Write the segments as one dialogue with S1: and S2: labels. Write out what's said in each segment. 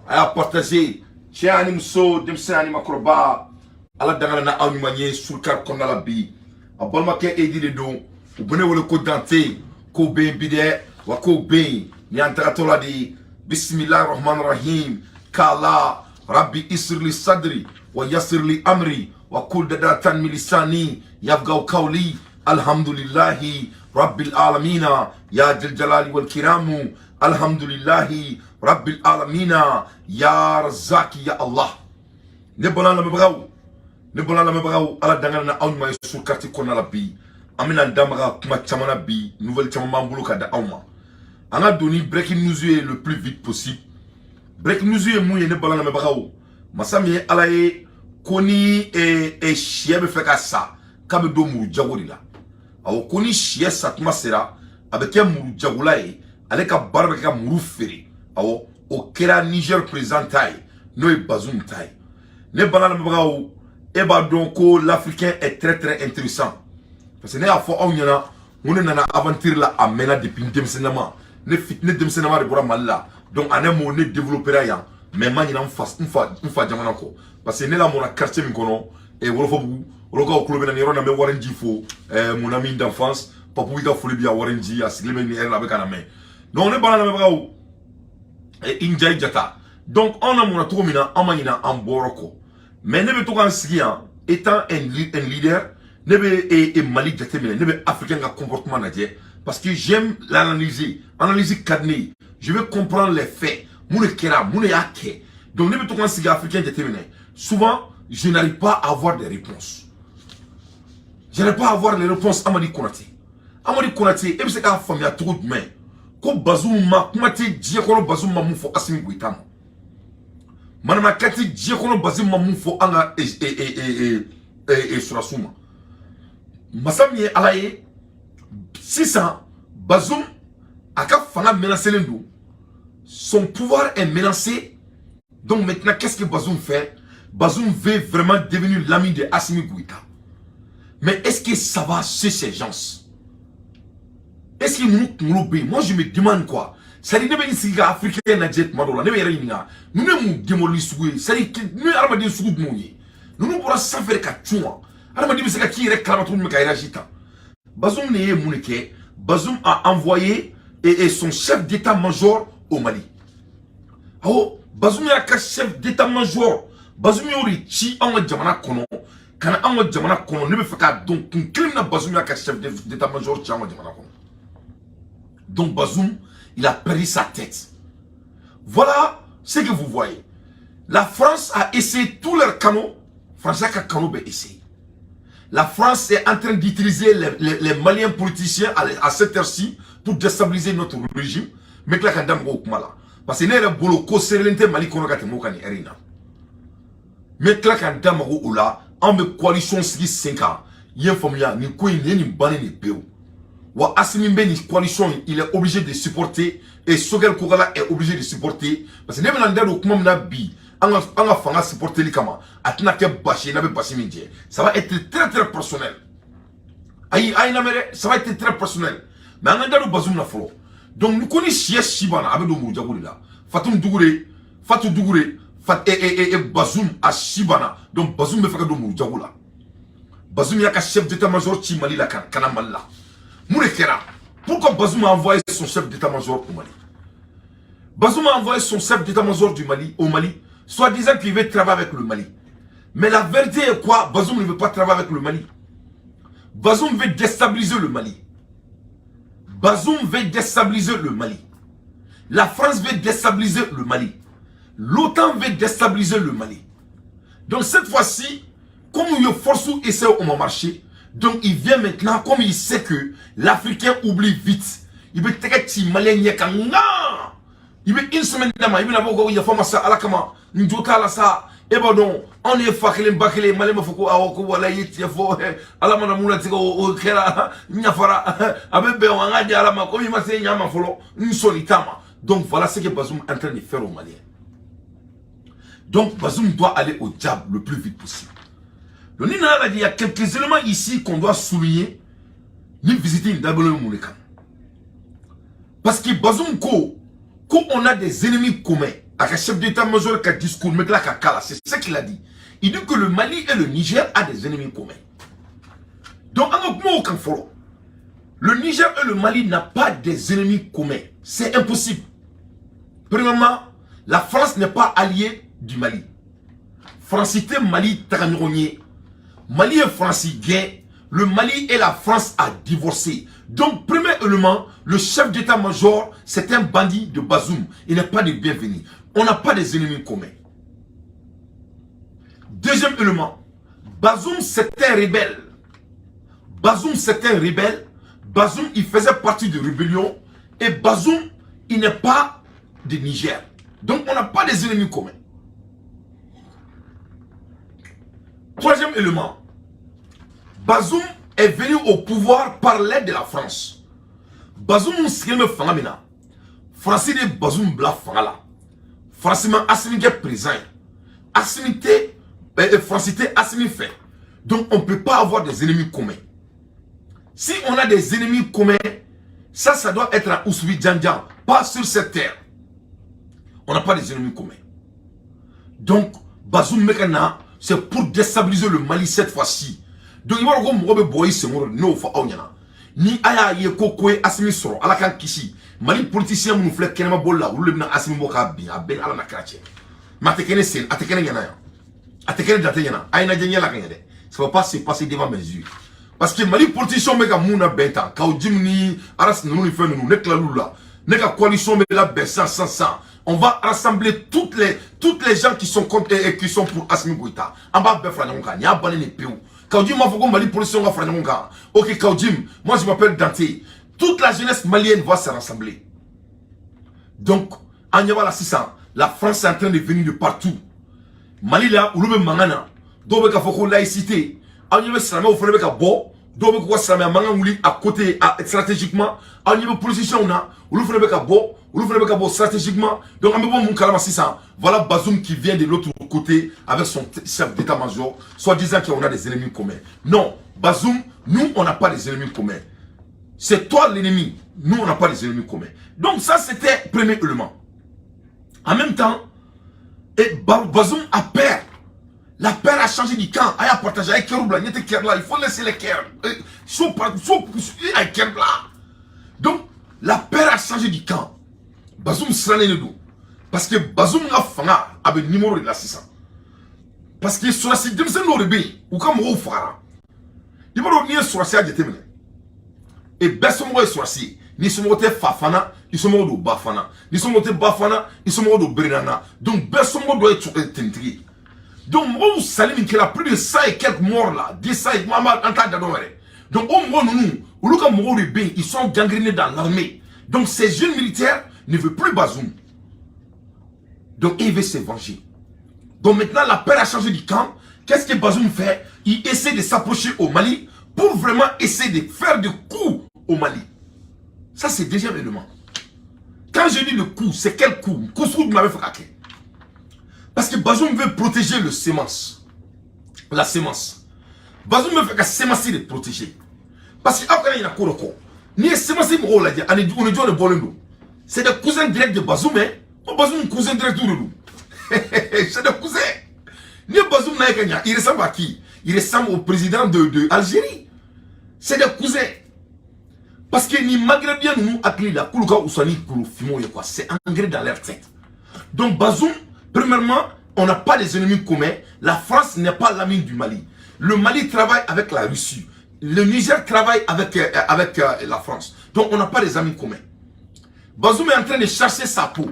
S1: A y'a partager. Cɛ ani muso, denmisɛn ani makɔrɔba, Ala dangana na aw ɲuman ye surukari kɔnɔna la bi. A balimakɛ Edi de don, u bɛ ne wele ko Dante. Kow bɛ yen bi dɛ, wa kow bɛ yen. Ni y'an tagatɔ la de, bisimilahi rahman rahim, k'ala rabbi isirli sadri wa yasirli amri wa kul dadatan min lisani yafgaw qawli. Alhamdulillahi rabbil alamina ya jal jalali wal kiramu, alhamdulillahi rabbil alamina ya razaki ya Allah. Ne bɔra lamɛnbagaw, ne bɔra lamɛnbagaw, Ala dangana na aw ɲuman ye surkati kɔnɔna la bi. An bɛna da maga kuma caman na bi, nouvelle caman b'an bolo ka da aw ma. An ka don ni breaking news ye le plus vite possible. Breaking news ye mun ye, ne bala lamɛnbagaw? Masa min ye Ala ye, ko ni siyɛ bɛ fɛ ka sa, k'a bɛ don muru jago de la. Awɔ, ko ni siyɛ satuma sera, a bɛ kɛ muru jagola ye, ale ka baara bɛ kɛ ka muru feere. Awɔ, o kɛra Niger président ta ye, n'o ye Bazoum ta ye. Ne bala lamɛnbagaw, e b'a dɔn ko l'Africain est très très intéressant, parce que ne y'a fɔ aw ɲɛna n ko ne nana aventure la, a mɛnna depuis n denmisɛnninama. Ne fit, ne denmisɛnninama de bɔra Mali la. Donc en un mot, ne développera yan, mais n ma ɲinɛ n fa, n fa, n fa jamana kɔ, parce que ne lamɔna quartier min kɔnɔ, Wɔlɔfɔbugu, Wɔlɔkaw kulo bɛ na nin yɔrɔ in na. N bɛ Warenji fo, mon ami d'enfance Papu, i ka foli bi yan. Warenji a sigilen bɛ nin heure la, a bɛ ka na mɛn. Donc ne bala lamɛnbagaw, Injayi Jata. Donc anw lamɔna cogo min na, an ma ɲinɛ an bɔyɔrɔ kɔ. Mais ne bɛ to k'an sigi yan, étant un leader, ne bɛ Mali jateminɛ, ne bɛ Africain ka comportement lajɛ, parce que j'aime l'analyser. Analyse ka di ne ye, je veux comprendre les faits, mun de kɛra, mun de y'a kɛ. Donc ne bɛ to k'an sigi Africain jateminɛ, souvent je n'arrive pas à avoir des réponses, je n'arrive pas à avoir les réponses. Amadi Konate, Amadi Konate, e bɛ se k'a faamuya cogo jumɛn ko Bazoum ma kuma tɛ diɲɛ kɔnɔ, Bazoum ma mun fɔ Asimi Goïta ma? Manamakan tɛ diɲɛ kɔnɔ, Bazoum ma mun fɔ an ka sɔrɔsiw ma? Masa min ye Ala ye, sisan Bazoum a ka fanga menacelen don, son pouvoir est menacé. Donc maintenant, qu'est-ce que Bazoum fait? Bazoum veut vraiment devenir l'ami de Assimi Goïta. Mais est-ce que ça va chez ces gens? Est-ce que ninnu kunkolo bɛ yen? Moi, je me demande quoi. C'est-à-dire, ne bɛ n sigi ka Africain lajɛ tuma dɔw la, ne bɛ yɛrɛ ɲininka, ninnu ye mun démoli sugu ye? C'est-à-dire, ninnu ye hadamaden sugu jumɛnw ye? Ninnu bɔra sanfɛ de ka cun wa? Hadamaden bɛ se ka k'i yɛrɛ kalama cogo min ka réagir tan? Bazoum de ye mun de kɛ? Bazoum a envoyé et son chef d'état-major au Mali. Awɔ, Bazoum y'a ka chef d'état-major, Bazoum y'o de ci anw ka jamana kɔnɔ, ka na anw ka jamana kɔnɔ. Ne bɛ fɛ k'a dɔn kun kelen min na Bazoum y'a ka chef d'état-major ci anw ka jamana kɔnɔ. Donc Bazoum, il a perdu sa tête. Voilà ce que vous voyez. La France a essayé tous leurs canaux. France a canaux bɛ essayé. La France est en train d'utiliser les Maliens politiciens à cette heure-ci pour déstabiliser notre régime. Mais tila ka da mɔgɔw kuma la, parce que ne yɛrɛ bolo, ko seerelen tɛ Mali kɔnɔ ka tɛmɛ o kan nin heure in na. N bɛ tila ka da mago o la. Anw bɛ coalition sigi sen kan, i ye faamuya? Nin ko in, nin ye nin bannen de pewu. Wa Assimi bɛ nin coalition in, il est obligé de supporter, et Choguel Kokala est obligé de supporter, parce que ne bɛna n da don kuma min na bi, an ka fanga supporteli kama, a tɛna kɛ basi ye n'a bɛ basi min jɛ. Ça va être très très personnel. Ayi, a ye lamɛn dɛ, ça va être très personnel. Mais an ka da don Bazoum na fɔlɔ. Donc ni ko ni siyɛ si banna, a bɛ don muru jago de la. Fatum Dugure, Fatou Dugure, Fat e Bazoum a si banna. Donc Bazoum bɛ fɛ ka don muru jago la. Bazoum y'a ka chef d'état-major ci Mali la, ka na Mali la. Mun de kɛra? Pourquoi Bazoum a envoyé son chef d'état-major au Mali? Bazoum a envoyé son chef d'état-major du Mali au Mali, soi-disant qu'il veut travailler avec le Mali. Mais la vérité est quoi? Bazoum ne veut pas travailler avec le Mali. Bazoum veut déstabiliser le Mali. Bazoum veut déstabiliser le Mali. La France veut déstabiliser le Mali. L'OTAN veut déstabiliser le Mali. Donc cette fois-ci, comme il force essaie au marché, donc il vient maintenant, comme il sait que l'Africain oublie vite. Il veut tɛgɛ ci Malien ɲɛ kan ŋaa. Il veut une semaine d'a ma, il bɛna fɔ ko yafa ma sa, Ala kama, n jo t'a la sa. E b'a dɔn, anw ye fa kelen ba kelen. Malien b'a fɔ ko awɔ, ko wala i ye tiɲɛ fɔ, Ala mana mun latigɛ, o kɛra, n yafara, a bɛ bɛn o, an k'a di Ala ma, komi i ma se ɲa ma fɔlɔ, n sɔnni t'a ma. Donc voilà ce que Bazoum est en train de faire aux Maliens. Donc Bazoum doit aller au diable le plus vite possible. Donc il y a quelques éléments ici qu'on doit souligner. Ni visiter une dabolo. Parce que Bazoum ko, ko on a des ennemis communs. A ka chef d'état-major ka discours, n bɛ tila ka kala, c'est ce qu'il a dit. Il dit que le Mali et le Niger a des ennemis communs. Donc an ka kuma o kan fɔlɔ. Le Niger et le Mali n'a pas des ennemis communs, c'est impossible. Premièrement, la France n'est pas alliée du Mali. Faransi tɛ Mali taga ɲɔgɔn ye. Mali ye Faransi gɛn. Le Mali et la France a divorcé. Donc, premier élément, le chef d'état-major, c'est un bandit de Bazoum. Il n'est pas de bienvenu. On n'a pas des ennemis communs. Deuxième élément, Bazoum, c'est un rebelle. Bazoum, c'est un rebelle. Bazoum, il faisait partie de rébellion. Et Bazoum, il n'est pas de Niger. Donc, on n'a pas des ennemis communs. Troisième élément, Bazoum est venu au pouvoir par l'aide de la France. Bazoum sigilen bɛ fanga min na, Faransi de Bazoum bila fanga la. Faransi ma Assimi kɛ président ye. Assimi tɛ, Faransi tɛ Assimi fɛ. Donc on ne peut pas avoir des ennemis communs. Si on a des ennemis communs, ça doit être à Oussoubi Djandjan, pas sur cette terre. On n'a pas des ennemis communs. Donc Bazoum Mekana, c'est pour déstabiliser le Mali cette fois-ci. Donc i b'a dɔn ko mɔgɔ bɛ bɔ i senkɔrɔ, n'o fɔ aw ɲɛna ni a y'a ye ko ko ye Asimi sɔrɔ, Ala k'an kisi. Mali politicien minnu filɛ kɛnɛma boli la, olu de bɛna Asimi bɔ k'a bin. A bɛɛ ni Ala na kira cɛ. Mais a tɛ kɛ ne sen, a tɛ kɛ ne ɲɛna yan, a tɛ kɛ ne date ɲɛna. A ye lajɛ ɲɛ la ka ɲɛ dɛ. Ça va pas se passer devant mes yeux, parce que Mali politicien bɛ ka mun labɛn tan, Kaou Djim ni Aras ninnu ni fɛn ninnu, ne tilal'u la. Ne ka coalition bɛ labɛn sisan sisan sisan. On va rassembler toutes les gens qui sont contre et qui sont pour Assimi Goïta. An b'a bɛɛ fara ɲɔgɔn kan. Nin y'a bannen de pewu. Kaou Djim m'a fɔ ko Mali politicien ka fara ɲɔgɔn kan. Ok Kaou Djim, moi je m'appelle Dante. Toute la jeunesse malienne va se rassembler. Donc an ɲɛ b'a la sisan, la France est en train de venir de partout. Mali la, olu bɛ mankan na. Dɔw bɛ k'a fɔ ko laïcité. Aw ɲɛ bɛ silamɛw fana bɛ ka bɔ. Dɔw bɛ k'u ka silamɛya mankan wuli à côté stratégiquement. Aw ɲɛ bɛ politiciens na, olu fana bɛ ka bɔ, olu fana bɛ ka bɔ stratégiquement. Donc an bɛ bɔ mun kalama sisan? Voilà Bazoum qui vient de l'autre côté avec son chef d'état-major, soi-disant qu'on a des ennemis communs. Non, Bazoum, nous, on n'a pas des ennemis communs. C'est toi l'ennemi. Nous, on n'a pas des ennemis communs. Donc ça, c'était premier élément. En même temps, et Bazoum a peur. La peur a changé du camp. A y'a partagé avec Keroubla. Il faut laisser les cœurs. Donc, la peur a changé du camp. Bazoum sirannen de don. Parce que Bazoum ka fanga a bɛ numéro de la sisan. Parce que sɔrɔsi denmisɛnnin dɔw de bɛ yen, u ka mɔgɔw fagara. I b'a dɔn n'i ye sɔrɔsiya jateminɛ, e bɛɛ somɔgɔ ye sɔrɔsi ye. N'i somɔgɔ tɛ fa fana, i somɔgɔ don ba fana. N'i somɔgɔ tɛ ba fana, i somɔgɔ don berenana. Donc bɛɛ somɔgɔ dɔ ye tenitigi ye. Donc mɔgɔw sali min kɛra, plus de 100 et quelques morts là, 200 et an t'a da dɔn yɛrɛ. Donc o mɔgɔ ninnu, olu ka mɔgɔw de bɛ yen, ils sont gangrénés dans l'armée. Donc ces jeunes militaires ne veulent plus Bazoum. Donc il veut se venger. Donc maintenant la peur a changé du camp. Qu'est-ce que Bazoum fait? Il essaie de s'approcher au Mali pour vraiment essayer de faire des coups au Mali. Ça, c'est deuxième élément. Quand je dis le coup, c'est quel coup? Coup m'avait fait. Parce que Bazoum veut protéger le semence. La semence. Bazoum veut faire la semence de protéger. Parce que après, il y a quoi? Ni semence mɔgɔw lajɛ ani u ni jɔn de bɔlen don? C'est des cousins directs de Bazoum, hein. Ko Bazoum cousin direct de don. C'est des cousins. Ni Bazoum n'a ka ɲa, il ressemble à qui? Il ressemble au président de Algérie. C'est des cousins. Parce que ni Maghrébien ninnu hakili la k'olu ka wusa ni kolofinw ye quoi, c'est ancré dans leur tête. Donc Bazoum, premièrement, on n'a pas des ennemis communs. La France n'est pas l'ami du Mali. Le Mali travaille avec la Russie. Le Niger travaille avec la France. Donc on n'a pas des amis communs. Bazoum est en train de chercher sa peau.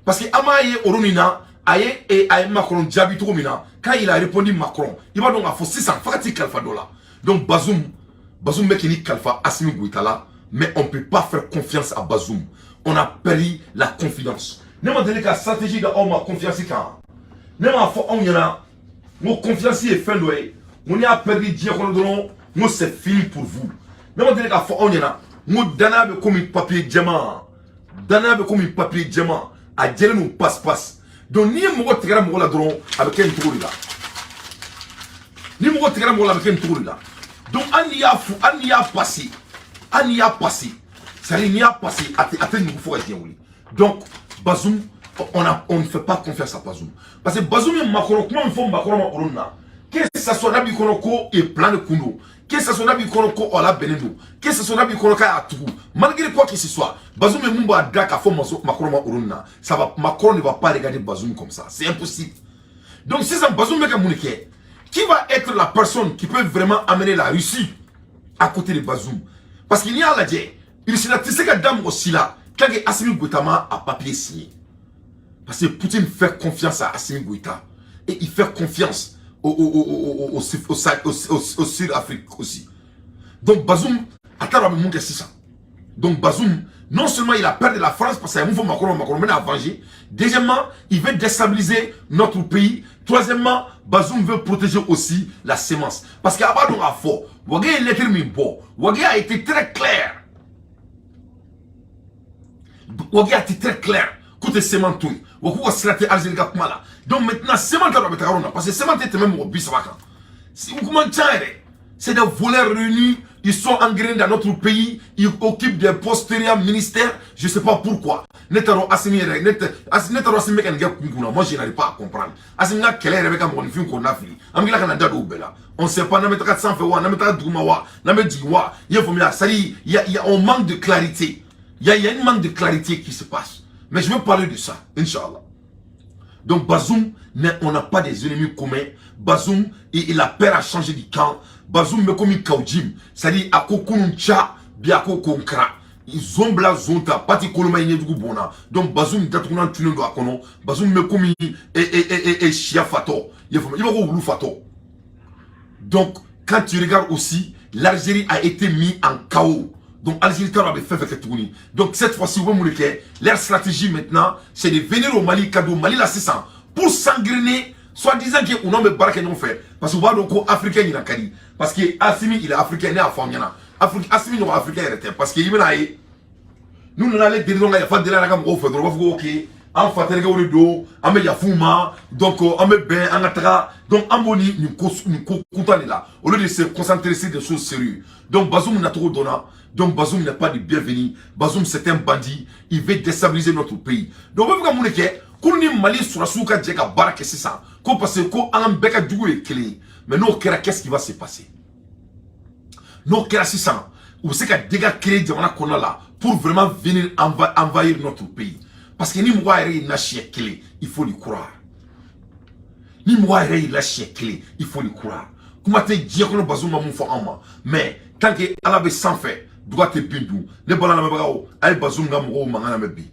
S1: Parce que Amaye Oronina, aye et aye Macron jaabi cogo min na, quand il a répondu Macron, il va donc à fɔ sisan fo ka t'i kalifa dɔ la. Donc Bazoum bɛ k'i kalifa Assimi Goïta la, mais on ne peut pas faire confiance à Bazoum. On a perdu la confiance. Ne ma deli ka stratégie da aw ma confiance kan. Ne m'a fɔ anw ɲɛna n ko confiance ye fɛn dɔ ye, n ko n'i y'a perdu diɲɛ kɔnɔ dɔrɔn, n ko c'est fini pour vous. Ne ma deli k'a fɔ aw ɲɛna n ko danaya bɛ komi papier jɛman, danaya bɛ komi papier jɛman, a jɛlen don passe passe. Donc n'i ye mɔgɔ tigɛra mɔgɔ la dɔrɔn, a bɛ kɛ nin cogo de la. Ni mɔgɔ tigɛra mɔgɔ la, a bɛ kɛ nin cogo de la. Donc hali n'i y'a fu, hali n'i y'a passé, hali n'i y'a passé, c'est à dire n'i y'a passé, a tɛ ɲugu fo ka diɲɛ wuli. Donc Bazoum On ne fait pas confiance à Bazoum. Parce que Bazoum ye Macron, kuma min fɔ Macron ma olu na, que ça soit n'a b'i kɔnɔ ko e plan de kun don, que ça soit n'a b'i kɔnɔ ko ɔ labɛnnen don, que ça soit n'a b'i kɔnɔ k'a y'a tugu, malgré quoi que ce soit, Bazoum ye mun b'a da k'a fɔ Macron ma olu na, ça va, Macron ne va pas regarder Bazoum comme ça, c'est impossible. Donc sisan Bazoum bɛ ka mun de kɛ? Qui va être la personne qui peut vraiment amener la Russie à côté de Bazoum? Parce que n'i y'a lajɛ, Russie la tɛ se ka da mɔgɔ si la tant que Assimi Goïta ma a papier signé. Parce que Poutine fait confiance à Assimi Goïta. Et il fait confiance au Sud-Afrique aussi. Donc Bazoum, a taara bɛ mun kɛ sisan? Donc Bazoum, non seulement il a peur de la France parce qu'il y a un mouvement Macron, Macron bɛna venger. Deuxièmement, il veut déstabiliser notre pays. Troisièmement, Bazoum veut protéger aussi la CMA. Parce qu'à b'a dɔn k'a fɔ, Wagué ye lettre min bɔ, Wagué a été très clair. Wagué a été très clair. K'u tɛ CMA to yen. Wa k'u ka sira tɛ Algérie ka kuma la. Donc maintenant, CMA t'a dɔn a bɛ taga yɔrɔ min na. Parce que CMA tɛ tɛmɛ mɔgɔ 30 kan. U kuma ca yɛrɛ. C'est des voleurs réunis, ils sont engrainés dans notre pays, ils occupent des postes ministères, je sais pas pourquoi. Ne t'a dɔn Assimi yɛrɛ, ne tɛ, ne t'a dɔn Assimi bɛ ka nin kɛ kun kun na, moi je n'arrive pas à comprendre. Assimi ka kɛlɛ yɛrɛ bɛ ka mɔgɔninfin kɔnɔna fili. An bɛ tila ka na da don o bɛɛ la. On sait pas n'an bɛ taga sanfɛ wa, n'an bɛ taga duguma wa, n'an bɛ jigin wa. I y'a faamuya, c'est-à-dire, il y a, on manque de clarité. Il y a une manque de clarité qui se passe. Mais je veux parler de ça, Inch'Allah. Donc Bazoum, mais on n'a pas des ennemis communs. Bazoum, il a peur à changer de camp. Bazoum bɛ komi Kawjim, c'est-à-dire a ko kunun ca bi a ko ko n kɛra zon bila zon ta pati koloma ye ɲɛjugu bɔnna. Donc Bazoum datugunan tunnen don a kɔnɔ. Bazoum bɛ komi e e e e siya fatɔ, i y'a faamu, i b'a ko wulu fatɔ. Donc quand tu regardes aussi, l'Algérie a été mis en chaos. Donc Algérie t'a dɔn a bɛ fɛn fɛn kɛ tuguni. Donc cette fois-ci u bɛ mun de kɛ? Leur stratégie maintenant, c'est de venir au Mali, ka don Mali la sisan pour s'engrainer, soi-disant que u n'anw bɛ baara kɛ ɲɔgɔn fɛ, parce que u b'a dɔn ko africain ɲina ka di, parce que Assimi, il est africain. Ne y'a fɔ aw ɲɛna, Afrique, Assimi ɲɔgɔn africain yɛrɛ tɛ, parce que i bɛna ye n'u nana ale deli dɔrɔn ka yafa deli a ka mɔgɔw fɛ dɔrɔn, u b'a fɔ ko ok, an fa terikɛw de don, an bɛ yafu ma, donc an bɛ bɛn an ka taga. Donc an b'o ni nin ko kuntan de la au lieu de se concentrer sur des choses sérieuses. Donc Bazoum nacogo dɔnna. Donc Bazoum n'est pas du bienvenu. Bazoum, c'est un bandit, il veut déstabiliser notre pays. Donc u bɛ fɛ ka mun de kɛ? K'olu ni Mali sɔrɔdasiw ka jɛ ka baara kɛ sisan ko parce que ko an bɛɛ ka jugu ye kelen ye. Mais n'o kɛra, qu'est-ce qui va se passer? N'o kɛra sisan, u bɛ se ka dégâts créer jamana kɔnɔna la pour vraiment venir envahir notre pays. Parce que ni mɔgɔ yɛrɛ y'i la siɲɛ kelen, il faut lui croire. Ni mɔgɔ yɛrɛ y'i la siɲɛ kelen, il faut lui croire. Kuma tɛ diɲɛ kɔnɔ Bazoum ma mun fɔ anw ma. Mais tant que Ala bɛ sanfɛ, duga tɛ bin dun. Ne bala lamɛnbagaw, a ye Bazoum ka mɔgɔw mankan lamɛn bi.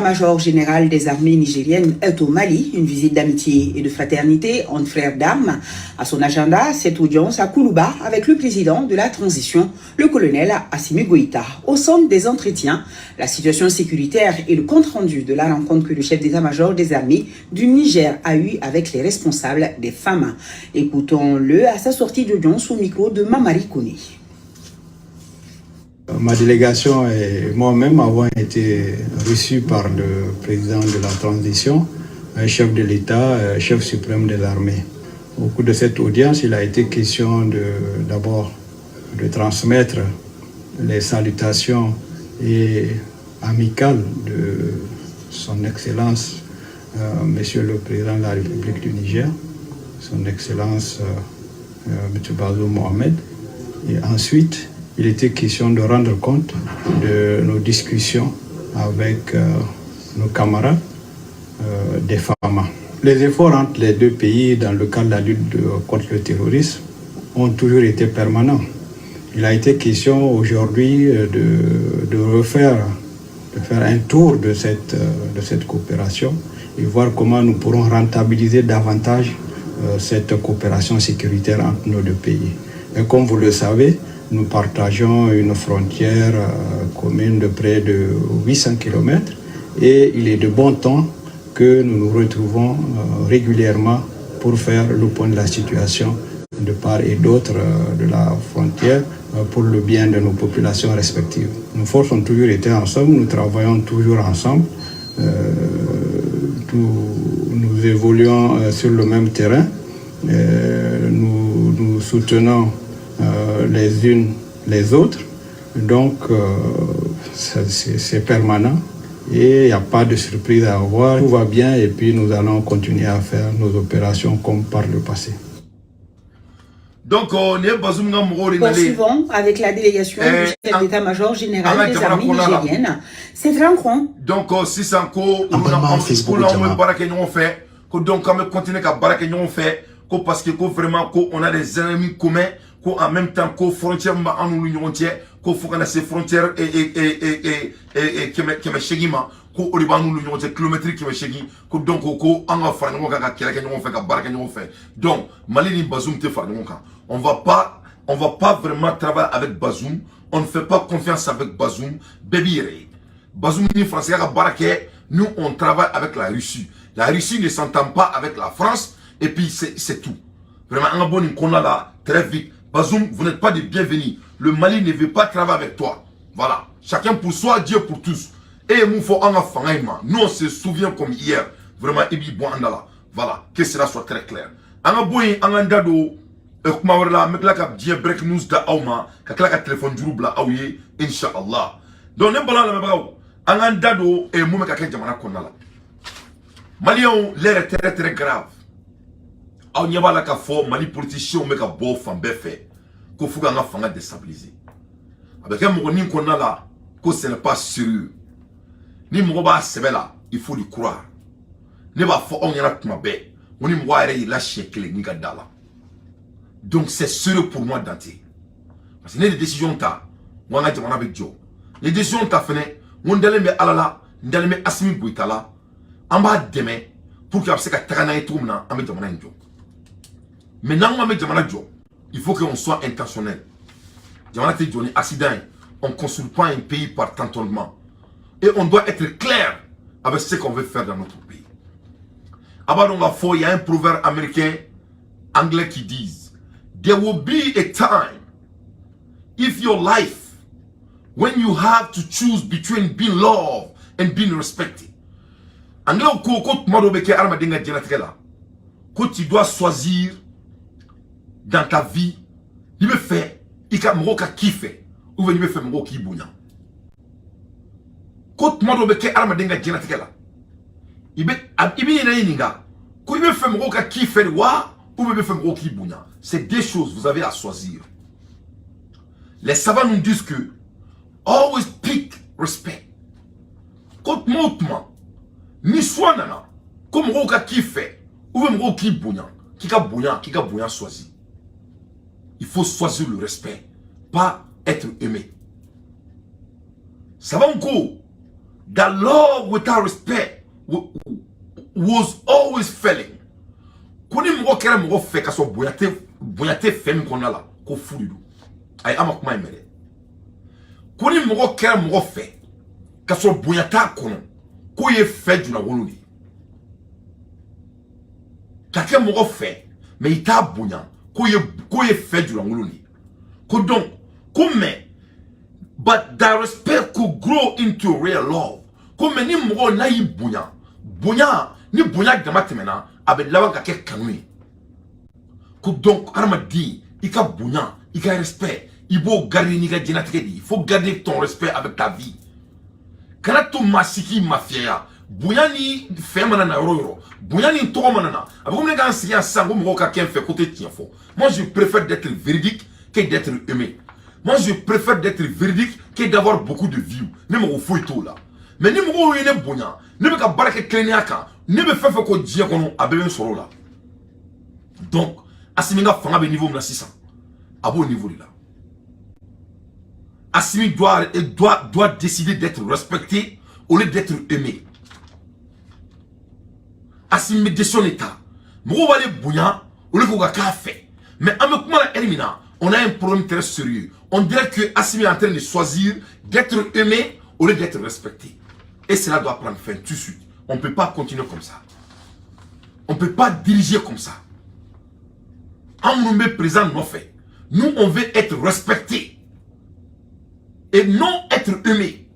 S2: Major général des armées nigériennes est au Mali, une visite d'amitié et de fraternité entre frères d'armes. À son agenda, cette audience à Koulouba avec le président de la transition, le colonel Assimi Goïta. Au centre des entretiens, la situation sécuritaire et le compte-rendu de la rencontre que le chef d'état-major des armées du Niger a eu avec les responsables des FAMa. Écoutons-le à sa sortie d'audience au micro de Mamari Kone.
S3: Ma délégation et moi-même avons été reçus par le président de la transition, chef de l'État, chef suprême de l'armée. Au cours de cette audience, il a été question d'abord de transmettre les salutations et amicales de son Excellence, Monsieur le Président de la République du Niger, son Excellence, Monsieur Bazoum Mohamed. Et ensuite, il était question de rendre compte de nos discussions avec nos camarades des FAMA. Les efforts entre les deux pays dans le cadre de la lutte contre le terrorisme ont toujours été permanents. Il a été question aujourd'hui de refaire, de faire un tour de cette coopération et voir comment nous pourrons rentabiliser davantage cette coopération sécuritaire entre nos deux pays. Et comme vous le savez, nous partageons une frontière commune de près de 800 km et il est de bon temps que nous nous retrouvons régulièrement pour faire le point de la situation de part et d'autre de la frontière pour le bien de nos populations respectives. Nos forces ont toujours été ensemble, nous travaillons toujours ensemble, nous évoluons sur le même terrain, nous nous soutenons les unes les autres. Donc, c'est permanent. Et il n'y a pas de surprise à avoir. Tout va bien et puis nous allons continuer à faire nos opérations comme par le passé.
S1: Donc nin ye Bazoum ka mɔgɔw de nalen.
S2: Poursuivons avec la délégation du chef d'état-major général des armées nigériennes. Cette rencontre.
S1: Donc sisan ko olu na ko n'anw bɛ baara kɛ ɲɔgɔn fɛ, ko donc an bɛ continuer ka baara kɛ ɲɔgɔn fɛ, ko parce que ko vraiment ko on a des ennemis communs, ko en même temps ko frontière min b'an n'olu ɲɔgɔn cɛ, ko fo kana se frontière 800 ma, ko o de b'an n'olu ɲɔgɔn cɛ, kilomɛtiri 800, ko donc ko an ka fara ɲɔgɔn kan ka kɛlɛ kɛ ɲɔgɔn fɛ, ka baara kɛ ɲɔgɔn fɛ. Donc Mali ni Bazoum tɛ fara ɲɔgɔn kan. On va pas vraiment travailler avec Bazoum. On ne fait pas confiance avec Bazoum. Bɛɛ b'i yɛrɛ ye. Bazoum ni Français ka baara kɛ. Nous, on travaille avec la Russie. La Russie ne s'entend pas avec la France et puis c'est tout. Vraiment, an ka bɔ nin kɔnɔna la très vite. Bazoum, vous n'êtes pas des bienvenus. Le Mali ne veut pas travailler avec toi. Voilà, chacun pour soi, Dieu pour tous. Et mun fɔ an ka fanga in ma? Nous, on se souvient comme hier. Vraiment, i b'i bɔ an da la. Voilà, que cela soit très clair. An ka bɔ yen, an k'an da don kuma wɛrɛ la. An bɛ tila ka diɲɛ break news da aw ma, ka tila ka téléphone juru bila aw ye, inshallah. Donc ne balima lamɛnbagaw, an k'an da don mun bɛ ka kɛ jamana kɔnɔna la. Maliyɛnw, l'heure est très très grave. Aw ɲɛ b'a la k'a fɔ Mali politiciens bɛ ka bɔ fan bɛɛ fɛ ko fo k'an ka fanga déstabiliser. A bɛ kɛ mɔgɔ nin kɔnɔna la ko ce n'est pas sérieux. Ni mɔgɔ b'a sɛbɛ la, il faut lui croire. Ne b'a fɔ aw ɲɛna tuma bɛɛ ko ni mɔgɔ yɛrɛ y'i la siɲɛ kelen n'i ka da la. Donc c'est sérieux pour moi, Dante, parce que ne de décision ta n ko an ka jamana bɛ jɔ. N ye décision ta fɛnɛ, n ko n dalen bɛ Ala la, n dalen bɛ Assimi Goïta la, an b'a dɛmɛ pour que a bɛ se ka taga n'a ye cogo min na an bɛ jamana in jɔ. Mais n'an ko an bɛ jamana jɔ, il faut qu'on soit intentionnel. Jamana tɛ jɔ ni accident ye. On construit pas un pays par tâtonnement et on doit être clair avec ce qu'on veut faire dans notre pays. A b'a dɔn k'a fɔ il y a un proverbe américain anglais qui dit: "There will be a time if your life when you have to choose between being loved and being respected." Anglais ko ko tuma dɔ bɛ kɛ hadamaden ka diɲɛlatigɛ la ko tu dois choisir dans ta vie, n'i bɛ fɛ i ka mɔgɔw ka k'i fɛ ou bien n'i bɛ fɛ mɔgɔw k'i bonya. Ko tuma dɔ bɛ kɛ hadamaden ka diɲɛlatigɛ la, i bɛ yɛrɛ ɲininka ko i bɛ fɛ mɔgɔw ka k'i fɛ de wa, ou bien i bɛ fɛ mɔgɔw k'i bonya. C'est deux choses, vous avez à choisir. Les savants nous disent que always pick respect. Ko tuma o tuma ni choix nana ko mɔgɔw ka k'i fɛ ou bien mɔgɔw k'i bonya, k'i ka bonya choisir. Il faut choisir le respect, pas être aimé. Savant ko that love without respect was always failing. Ko ni mɔgɔ kɛra mɔgɔ fɛ ka sɔrɔ bonya tɛ fɛn min kɔnɔna la, ko fu de don. Ayi, an ma kuma in mɛn dɛ. Ko ni mɔgɔ kɛra mɔgɔ fɛ ka sɔrɔ bonya t'a kɔnɔ, k'o ye fɛ junawolo de ye. Ka kɛ mɔgɔ fɛ mais i t'a bonya, k'o ye fɛ junawolo de ye. Ko donc ko mais but that respect could grow into real love. Ko mais ni mɔgɔ n'a y'i bonya, bonya ni bonya dama tɛmɛna, a bɛ laban ka kɛ kanu ye. Ko donc hadamaden, i ka bonya, i ka respect, i b'o garder n'i ka diɲɛlatigɛ de ye. Il faut garder ton respect avec ta vie. Kana to maa si k'i mafiyɛya. Bonya ni fɛn mana na yɔrɔ o yɔrɔ, bonya ni tɔgɔ mana na, a bɛ komi ne k'an sigi yan sisan ko mɔgɔw ka kɛ n fɛ ko tɛ tiɲɛ fɔ. Moi, je préfère d'être véridique que d'être aimé. Moi, je préfère d'être véridique que d'avoir beaucoup de vues. Ne mago foyi t'o la. Mais ni mɔgɔw ye ne bonya, ne bɛ ka baara kɛ tilennenya kan, ne bɛ fɛn fɛn ko diɲɛ kɔnɔ, a bɛɛ bɛ n sɔrɔ o la. Donc Assimi ka fanga bɛ niveau min na sisan, a b'o niveau de la. Assimi doit décider d'être respecté au lieu d'être aimé. Assimi bɛ décision de ta, mɔgɔw b'ale bonya au lieu k'u ka k'a fɛ. Mais an bɛ kuma la heure min na, on a un problème très sérieux. On dirait que Assimi est en train de choisir d'être aimé au lieu d'être respecté et cela doit prendre fin tout de suite. On ne peut pas continuer comme ça. On ne peut pas diriger comme ça. An minnu bɛ président nɔfɛ, nous, on veut être respecté et non être aimé.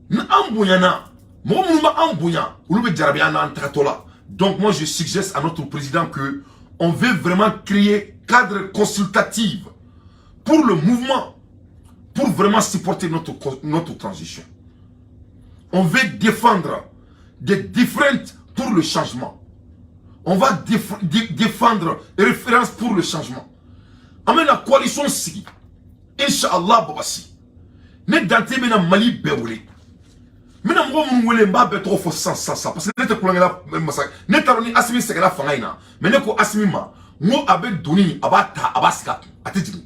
S1: Ni an bonyana, mɔgɔ minnu bɛ an bonya, olu bɛ jarabi an n'an tagatɔ la. Donc moi, je suggère à notre président que on veut vraiment créer cadre consultatif pour le mouvement, pour vraiment supporter notre transition. On veut défendre des différentes pour le changement. On va défendre référence pour le changement. An bɛna coalition sigi, inshallah. Babasi, ne Dante bɛna Mali bɛɛ wele. N bɛna mɔgɔ minnu wele, n b'a bɛɛ tɔgɔ fɔ sisan sisan sisan, parce que ne tɛ kulonkɛ la masa. Ne t'a dɔn ni Asimi sɛgɛnna fanga in na, mais ne ko Asimi ma, n ko a bɛ doni, a b'a ta, a b'a sigi a kun, a tɛ jigin.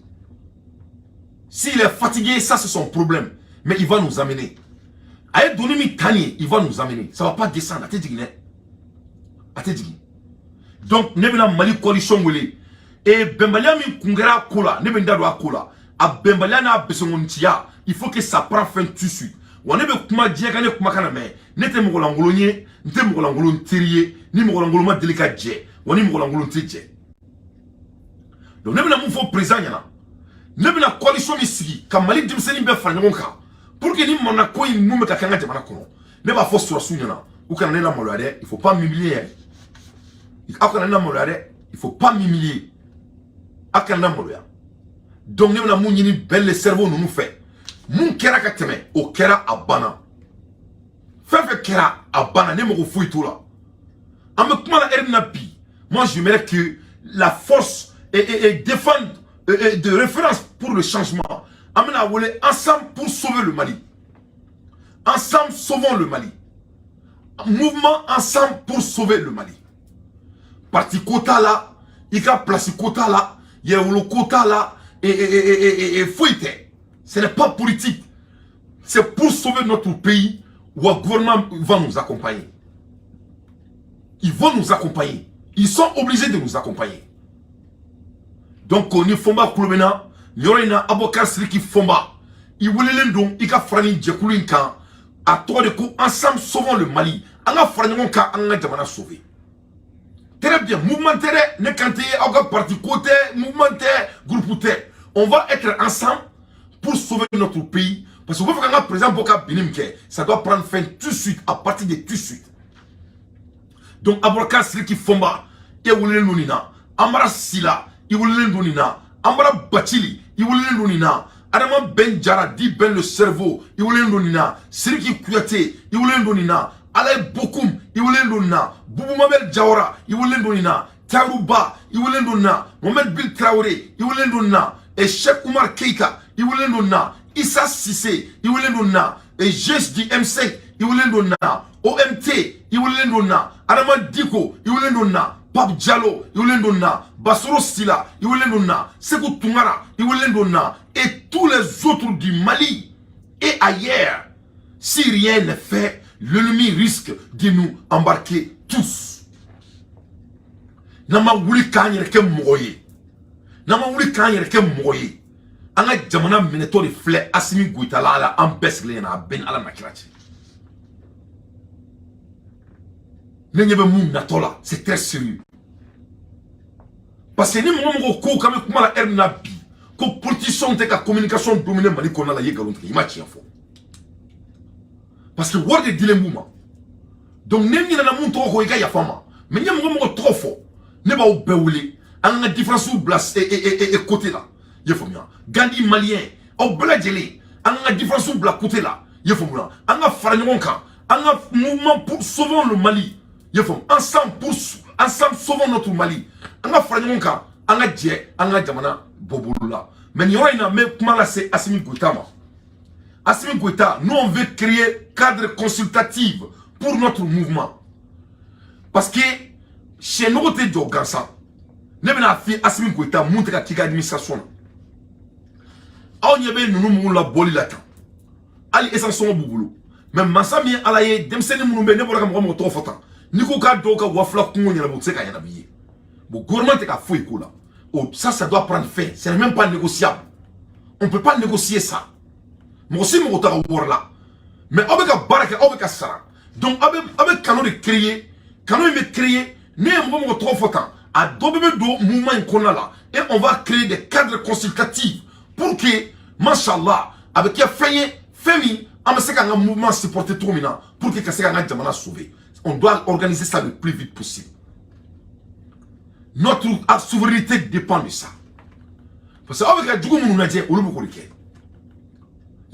S1: S'il est fatigué, ça, c'est son problème, mais il va nous amener. A ye doni min ta nin ye, il va nous amener, ça va pas descendre. A tɛ jigin dɛ, a tɛ jigin. Donc ne bɛna Mali coalition wele. E bɛnbaliya min kun kɛra a ko la, ne bɛ n da don a ko la. A bɛnbaliya n'a besɔngɔntiya, il faut que ça prend fin tout de suite. Wa ne bɛ kuma diɲɛ ka ne kumakan na mɛn. Ne tɛ mɔgɔlankolon ye, n tɛ mɔgɔlankolon teri ye, ni mɔgɔlankolon ma deli ka jɛ, wa ni mɔgɔlankolon tɛ jɛ. Donc ne bɛna mun fɔ président ɲɛna? Ne bɛna coalition min sigi ka Mali denmisɛnnin bɛɛ fara ɲɔgɔn kan pour que ni mana ko in mun bɛ ka kɛ an ka jamana kɔnɔ, ne b'a fɔ sɔrɔsiw ɲɛna, u kana ne lamaloya dɛ. Il faut pas m'humilier. Aw kana ne lamaloya dɛ, il faut pas m'humilier. Aw kana ne lamaloya. Donc ne bɛna mun ɲini bɛɛ le cerveau ninnu fɛ? Mun kɛra ka tɛmɛ, o kɛra, a banna. Fɛn fɛn kɛra, a banna, ne mago foyi t'o la. An bɛ kuma la heure min na bi, moi, j'aimerais que la force et défendre et de référence pour le changement, an bɛna wele Ensemble pour sauver le Mali, Ensemble sauvons le Mali, mouvement Ensemble pour sauver le Mali. Parti ko t'a la, i ka place ko t'a la, yɛrɛwolo ko t'a la, et foyi tɛ. Ce n'est pas politique, c'est pour sauver notre pays. Wa gouvernement va nous accompagner, ils vont nous accompagner, ils sont obligés de nous accompagner. Donc ni Fɔnba kulo bɛ na nin yɔrɔ in na, Abubakar Siriki Fɔnba, i welelen don i ka fara nin jɛkulu in kan. A tɔgɔ de ko Ensemble sauvons le Mali. An ka fara ɲɔgɔn kan, an ka jamana sauver. Très bien, mouvement tɛ dɛ, ne kan tɛ aw ka parti ko tɛ, mouvement tɛ, groupe tɛ. On va être ensemble pour sauver notre pays, parce que u b'a fɛ k'an ka président bɔ ka binni min kɛ, ça doit prendre fin tout de suite, à partir de tout de suite. Donc Abubakar Siriki Fɔnba, e welelen don nin na. Amara Sila, i welelen don nin na. Amara Bacili, i welelen don nin na. Adama Ben Jara dit Ben le cerveau, i welelen don nin na. Siriki Kuyate, i welelen don nin na. Alaye Bokum, i welelen don nin na. Bubu Mabel Jawara, i welelen don nin na. Tayiru Ba, i welelen don nin na. Mohamed Bil Traoré, i welelen don nin na. Et Cheikh Oumar Keita, i welelen don nin na. Issa Sissé, i welelen don nin na. Et Jes du M5, i welelen don nin na. OMT, i welelen don nin na. Adama Diko, i welelen don nin na. Pape Diallo, i welelen don nin na. Basoro Sila, i welelen don nin na. Sekou Tounkara, i welelen don nin na. Et tous les autres du Mali et ailleurs, si rien n'est fait, l'ennemi risque de nous embarquer tous. N'an ma wuli k'an yɛrɛ kɛ mɔgɔ ye, n'an ma wuli k'an yɛrɛ kɛ mɔgɔ ye, an ka jamana minɛtɔ de filɛ Asimi Goyita la. Ala, an bɛɛ sigilen ɲɛna, a bɛɛ ni Ala na kira cɛ. Ne ɲɛ bɛ mun natɔ la, c'est très sérieux, parce que ni mɔgɔ mɔgɔ ko k'an bɛ kuma la heure min na bi, ko politiciens tɛ ka communication dominer Mali kɔnɔna la, i ye nkalon tigɛ, i ma tiɲɛ fɔ, parce que wari de dilen b'u ma. Donc ne ɲinɛna mun tɔgɔ kɔ, i ka yafa n ma, mais n ye mɔgɔ mɔgɔ tɔgɔ fɔ, ne b'aw bɛɛ wele, an ka différence bila e côté la. I ye faamuya? Gandhi malien, aw bɛɛ lajɛlen, an ka différence bila côté la. I ye faamuya? An ka fara ɲɔgɔn kan, an ka mouvement pour sauvons le Mali. I ye faamu? Ensemble pour ensemble sauvons notre Mali. An ka fara ɲɔgɔn kan, an ka jɛ an ka jamana bɔ bolo la. Mais nin yɔrɔ in na, n bɛ kuma lase Asimi Goïta ma. Assimi Goïta, nous, on veut créer cadre consultatif pour notre mouvement, parce que sɛnɔgɔ tɛ jɔ gansan. Ne bɛna f'i Assimi Goïta, mun tɛ ka k'i ka administration na? Aw ɲɛ bɛ ninnu minnu la bɔli la tan, hali essence sɔngɔ b'u bolo. Mais masa min ye Ala ye, denmisɛnnin minnu bɛ yen, ne bɔra ka mɔgɔ mɔgɔ tɔgɔ fɔ tan, n'i ko k'a dɔw ka 2000 kungo ɲɛnabɔ, u tɛ se ka ɲɛnabɔ i ye. Bon, gouvernement tɛ ka foyi k'o la. Oh, ça, ça doit prendre fin. Ce n'est même pas négociable, on peut pas négocier ça. Mɔgɔ si mɔgɔ t'a ka wari la, mais aw bɛ ka baara kɛ, aw bɛ ka sara. Donc aw bɛ canaux de créer. Canaux in bɛ créer, ne ye mɔgɔ mɔgɔ tɔgɔ fɔ tan, a dɔ bɛɛ bɛ don mouvement in kɔnɔna la, et on va créer des cadres consultatifs pour que, mashallah, a bɛ kɛ fɛn ye, fɛn min an bɛ se k'an ka mouvement supporter cogo min na, pour que ka se k'an ka jamana sauver. On doit organiser ça le plus vite possible. Notre souveraineté dépend de ça, parce que aw bɛ ka jugu minnu lajɛ, olu bɛ k'o de kɛ.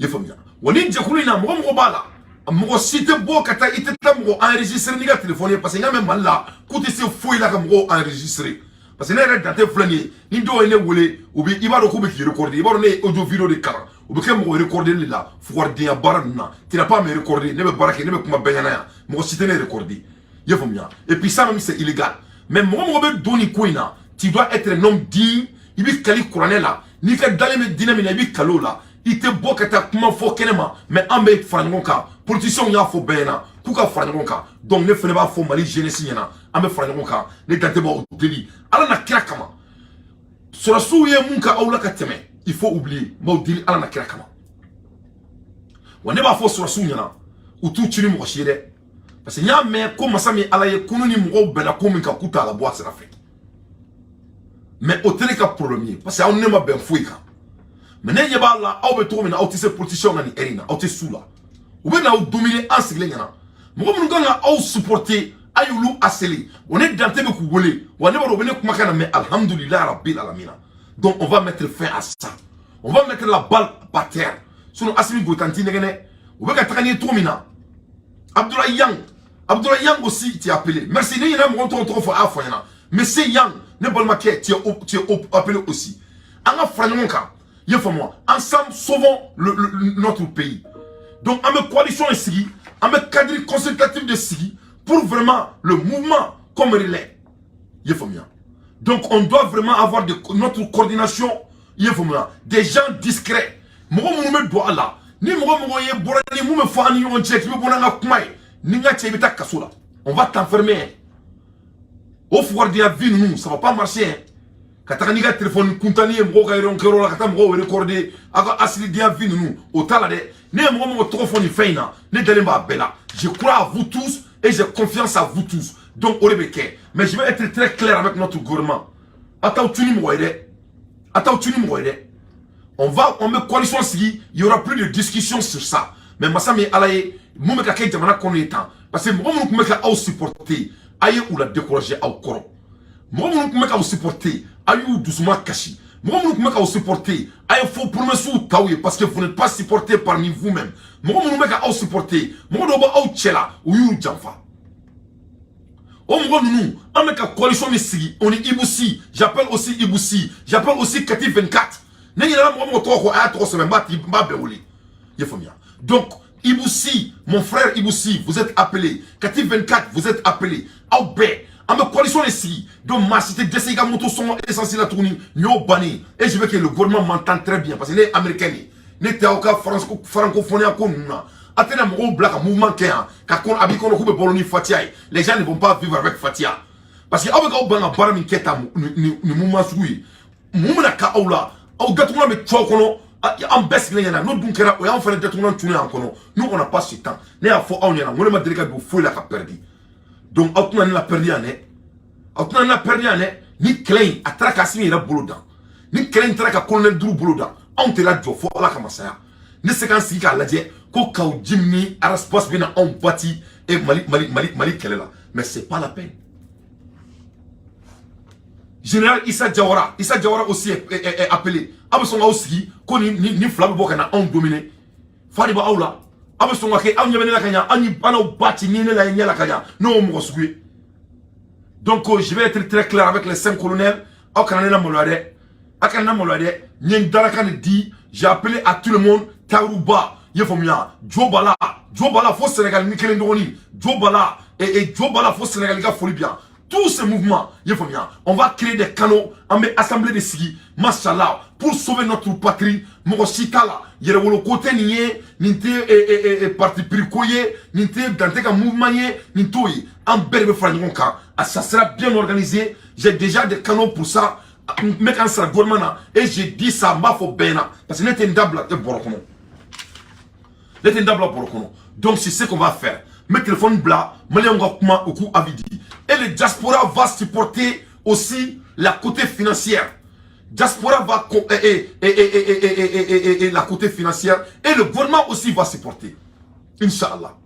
S1: I ye faamuya? Wa ni jɛkulu in na, mɔgɔ mɔgɔ b'a la, Mɔgɔ si tɛ bɔ ka taa, i tɛ taa mɔgɔ enregistrer n'i ka téléphone ye, parce que n y'a mɛn Mali la k'u tɛ se foyi la ka mɔgɔw enregistrer. Parce que ne yɛrɛ dante filɛ nin ye, ni dɔw ye ne wele, u bɛ, i b'a dɔn k'u bɛ k'i recorder. I b'a dɔn ne ye audio vidéo de kalan, u bɛ kɛ mɔgɔ recorder de la fugaridenya baara ninnu na. Tu n'as pas à me recorder. Ne bɛ baara kɛ, ne bɛ kuma bɛɛ ɲɛna yan, mɔgɔ si tɛ ne recorder, i y'a faamuya? Et puis ça même, c'est illégal. Mais mɔgɔ mɔgɔ bɛ don nin ko in na, tu dois être un homme digne. I bɛ kali kuranɛ la, n'i ka dalen bɛ diinɛ min na, i bɛ kali o la. I tɛ bɔ ka taa kuma fɔ kɛnɛ ma. Mais an bɛ fara ɲɔgɔn kan. Politiciens y'a fɔ bɛɛ ɲɛna k'u ka fara ɲɔgɔn kan. Donc ne fana b'a fɔ Mali jeunesse ɲɛna, an bɛ fara ɲɔgɔn kan. Ne dante b'aw deli Ala na kira kama. Sɔrɔsiw ye mun kɛ aw la ka tɛmɛ, il faut oublier. N b'aw deli Ala na kira kama. Wa ne b'a fɔ sɔrɔsiw ɲɛna, u t'u ci ni mɔgɔ si ye dɛ, parce que n y'a mɛn ko masa min Ala ye kunu ni mɔgɔw bɛnna ko min kan, k'u t'a la bɔ a sira fɛ. Mais o tɛ ne ka problème ye, parce que aw ni ne ma bɛn foyi kan. Mais ne ɲɛ b'a la, aw bɛ cogo min na, aw tɛ se politicien na nin heure in na, aw tɛ su la. U bɛ n'aw dominer an sigilen ɲɛna. Mɔgɔ minnu kan ka aw supporter, a y'olu harceler. O ne dante bɛ k'u wele wa, ne b'a dɔn u bɛ ne kumakan na mɛn. Alhamdulilayi rabbil alamina. Donc on va mettre fin à ça, on va mettre la balle par terre. Sinon Assimi Goïta t'i nɛgɛn dɛ. U bɛ ka taga n'i ye cogo min na. Abdoulaye Yang, Abdoulaye Yang aussi, tu es appelé. Merci. Ne ɲinɛ mɔgɔ tɔgɔ fɔ, a y'a fɔ n ɲɛna. Monsieur Yang, ne balimakɛ, tu es appelé aussi. An ka fara ɲɔgɔn kan, i y'a faamu wa? Ensemble, sauvons notre pays. Donc an bɛ coalition de sigi, an bɛ cadre consultatif de sigi pour vraiment le mouvement comme relais, i y'a faamuya? Donc on doit vraiment avoir notre coordination, i y'a faamuya, des gens discrets, mɔgɔ minnu bɛ don a la. Ni mɔgɔ ye bɔra ni mun bɛ fɔ an ni ɲɔgɔn cɛ k'i bɛ bɔ n'an ka kuma ye, ni n ka cɛ, i bɛ taa kaso la. On va t'enfermer. O fugaridenya vie ninnu, ça va pas marcher hein. Ka taga n'i ka téléphone kuntani ye mɔgɔw ka réunion kɛyɔrɔ la, ka taa mɔgɔw recorder, aw ka asilidenya vie ninnu, o t'a la dɛ. Ne ye mɔgɔ tɔgɔ fɔ nin fɛn in na, ne dalen b'a bɛɛ la. Je crois à vous tous et j'ai confiance à vous tous. Donc o de bɛ kɛ. Mais je vais être très clair avec notre gouvernement: a t'aw tu ni mɔgɔ ye dɛ, a t'aw tu ni mɔgɔ ye dɛ. On bɛ coalition sigi, il y aura plus de discussion sur ça. Mais masa min Ala ye, mun bɛ ka kɛ jamana kɔnɔ ye tan? Parce que mɔgɔ minnu tun bɛ ka aw supporter, a ye u la décourager aw kɔrɔ. Mɔgɔ minnu tun bɛ k'aw supporter, a y'u dusuma kasi. Mɔgɔ minnu tun bɛ k'aw supporter, a ye faux promesses t'aw ye, parce que vous n'êtes pas supporté parmi vous-même. Mɔgɔ minnu bɛ ka aw supporter, mɔgɔ dɔw bɛ aw cɛ la, u y'u janfa. O mɔgɔ ninnu, an bɛ ka coalition min sigi, o ni Ibou Sy, j'appelle aussi Ibou Sy, j'appelle aussi Kati 24. Ne ɲinɛna mɔgɔ mɔgɔ tɔgɔ kɔ, a y'a tɔgɔ sɛbɛn, n b'a tigi, n b'a bɛɛ wele, i y'a faamuya? Donc Ibou Sy, mon frère Ibou Sy, vous êtes appelé. Kati 24, vous êtes appelé. Aw bɛɛ, an bɛ coalition de sigi. Donc maa si tɛ dɛsɛ i ka moto sɔngɔ essence la tuguni. Nin y'o bannen. Et je veux que le gouvernement m'entende très bien, parce que ne ye Américain de ye, ne tɛ aw ka francophonie ko ninnu na. A tɛna mɔgɔw bila ka mouvement kɛ yan ka kɔnɔ, a b'i kɔnɔ k'u bɛ balo ni fatiya ye. Les gens ne vont pas vivre avec fatiya, parce que aw bɛ k'aw ban ka baara min kɛ tan, nin mouvement sugu ye, mun bɛna kɛ aw la? Aw datugulan bɛ cu aw kɔnɔ, an bɛɛ sigilen ɲɛna. N'o dun kɛra, o y'an fana datugulan tunnen an kɔnɔ. Nous, on n'a pas ce temps. Ne y'a fɔ aw ɲɛna n ko ne ma deli ka don foyi la ka perdu. Donc aw tɛna ne la perdu yan dɛ, aw tɛna ne la perdu yan dɛ. Ni kɛlɛ in a taara k'Asimi yɛrɛ bolo dan, ni kɛlɛ in taara ka colonel duuru bolo dan, anw tɛ la jɔ fo Ala ka masaya. Ne se k'an sigi k'a lajɛ ko Kaou Djim ni Ras Bath bɛna anw bati e Mali Mali Mali Mali kɛlɛ la, mais c'est pas la peine. Général Issa Diawara, Issa Diawara aussi est appelé. Aw bɛ sɔn k'aw sigi ko ni fila bɛ bɔ ka na anw dominer? Fa de b'aw la. Aw bɛ sɔn ka kɛ aw ɲɛ bɛ ne la ka ɲa, aw ni an n'aw ba ci ni ne la ye ɲɛ la ka ɲa, n'o ye mɔgɔ sugu ye. Donc je vais être très clair avec les cinq colonels. Aw kana ne la maloya dɛ, aw kana ne maloya dɛ. N ye n dalakan de di. J'ai appelé à tout le monde. Tayiruba, i y'a faamuya? Jo bala, jo bala fo Sénégal, ni kelen dɔgɔnin jo bala et jo bala fo Sénégal, i ka foli bi yan. Tous ces mouvements, i y'a faamuya, on va créer des canaux. An bɛ assemblée de sigi, mashallah, pour sauver notre patrie. Mɔgɔ si t'a la, yɛrɛwolo ko tɛ nin ye, nin tɛ parti pris ko ye, nin tɛ Dante ka mouvement ye, nin t'o ye. An bɛɛ de bɛ fara ɲɔgɔn kan. Ça sera bien organisé. J'ai déjà des canaux pour ça. N bɛ ka n sara gouvernement na et j'ai dit ça, n b'a fɔ bɛɛ ɲɛna, parce que ne tɛ n da bila bɔrɔ kɔnɔ, ne tɛ n da bila bɔrɔ kɔnɔ. Donc c'est ce qu'on va faire. N bɛ téléphone bila, Maliyɛnw ka kuma, u k'u avis di. Et le diaspora va supporter aussi la côté financière. Diaspora va et la côté financière et le gouvernement aussi va supporter. Inch'Allah.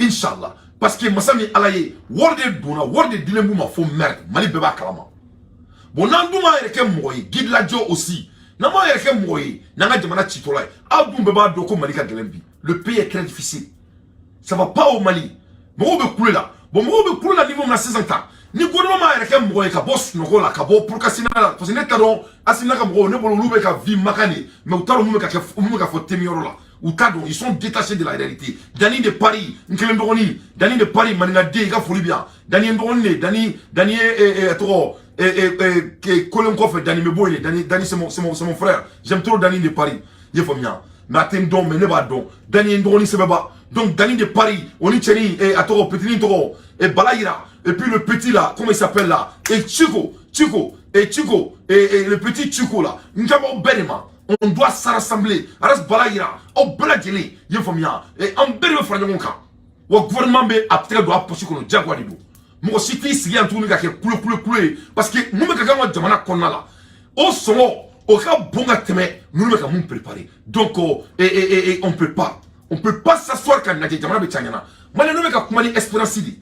S1: Inch'Allah. Parce que masa min Ala ye, wari de donna, wari de dilen b'u ma fo merde, Mali bɛɛ b'a kalama. Bon, n'an dun m'an yɛrɛ kɛ mɔgɔ ye, guide lajɔ aussi, n'an m'an yɛrɛ kɛ mɔgɔ ye, n'an ka jamana citɔla ye, aw dun bɛɛ b'a dɔn ko Mali ka gɛlɛn bi. Le pays est très difficile. Ça va pas au Mali. Mɔgɔw bɛ kule la. Bon, mɔgɔw bɛ kule la niveau min na sisan tan, ni gouvernement m'a yɛrɛ kɛ mɔgɔ ye ka bɔ sunɔgɔ la, ka bɔ procrastination la, parce que ne t'a dɔn Assimi ka mɔgɔw, ne bolo olu bɛ ka vie makan de, mais u t'a dɔn mun bɛ ka kɛ, mun bɛ ka fɔ temiyɔrɔ la. U t'a dɔn, ils sont détachés de la réalité. Dani de Paris, n kelen dɔgɔnin, Dani de Paris, maninkaden, i ka foli bɛ yan. Dani ye n dɔgɔnin de. Dani, Dani ye tɔgɔ kolen kɔfɛ, Dani bɛ bɔ yen de. Dani, Dani, c'est mon frère. J'aime trop Dani de Paris, i ye faamuya? Mais a tɛ n dɔn, mais ne b'a dɔn. Dani ye n dɔgɔnin sɛbɛba. Donc Dani de Paris, o ni cɛnin, a tɔgɔ, petinin tɔgɔ Bala Yira, et puis le petit là, comment il s'appelle là, et Chico, Chico, et Chico, et le petit Chico là, n ka b'aw bɛɛ de ma. On doit se rassembler. Aras Bala Yira, aw bɛɛ lajɛlen, i ye faamuya? An bɛɛ de bɛ fara ɲɔgɔn kan. Wa gouvernement bɛ a tɛgɛ don a poche kɔnɔ, diyagoya de don. Mɔgɔ si t'i sigi yan tuguni ka kɛ kule kule kule ye, parce que mun bɛ ka kɛ an ka jamana kɔnɔna la, o sɔngɔ o ka bon ka tɛmɛ ninnu bɛ ka mun préparer. Donc et on peut pas s'asseoir ka lajɛ jamana bɛ ca ɲɛna. Maliyɛnw bɛ ka kuma ni espérance de.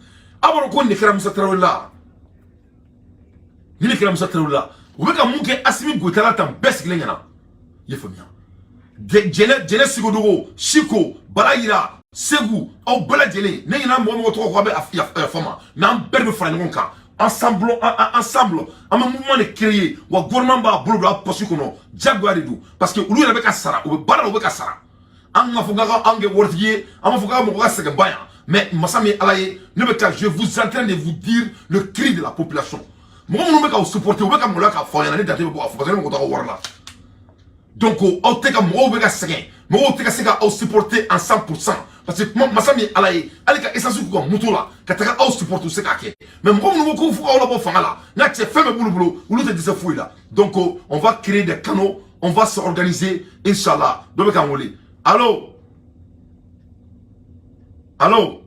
S1: A b'a dɔn ko nin kɛra Musa Tarawele la, ni ne kɛra Musa Tarawele la, u bɛ ka mun kɛ Assimi Goïta la tan, bɛɛ sigilen ɲɛna, i ye faamuya? Jɛnɛ, Jɛnɛ Sigodogo, Siko, Bala Yira, Segu, aw bɛɛ lajɛlen, ne ɲinɛ mɔgɔ mɔgɔ tɔgɔ kɔ, a bɛ yafa ma. Mais an bɛɛ de bɛ fara ɲɔgɔn kan ensemble, ensemble, an bɛ mouvement de créer. Wa gouvernement b'a bolo don a poche kɔnɔ, diyagoya de don, parce que olu yɛrɛ bɛ ka sara, u bɛ baara la, u bɛ ka sara. An ka fɔ k'an ka kɛ waritigi ye, an b'a fɔ k'an ka mɔgɔ ka sɛgɛn ba yan, mais masa min ye Ala ye, ne bɛ ka, je vous en train de vous dire le cri de la population. Mɔgɔ minnu bɛ k'aw supporter, u bɛ ka maloya k'a fɔ aw ɲɛna. Ne date bɛ bɔ k'a fɔ, parce que ne mɔgɔ t'aw ka wari la. Donc aw tɛ ka, mɔgɔw bɛ ka sɛgɛn, mɔgɔw tɛ ka se ka aw supporter en 100%, parce que kuma masa min ye Ala ye, hali ka essence k'u ka moto la ka taga aw supporter, u se k'a kɛ. Mais mɔgɔ minnu ko k'u fo k'aw labɔ fanga la, n ka cɛ, fɛn bɛɛ b'olu bolo, olu tɛ dɛsɛ foyi la. Donc on va créer des canaux, on va s'organiser, inchallah. Dɔ bɛ k'an wele. Allo, allo,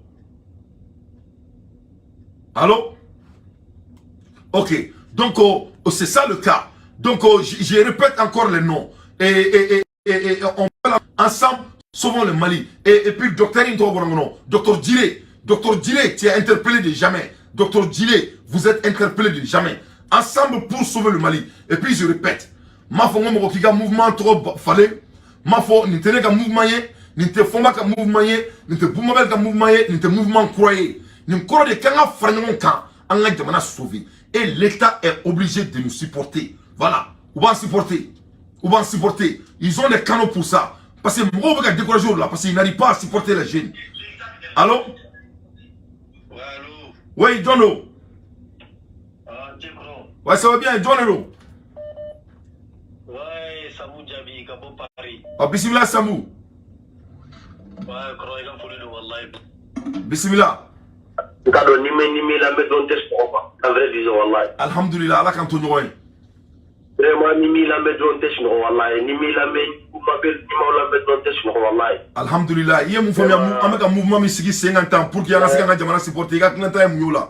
S1: allo. Ok, donc c'est ça le cas. Donc je répète encore les noms et on ensemble sauvons le Mali. Et puis docteur, docteur Djiré, docteur Djiré, tu es interpellé de jamais. Docteur Djiré, vous êtes interpellé de jamais. Ensemble pour sauver le Mali. Et puis je répète, ma fɔ mɔgɔ k'i ka mouvement tɔgɔ falen, ma fɔ nin tɛ ne ka mouvement ye, nin tɛ Fɔnba ka mouvement ye, nin tɛ Bumabel ka mouvement ye, nin tɛ mouvement kura ye. Nin kɔrɔ de k'an ka fara ɲɔgɔn kan, an ka jamana sauver. Et l'État est obligé de nous supporter. Voilà, u b'an supporter, u b'an supporter. Ils ont des canaux pour ça, parce que mɔgɔw bɛ ka décourager o la, parce qu'ils n'arrivent pas à supporter les jeunes. Allô?
S4: Ouais, allô.
S1: Oui, John Do.
S4: Ah, Tchekro.
S1: Ouais, ça va bien, John Do.
S4: Ouais, Samou Djabi, ka bɔ Paris.
S1: Ah, bismillah Samou.
S4: Ouais, kɔrɔ, i ka foli don wallahi.
S1: Bismillah.
S4: N t'a dɔn ni mɛ lamɛn dɔrɔn tɛ sunɔgɔ quoi. En vrai disons wallahi.
S1: Alhamdulillah, Ala k'an to ɲɔgɔn ye.
S4: Vraiment, ni m'i lamɛn dɔrɔn tɛ sunɔgɔ wallahi. Ni m'i lamɛn, kuma bɛ ni m'aw lamɛn dɔrɔn tɛ sunɔgɔ wallahi.
S1: Alhamdulillah, i ye mun faamuya? An bɛ ka mouvement min sigi sen kan tan pour que an ka se k'an ka jamana supporter, i ka hakilinata ye mun ye o la?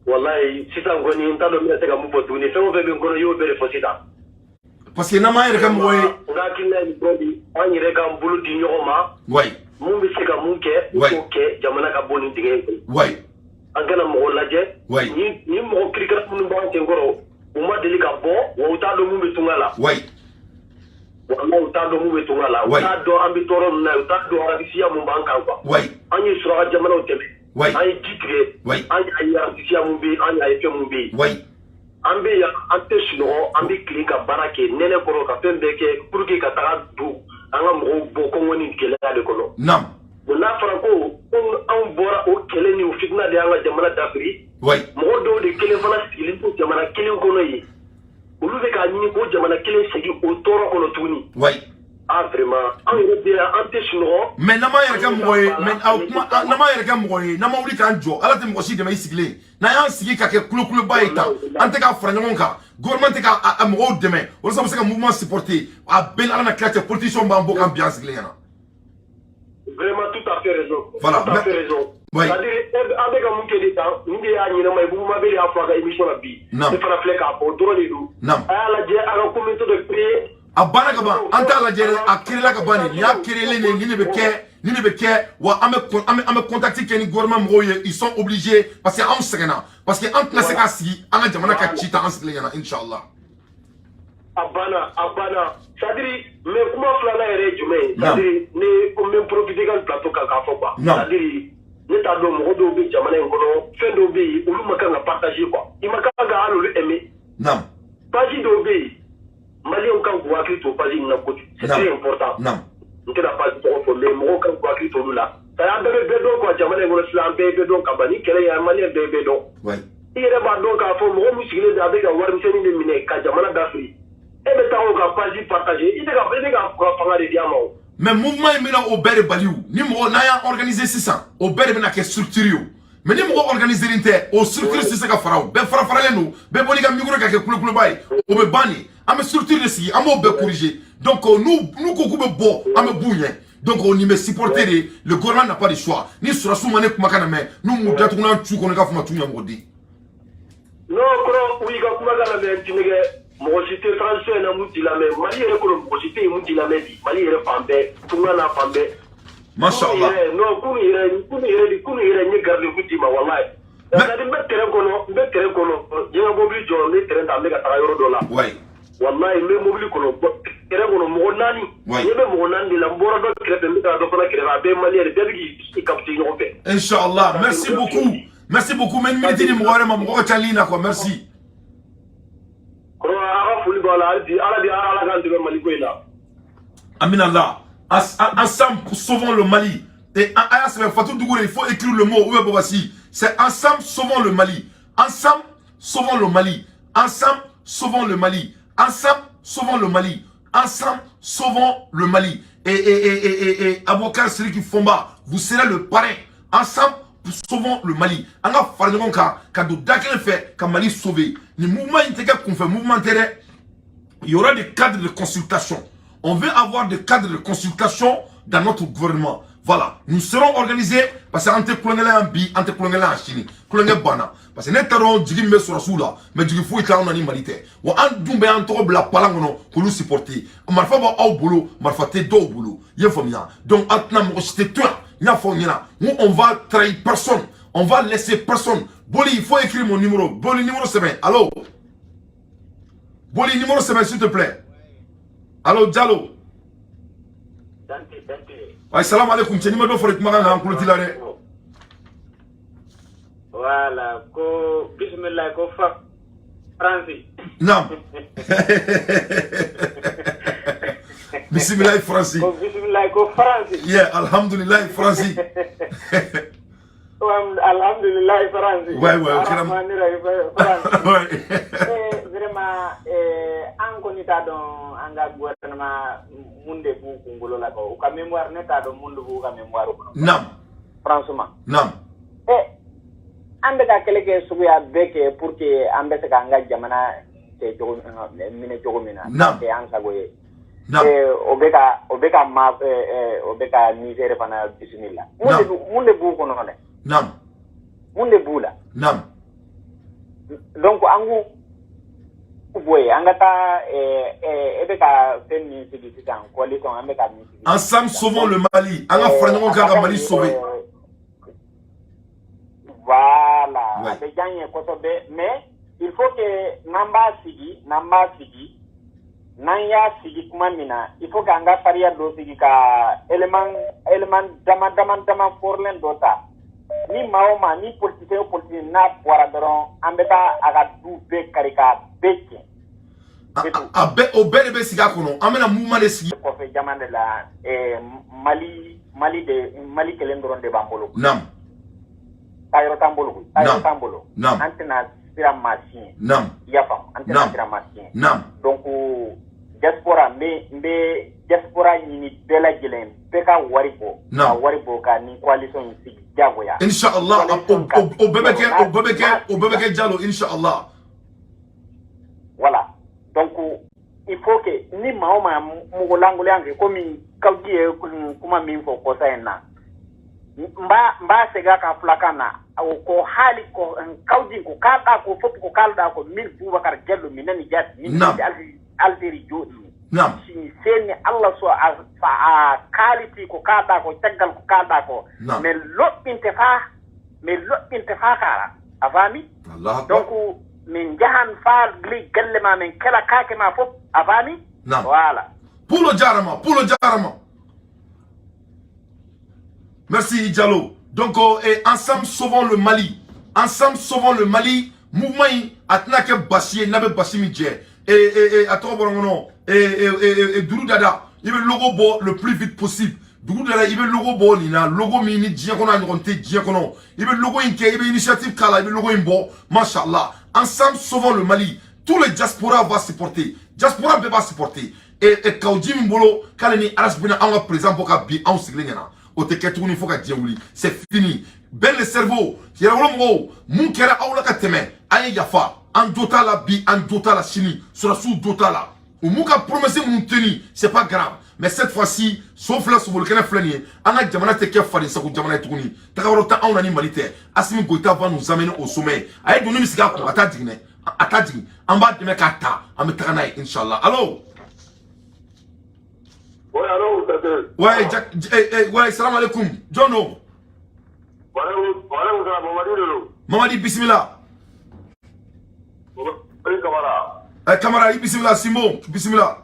S4: Wallahi, sisan kɔni n t'a dɔn n bɛna se ka mun fɔ tuguni. Fɛn o fɛn bɛ n kɔnɔ, i y'o bɛɛ de fɔ sisan.
S1: Parce que n'an m'an yɛrɛ kɛ mɔgɔ ye.
S4: N ka hakilina ye nin dɔrɔn de ye. An yɛrɛ k'an bolo di ɲɔgɔn ma. Mun bɛ se ka mun kɛ, k'o kɛ, jamana ka bɔ nin dingɛ in kɔnɔ. An kana mɔgɔ lajɛ. Ni mɔgɔ kirikara minnu b'an sen kɔrɔ, u ma deli ka bɔ wa, u t'a dɔn mun bɛ tunga la. Walahi, u t'a dɔn mun bɛ tunga la. U t'a dɔn an bɛ tɔɔrɔ min na, u t'a dɔn arabisiya mun b'an kan quoi. An ye suraka jamanaw tɛmɛ. An ye ji tigɛ. An y'a ye arabisiya mun bɛ yen, an y'a ye fɛn mun bɛ yen. An bɛ yan, an tɛ sunɔgɔ, an bɛ tilen ka baara kɛ nɛnɛ kɔrɔ, ka fɛn bɛɛ kɛ pour que ka taga don an ka mɔgɔw bɔ kɔngɔ ni gɛlɛya de kɔnɔ. Bon, n'a fɔra ko anw bɔra o kɛlɛ ni o fitina de y'an ka jamana dafiri, mɔgɔ dɔw de kelen fana sigilen to jamana kelen kɔnɔ yen, olu bɛ k'a ɲini k'o jamana kelen segin o tɔɔrɔ kɔnɔ tuguni. Ah, vraiment, an yɛrɛ bɛ yan, an tɛ sunɔgɔ.
S1: Mais n'an m'an yɛrɛ kɛ mɔgɔ ye, mais aw kuma, n'an m'an yɛrɛ kɛ mɔgɔ ye, n'an ma wuli k'an jɔ, Ala tɛ mɔgɔ si dɛmɛ i sigilen. N'an y'an sigi ka kɛ kulokuluba ye tan, an tɛ ka fara ɲɔgɔn kan, gouvernement tɛ ka a mɔgɔw dɛmɛ walasa u bɛ se ka mouvement supporter, a bɛɛ ni Ala na kira cɛ, politiciens b'an bɔ k'an bin an sigilen ɲɛna.
S4: Vraiment, tout à fait raison.
S1: Voilà.
S4: Tout à fait raison. C'est-à-dire an bɛ ka mun kɛ de tan, nin de y'a ɲɛnama ye. Bubu Mabel y'a fɔ a ka émission la bi. Ne fana filɛ k'a fɔ, o dɔrɔn de don. A y'a lajɛ a ka communauté de créer.
S1: A banna ka ban, an t'a lajɛ dɛ, a créé la ka ban de. Nin y'a créé de, nin de bɛ kɛ, nin de bɛ kɛ. Wa an bɛ contact kɛ ni gouvernement mɔgɔw ye, ils sont obligés, parce que anw sɛgɛnna, parce que an tɛna se ka sigi an ka jamana ka ci ta an sigilen ɲɛna, inchallah.
S4: A banna, a banna. C'est à dire, mais kuma filanan yɛrɛ ye jumɛn ye? C'est à dire, ne n bɛ profiter ka plateau kan k'a fɔ quoi. C'est à dire, ne t'a dɔn, mɔgɔ dɔw bɛ jamana in kɔnɔ, fɛn dɔw bɛ yen, olu ma kan ka partager quoi. I ma kan ka hali olu aimer. Page dɔw bɛ yen, maliyɛnw kan k'u hakili to page in na kojugu. C'est très important. N tɛna page tɔgɔ fɔ, mais mɔgɔw kan k'u hakili to olu la. C'est à dire, an bɛɛ bɛ bɛɛ dɔn quoi. Jamana in kɔnɔ sisan, an bɛɛ bɛ dɔn ka ban. Ni kɛlɛ in, maliyɛn bɛɛ bɛ dɔn. I yɛrɛ b'a dɔn k'a fɔ mɔgɔ min sigilen don, a bɛ ka warimisɛnnin de minɛ ka jamana dafiri. E bɛ taa o ka page partager, i tɛ ka fanga de di a ma o.
S1: Mais mouvement in bɛna o bɛɛ de bali o. Ni mɔgɔ n'an y'an organiser sisan, o bɛɛ de bɛna kɛ structure ye o. Mais ni mɔgɔ organiser tɛ, o structure tɛ se ka fara o. Bɛɛ fara faralen don, bɛɛ bɔ n'i ka micro ka kɛ kulokuloba ye, o bɛ ban de. An bɛ structure de sigi, an b'o bɛɛ corriger. Donc n'u ko k'u bɛ bɔ, an bɛ b'u ɲɛ. Donc nin bɛ supporter de, le gouvernement n'a pas de choix. Ni sɔrɔsiw ma ne kumakan na mɛn, n'u m'u datugu n'an cu kɔnɔ, i k'a fɔ ma t'u ɲɛmɔgɔden.
S4: Non, kɔrɔ, u y'i ka kumakan lamɛn, tinɛgɛ mɔgɔ si tɛ transition in na mun t'i lamɛn. Mali yɛrɛ kɔnɔ, mɔgɔ si tɛ yen mun t'i lamɛn bi. Mali yɛrɛ fan bɛɛ, tunga n'a fan bɛɛ.
S1: Masha Allah.
S4: Non, kunu yɛrɛ, kunu yɛrɛ, kunu yɛrɛ, n ye garde-fou d'i ma, walayi. C'est à dire, n bɛ terrain kɔnɔ, n bɛ terrain kɔnɔ, n ye n ka mobili jɔ, n bɛ terrain ta, n bɛ ka taga yɔrɔ dɔ la. Walayi, n bɛ mobili kɔnɔ, terrain kɔnɔ, mɔgɔ naani. N ɲɛ bɛ mɔgɔ naani de la, n bɔra dɔ kɛrɛfɛ, n bɛ taa dɔ fana kɛrɛfɛ, a bɛɛ ye maliyɛn de, bɛɛ bɛ k'i capter ɲɔgɔn fɛ.
S1: Inch'Allah. Merci beaucoup. Merci beaucoup. Mais une minute ni mɔgɔ wɛrɛ ma, mɔgɔ ka ca ligne na quoi. Merci.
S4: Kɔrɔ, a ka foli b'a la hali bi. Ala bi, Ala k'an dɛmɛ Mali ko in na.
S1: Amina Allah. Ensemble, sauvons le Mali. Et Fatou Dougouré, il faut écrire le mot. Où est Bobassi? C'est ensemble, sauvons le Mali. Ensemble, sauvons le Mali. Ensemble, sauvons le Mali. Ensemble, sauvons le Mali. Ensemble, sauvons le Mali. Et avocat Sidiki Fomba, vous serez le parrain. Ensemble, sauvons le Mali. An ka fara ɲɔgɔn kan ka don da kelen fɛ ka Mali sauver. Ni mouvement in tɛ kɛ kunfɛ mouvement tɛ dɛ. Il y aura des cadres de consultation. On veut avoir des cadres de consultation dans notre gouvernement. Voilà, nous serons organisés parce que an tɛ kulonkɛ la yan bi, an tɛ kulonkɛ la yan sini. Kulonkɛ banna. Parce que ne t'a dɔn jigi min bɛ sɔrɔsiw la, mais jigi foyi t'anw na ni Mali tɛ. Wa an dun bɛ an tɔgɔ bila palan kɔnɔ k'olu supporter. Marifa b'aw bolo, marifa tɛ dɔw bolo. I ye faamuya? Donc an tɛna mɔgɔ si tɛ to yan. N y'a fɔ aw ɲɛna, n ko on va trahir personne. On va laisser personne. Boli, il faut écrire mon numéro. Boli, numéro sɛbɛn. Allo? Boli, numéro sɛbɛn, s'il te plaît. Allo, Diallo.
S5: Dante, Dante.
S1: Ay, salam alaikum. Cɛ, n'i ma dɔ fara i kumakan kan, an tulo t'i la dɛ.
S5: Voilà, ko bismillah, ko fa Franci.
S1: Naam. Bismillah, Franci.
S5: Ko bismillah, ko Franci.
S1: Yeah, alhamdulillah, Franci.
S5: Alhamdulillah, Franci.
S1: Ouais, ok.
S5: Arrahmanirrahim, Franci.
S1: Ouais.
S5: Eh, vraiment, eh, an kɔni t'a dɔn an ka gouvernement mun de b'u kunkolo la quoi. U ka mémoire, ne t'a dɔn mun de b'u ka mémoire kɔnɔ.
S1: Naam.
S5: Franchement.
S1: Naam.
S5: Eh, an bɛ ka kɛlɛ kɛ suguya bɛɛ kɛ pour que an bɛ se k'an ka jamana kɛ cogo minɛ cogo min na.
S1: Naam.
S5: Kɛ an sago ye.
S1: Naam.
S5: Eh, o bɛ ka ma o bɛ ka Niger fana bisimila. Mun de b'u kɔnɔ dɛ?
S1: Naam.
S5: Mun de b'u la?
S1: Naam.
S5: Donc an k'u bɔ yen, an ka taa e bɛ ka fɛn min sigi sisan, coalition, an bɛ ka min sigi.
S1: Ensemble, sauvons le Mali. An ka fara ɲɔgɔn kan ka Mali sauver.
S5: Voilà, a bɛ diya n ye kosɛbɛ, mais il faut que n'an b'a sigi, n'an b'a sigi, n'an y'a sigi kuma min na, il faut que an ka sariya dɔ sigi ka élément dama dama dama fɔrilen dɔ ta. Ni maa o maa, ni politicien o politicien n'a bɔra dɔrɔn, an bɛ taa a ka du bɛɛ kari k'a bɛɛ tiɲɛ.
S1: A bɛɛ, o bɛɛ de bɛ sigi a kɔnɔ. An bɛna mouvement de sigi.
S5: Kɔfɛ jamana de la, Mali, Mali de, Mali kelen dɔrɔn de b'an bolo.
S1: Naam.
S5: Taayɔrɔ t'an bolo koyi. Taayɔrɔ t'an bolo.
S1: Naam.
S5: An tɛna siran maa si ɲɛ.
S1: Naam.
S5: I y'a faamu, an tɛna siran maa si ɲɛ.
S1: Naam.
S5: Donc diaspora, n bɛ diaspora ɲini bɛɛ lajɛlen, bɛɛ ka wari bɔ.
S1: Naam.
S5: Ka wari bɔ ka nin coalition in sigi diyagoya.
S1: Inshallah, o bɛɛ bɛ kɛ, o bɛɛ bɛ kɛ, o bɛɛ bɛ kɛ, Jalo, inshallah.
S5: Voilà. Donc il faut que ni maa o maa mɔgɔ lankolonya kɛ, komi Kawuji ye kuma min fɔ kɔsa in na, n b'a segin a kan fulakan na. O ko haali ko Kawji ko kalɗa ko fof ko kalɗa ko min Boubacar Diallo mi nani jaati min Algérie jooɗimi.
S1: Naam.
S5: Si seeni Allah so a a kaaliti ko kalɗa ko caggal ko kalɗa ko min loɓɓinte faa, min loɓɓinte faa kaara, a faami. Donc Min jahan fa ley galle ma, min kela kake ma fof, a faami.
S1: Nam.
S5: Voilà.
S1: Poulo jarama, Poulo jarama. Merci Diallo. Donc, et ensemble sauvons le Mali. Ensemble sauvons le Mali. Mouvement in a tɛna kɛ basi ye n'a bɛ basi min jɛ. Et a tɔgɔ bɔra n kɔnɔ. Et Doudou Dada, i bɛ logo bɔ le plus vite possible. Doudou Dada, i bɛ logo bɔ nin na. Logo min ni diɲɛ kɔnɔ a ɲɔgɔn tɛ diɲɛ kɔnɔ. I bɛ logo in kɛ, i bɛ initiative k'a la, i bɛ logo in bɔ. Machallah. Ensemble sauvons le Mali. Tous les diaspora va supporter. Diaspora bɛɛ b'a supporter. Et Kawji min bolo k'ale ni Aras bɛna anw ka président bɔ ka bin anw sigilen ɲɛna. O tɛ kɛ tuguni fo ka diɲɛ wuli. C'est fini. Ben le cerveau. Yɛrɛwolo mɔgɔw, mun kɛra aw la ka tɛmɛ, an ye yafa. An jo t'a la bi, an jo t'a la sini. Sɔrɔdasiw jo t'a la. U m'u ka promesse minnu tenu, c'est pas grave. Mais cette fois-ci, so filɛ, sobolikɛnɛ filɛ nin ye. An ka jamana tɛ kɛ faden sago jamana ye tuguni. Tagayɔrɔ tɛ anw na ni Mali tɛ. Assimi Goïta va nous amener au sommet. A ye doni min sigi a kun, a t'a jigin dɛ. A t'a jigin. An b'a dɛmɛ k'a ta, an bɛ taga n'a ye, inchallah. Allo?
S4: Oui, allô, Dante.
S1: Ouais, Jack, eh, eh, ouais, salam alaikum. John do.
S4: Waaleykum salam, Mamadi de don.
S1: Mamadi, bismillah.
S4: Mamadi Kamara.
S1: Eh, Kamara, i bismillah, Simon, bismillah.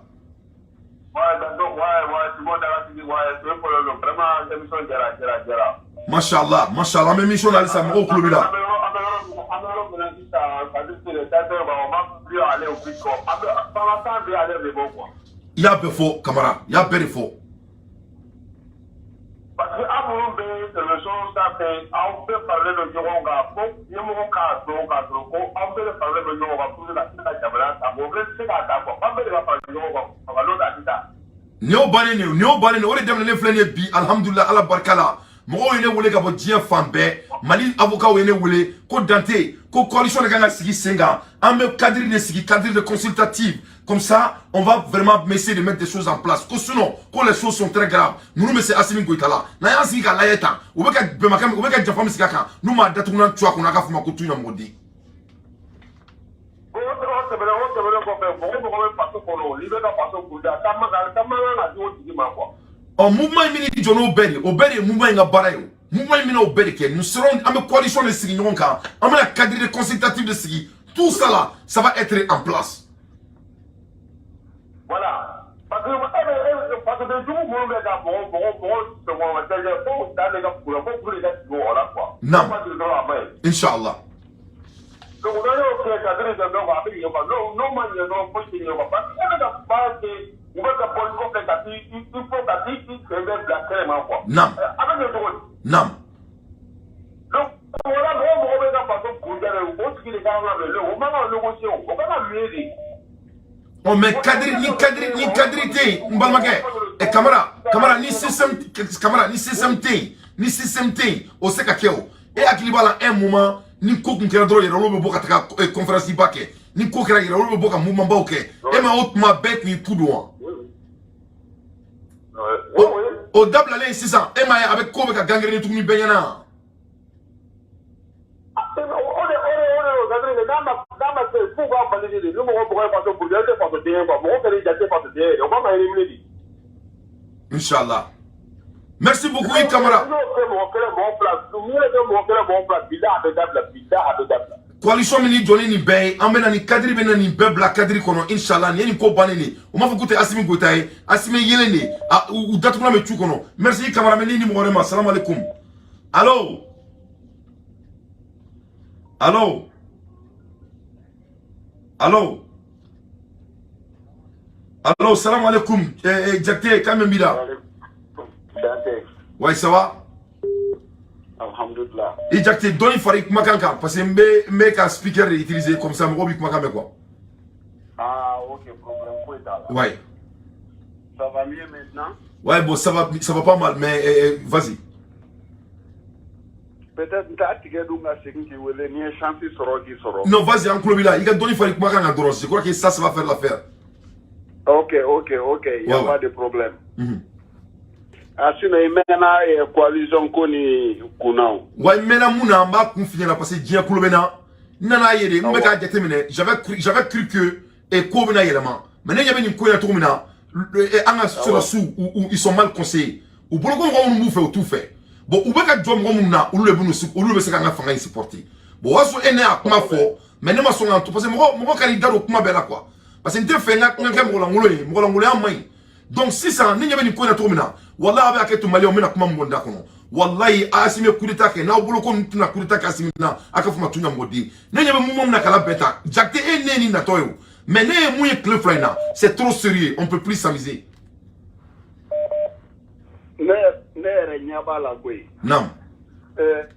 S4: Ouais, d'accord, ouais, Simon Dagasigi, ouais, c'est un problème. Vraiment, émission jara, jara, jara.
S1: Mashallah, mashallah. An bɛ mission na halisa, mɔgɔw tulo b'i la.
S4: An bɛ yɔrɔ min na sisan, c'est-à-dire que les directeurs, on va plus aller au plus quoi. An bɛ fanga tan bɛ ale de bɔ quoi.
S1: I y'a bɛɛ fɔ, Kamara, i y'a bɛɛ de fɔ.
S4: Parce que aw minnu bɛ télévision sanfɛ, aw bɛɛ faralen don ɲɔgɔn kan fo ɲɛmɔgɔ k'a dɔn k'a sɔrɔ ko aw bɛɛ de faralen don ɲɔgɔn kan pour que ka se ka jamana ta. Bon, o bɛɛ tɛ se k'a ta quoi. An bɛɛ de ka fara ɲɔgɔn kan, ka n'o tɛ a tɛ taa.
S1: Nin y'o bannen de ye, nin y'o bannen de ye. O de daminɛlen filɛ nin ye bi, alhamdulilah, Ala barika la. Mɔgɔw ye ne wele ka bɔ diɲɛ fan bɛɛ. Mali avocat ye ne wele ko Dante, ko coalition de kan ka sigi sen kan. An bɛ cadre de sigi, cadre de consultative. Comme ça, on va vraiment essayer de mettre des choses en place. Ko sinon, ko les choses sont très graves. Ninnu bɛ se Assimi Goïta la. N'an y'an sigi k'a lajɛ tan, u bɛ ka bɛnbakan, u bɛ ka janfa min sigi a kan, n'u m'a datugulan tu a kunna, a k'a fɔ ma ko tu ɲamɔgɔden.
S4: O tɛmɛnen kɔfɛ, mɔgɔ mɔgɔ bɛ faso kɔnɔ, n'i bɛ ka faso kunja, ta man kan ka di o tigi ma quoi.
S1: Ɔ, mouvement in bɛ jɔ n'o bɛɛ de ye, o bɛɛ de ye mouvement in ka baara ye. O mouvement in bɛna o bɛɛ de kɛ. Nous serons, an bɛ coalition de sigi ɲɔgɔn kan, an bɛna cadre de consultatif de sigi. Tout ça là, ça va être en place.
S4: Voilà. Parce que e bɛ e fasoden jugu minnu bɛ ka mɔgɔ sɔngɔ tɛgɛ fo dan de ka kura fo kuru de ka sigi o la quoi.
S1: Naam.
S4: N'o ma sigi dɔrɔn, a ma ɲi.
S1: Inchallah.
S4: Donc n'an y'o kɛ cadre de dɔn quoi, a bɛ ɲɛ quoi. N'o ma ɲɛ dɔrɔn, foyi tɛ ɲɛ quoi. Parce que e bɛ ka baara kɛ, u bɛ ka bɔ i kɔfɛ ka t'i i fo ka t'i i sen bɛɛ bila kɛnɛ ma quoi.
S1: Naam.
S4: A bɛ ɲɛ cogo di?
S1: Naam.
S4: Donc wala mɔgɔ bɛ ka faso kunja dɛ, o tigi de kan ka minɛ, o man kan ka négocier o, o kan ka minɛ de.
S1: Ɔ, mais cadre tɛ yen, n balimakɛ. Ɛ, Kamara, Kamara, ni système, Kamara, ni système tɛ yen, ni système tɛ yen, o se ka kɛ o. E hakili b'a la, un moment ni ko kun kɛra dɔrɔn, Yɛrɛwolo bɛ bɔ ka taga conférence ba kɛ. Ni ko kɛra, Yɛrɛwolo bɛ bɔ ka mouvement baw kɛ. E ma o tuma bɛɛ tun y'i ku don wa? O dabilalen sisan, e m'a ye a bɛ ko bɛ ka gangréner tuguni bɛɛ ɲɛna.
S4: O de c'est-à-dire que n'a ma se f'u k'a valider de. Ni mɔgɔ mɔgɔ ye faso buruja, e tɛ fasoden ye quoi. Mɔgɔ kɛra i jate fasoden ye, o kan ka éliminer de.
S1: Inchallah. Merci beaucoup, i Kamara.
S4: N'o kɛ mɔgɔ kelen mɔgɔ fila, n'o kɛ mɔgɔ kelen mɔgɔ fila, bila a bɛ dabila, bila a bɛ dabila.
S1: Coalition min ni jɔ ni nin bɛɛ ye, an bɛna nin cadre, bɛna nin bɛɛ bila cadre kɔnɔ, inchallah. Nin ye nin ko bannen de. U m'a fɔ k'u tɛ Assimi Goïta ye, Assimi yelen de a u datugulan bɛ tu kɔnɔ. Merci i Kamara. Mɛ ni mɔgɔ wɛrɛ ma. Salam alaikum. Allo, allo, allo, allo, salam alaikum. Jakite kan bɛ b'i la.
S6: Dante.
S1: Ouais, ça va?
S6: Alhamdulillah.
S1: I Jakite, dɔɔni fara i kumakan kan parce que n bɛ ka speaker de utiliser, comme ça mɔgɔw b'i kumakan mɛn quoi.
S6: Ah, ok, problème foyi t'a la.
S1: Ouais.
S6: Ça va mieux maintenant?
S1: Ouais, bon, ça va, ça va pas mal, mais vas-y.
S6: Peut-être n t'a tigɛ dun ka segin k'i wele n'i ye chance sɔrɔ k'i sɔrɔ.
S1: Non, vas-y, an tulo b'i la. I ka dɔɔni fara i kumakan kan dɔrɔn. Je crois que ça va faire l'affaire.
S6: Ok, y a pas de problème. Ah, sinon i mɛnna coalition ko ni kunna o.
S1: Wa n mɛnna mun na, n b'a kun f'i ɲɛna parce que diɲɛ kulo bɛ n na. N nana ye de, n bɛ k'a jateminɛ. J'avais cru que ko bɛna yɛlɛma, mais ne ɲɛ bɛ nin ko in na cogo min na, an ka sɔrɔdasiw, ils sont mal conseillés. U bolo ko mɔgɔ minnu b'u fɛ, u t'u fɛ. Bon, u bɛ ka jɔ mɔgɔ minnu na, olu de bɛ olu de bɛ se k'an ka fanga in supporter. Bon, o y'a sɔrɔ e ne y'a kuma fɔ. Mais ne ma sɔn k'an to, parce que mɔgɔ mɔgɔ ka n'i da don kuma bɛɛ la quoi, parce que n tɛ fɛ n ka kɛ mɔgɔlankolon ye, mɔgɔlankolonya man ɲi. Donc sisan ne ɲɛ bɛ nin ko in na cogo min na, walahi, a bɛ hakɛ to, Maliyɛnw, n bɛna kuma min bɔ n da kɔnɔ, walahi, Asimi ye coup d'état kɛ n'aw bolo ko ninnu tɛna coup d'état kɛ Asimi na, a ka fɔ ma tuɲa mɔgɔden. Ne ɲɛ bɛ mouvement min na k'ala bɛɛ ta Jakite e ne ye nin natɔ ye o, mais ne ye mun ye tile 2 in na, c'est trop sérieux, on peut plus s'amuser.
S6: Ne yɛrɛ ɲɛ b'a la koyi.
S1: Naam.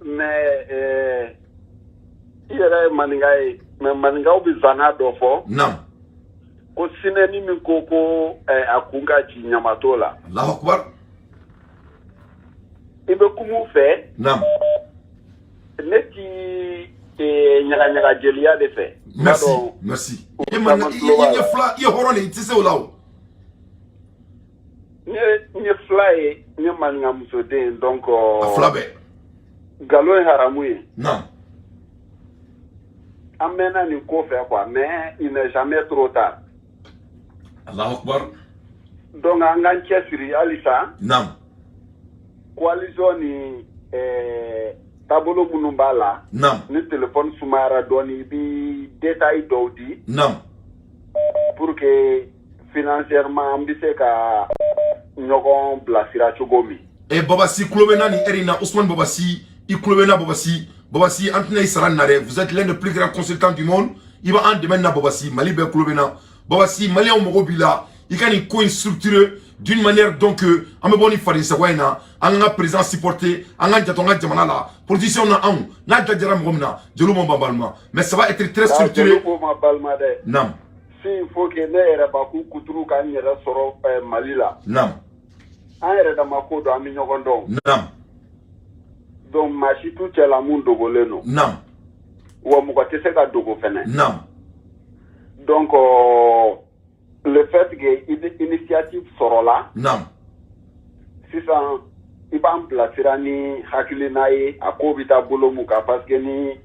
S6: Mais i yɛrɛ ye maninka ye, mais maninkaw bɛ zana dɔ fɔ.
S1: Naam.
S6: Ko sinɛni min ko a kun ka ci ɲamato la.
S1: Allahu akbar.
S6: I bɛ kumu fɛ.
S1: Naam.
S6: Ne ti ɲagaɲaga jeliya de fɛ.
S1: Merci, merci. I ma i ye fila, i ye hɔrɔn de, i tɛ se o la o.
S6: N ye fila ye, n ye maninka musoden, donc.
S1: A fila bɛɛ.
S6: Nkalon ye haramu ye.
S1: Naam.
S6: An mɛnna nin ko fɛ quoi, mais il n'est jamais trop tard.
S1: Allahu akbar.
S6: Donc an k'an cɛsiri halisa.
S1: Naam.
S6: Coalition ni taabolo minnu b'a la.
S1: Naam.
S6: Ni téléphone sumayara dɔɔni, i bi détail dɔw di.
S1: Naam.
S6: Pour que financièrement an bɛ se ka ɲɔgɔn bilasira cogo min.
S1: E Babasi kulo bɛ na nin heure in na, Ousmane Babasi, i kulo bɛ na Babasi. Babasi, an tɛna i sara nin na dɛ, vous êtes l'un des plus grands consultants du monde. I b'an dɛmɛ nin na Babasi, Mali bɛɛ kulo bɛ na. Babasi, Maliyɛnw mago b'i la, i ka nin ko in structurer d'une manière donc an bɛ bɔ ni fadensagoya in na, an ka président supporter, an ka janto an ka jamana la, politiciens na anw n'a jajara mɔgɔ min na, jeliw ma ban balima, mais ça va être très structuré.
S6: Jeliw ko ma balima dɛ.
S1: Naam.
S6: S'il faut que ne yɛrɛ bakun kuturu ka n yɛrɛ sɔrɔ Mali la.
S1: Naam.
S6: An yɛrɛ dama ko don, an bɛ ɲɔgɔn dɔn.
S1: Naam.
S6: Donc maa si t'u cɛla mun dogolen don.
S1: Naam.
S6: Wa mɔgɔ tɛ se ka dogo fɛnɛ.
S1: Naam.
S6: Donc le fait que initiative sɔrɔla.
S1: Naam.
S6: Sisan i b'an bilasira ni hakilina ye, a ko bɛ taa bolo mun kan, parce que ni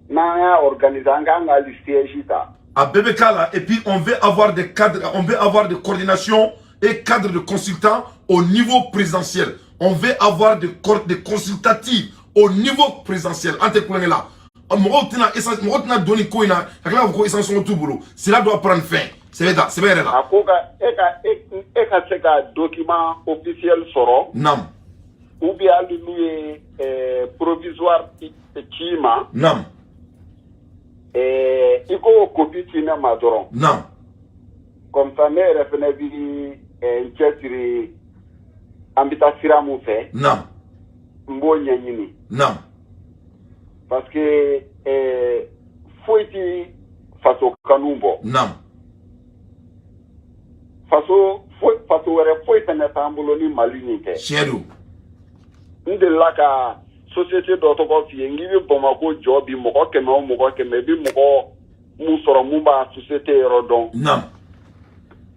S6: n'an y'a organiser, an kan ka hali siège ta.
S1: A bɛɛ bɛ k'a la, et puis on veut avoir des cadres, on veut avoir des coordinations et cadres de consultants au niveau présidentiel. On veut avoir des consultatifs au niveau présidentiel. An tɛ kulonkɛ la. Mɔgɔw tɛna essence, mɔgɔw tɛna don nin ko in na ka tila k'a fɔ ko essence sɔngɔ t'u bolo. Cela doit prendre fin. Sɛbɛ ta, sɛbɛ yɛrɛ la.
S6: A ko ka e ka se ka document officiel sɔrɔ.
S1: Naam.
S6: Ou bien hali n'u ye provisoire ci i ma.
S1: Naam.
S6: I k'o copie ci ne ma dɔrɔn.
S1: Naam.
S6: Comme ça ne yɛrɛ fɛnɛ bi n cɛsiri, an bɛ taa sira mun fɛ.
S1: Naam.
S6: N b'o ɲɛɲini.
S1: Naam.
S6: Parce que foyi ti faso kanu bɔ.
S1: Naam.
S6: Faso foyi, faso wɛrɛ foyi fɛnɛ t'an bolo ni Mali nin tɛ.
S1: Tiɲɛ don.
S6: N delila ka société dɔ tɔgɔ f'i ye, n k'i bɛ Bamako jɔ bi, mɔgɔ 100 o mɔgɔ 100, i bɛ mɔgɔ mun sɔrɔ mun b'a société yɔrɔ dɔn.
S1: Naam.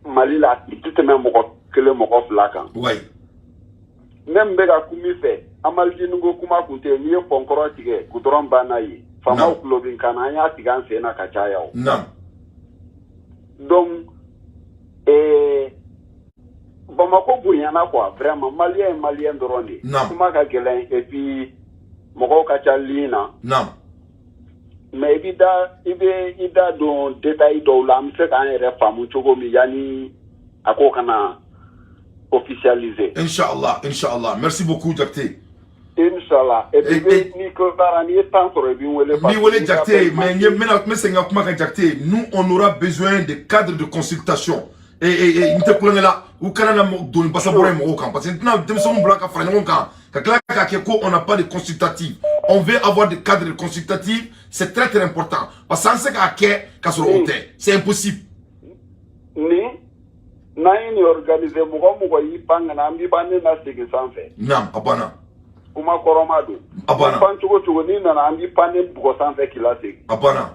S6: Mali la, i tɛ tɛmɛ mɔgɔ kelen, mɔgɔ fila kan. Ne min bɛ ka kun min fɛ, Amalidini ko kuma kun tɛ yen, n'i ye pɔnkɔrɔ tigɛ, goudron banna yen. Faamaw tulo bɛ n kan na, an y'a tigɛ an sen na ka caya o.
S1: Naam.
S6: Donc Bamako bonyana quoi, vraiment, Malien ye Malien dɔrɔn de.
S1: Naam.
S6: Kuma ka gɛlɛn et puis mɔgɔw ka ca ligne na.
S1: Naam.
S6: Mais i bɛ i da don détail dɔw la, an bɛ se k'an yɛrɛ faamu cogo min yanni a ko kana officialiser.
S1: Inch'Allah, Inch'Allah. Merci beaucoup, Jakite.
S6: Inch'Allah. Et puis n'i ko baara, n'i ye temps sɔrɔ, i bɛ n wele.
S1: N b'i wele Jakite, mais n ye n bɛna n bɛ segin ka kuma kan Jakite. Nous, on aura besoin de cadres de consultation. Et n tɛ kulonkɛ la, u kana na don basa bɔra ye mɔgɔw kan, parce que n tɛna denmisɛnninw bila ka fara ɲɔgɔn kan ka tila k'a kɛ ko on n'a pas de consultatif. On veut avoir des cadres consultatifs, c'est très très important. Parce que an tɛ se k'a kɛ k'a sɔrɔ o tɛ, c'est impossible.
S6: Ni n'an ye nin organiser, mɔgɔ mɔgɔ y'i pan ka na, an b'i ban ne na segin sanfɛ.
S1: Naam, a banna.
S6: Kuma kɔrɔma don.
S1: A banna.
S6: Pan cogo cogo, n'i nana, an b'i pan ne bugɔ sanfɛ k'i lasegin.
S1: A banna.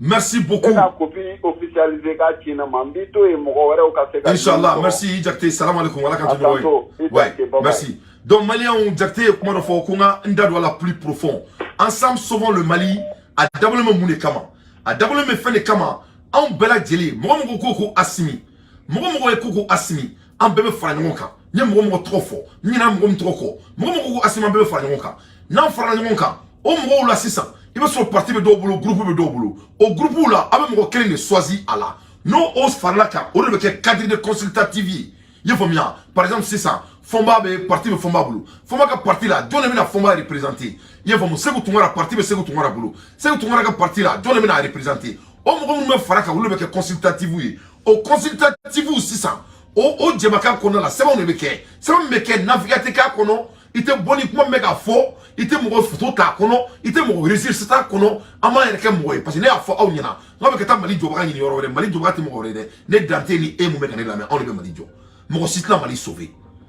S1: Merci beaucoup.
S6: E ka copie officialisée k'a ci ne ma, n b'i to yen mɔgɔ wɛrɛw ka se ka.
S1: Inch'Allah, merci Jakite. Salam alaikum. Ala k'an to ɲɔgɔn ye. Ouais, merci. Donc Maliyɛnw, Jakite ye kuma dɔ fɔ ko n ka n da don a la plus profond. Ensemble sauvons le Mali, a dabɔlen bɛ mun de kama? A dabɔlen bɛ fɛn de kama? Anw bɛɛ lajɛlen, mɔgɔ mɔgɔ ko ko Asimi, mɔgɔ mɔgɔ ye ko ko Asimi, an bɛɛ bɛ fara ɲɔgɔn kan. N ye mɔgɔ mɔgɔ tɔgɔ fɔ, n ɲinɛ mɔgɔ min tɔgɔ kɔ, mɔgɔ mɔgɔ ko Asimi, an bɛɛ bɛ fara ɲɔgɔn kan. N'an farala ɲɔgɔn kan, o mɔgɔw la sisan, I bɛ sɔrɔ parti bɛ dɔw bolo, groupe bɛ dɔw bolo. O groupe la, a bɛ mɔgɔ kelen de choisi a la, n'o o farala kan, o de bɛ kɛ cadre de consultative ye. I ye faamuya? Par exemple, sisan Fɔnba bɛ, parti bɛ Fɔnba bolo. Fɔnba ka parti la, jɔn de bɛna Fɔnba représenter? I ye faamu? Segu Tunkara, parti bɛ Segu Tunkara bolo. Segu Tunkara ka parti la, jɔn de bɛna représenter? O mɔgɔ minnu bɛ fara kan, olu de bɛ kɛ consultative ye. O consultative sisan, o jɛmakan kɔnɔna la, sɛbɛnw de bɛ kɛ. Sɛbɛn min bɛ kɛ, nafigiya tɛ k'a kɔnɔ. I tɛ bɔ ni kuma min bɛ ka fɔ, i tɛ mɔgɔ photo t'a kɔnɔ, i tɛ mɔgɔ registre t'a kɔnɔ. An b'an yɛrɛ kɛ mɔgɔ ye, parce que ne y'a fɔ aw ɲɛna n k'a bɛ ka taa Mali jɔbaga ɲini yɔrɔ wɛrɛ. Mali jɔbaga tɛ mɔgɔ wɛrɛ ye dɛ. Ne Dante ni e mun bɛ ka ne lamɛn, anw de bɛ Mali jɔ. Mɔgɔ si tɛna Mali sauver.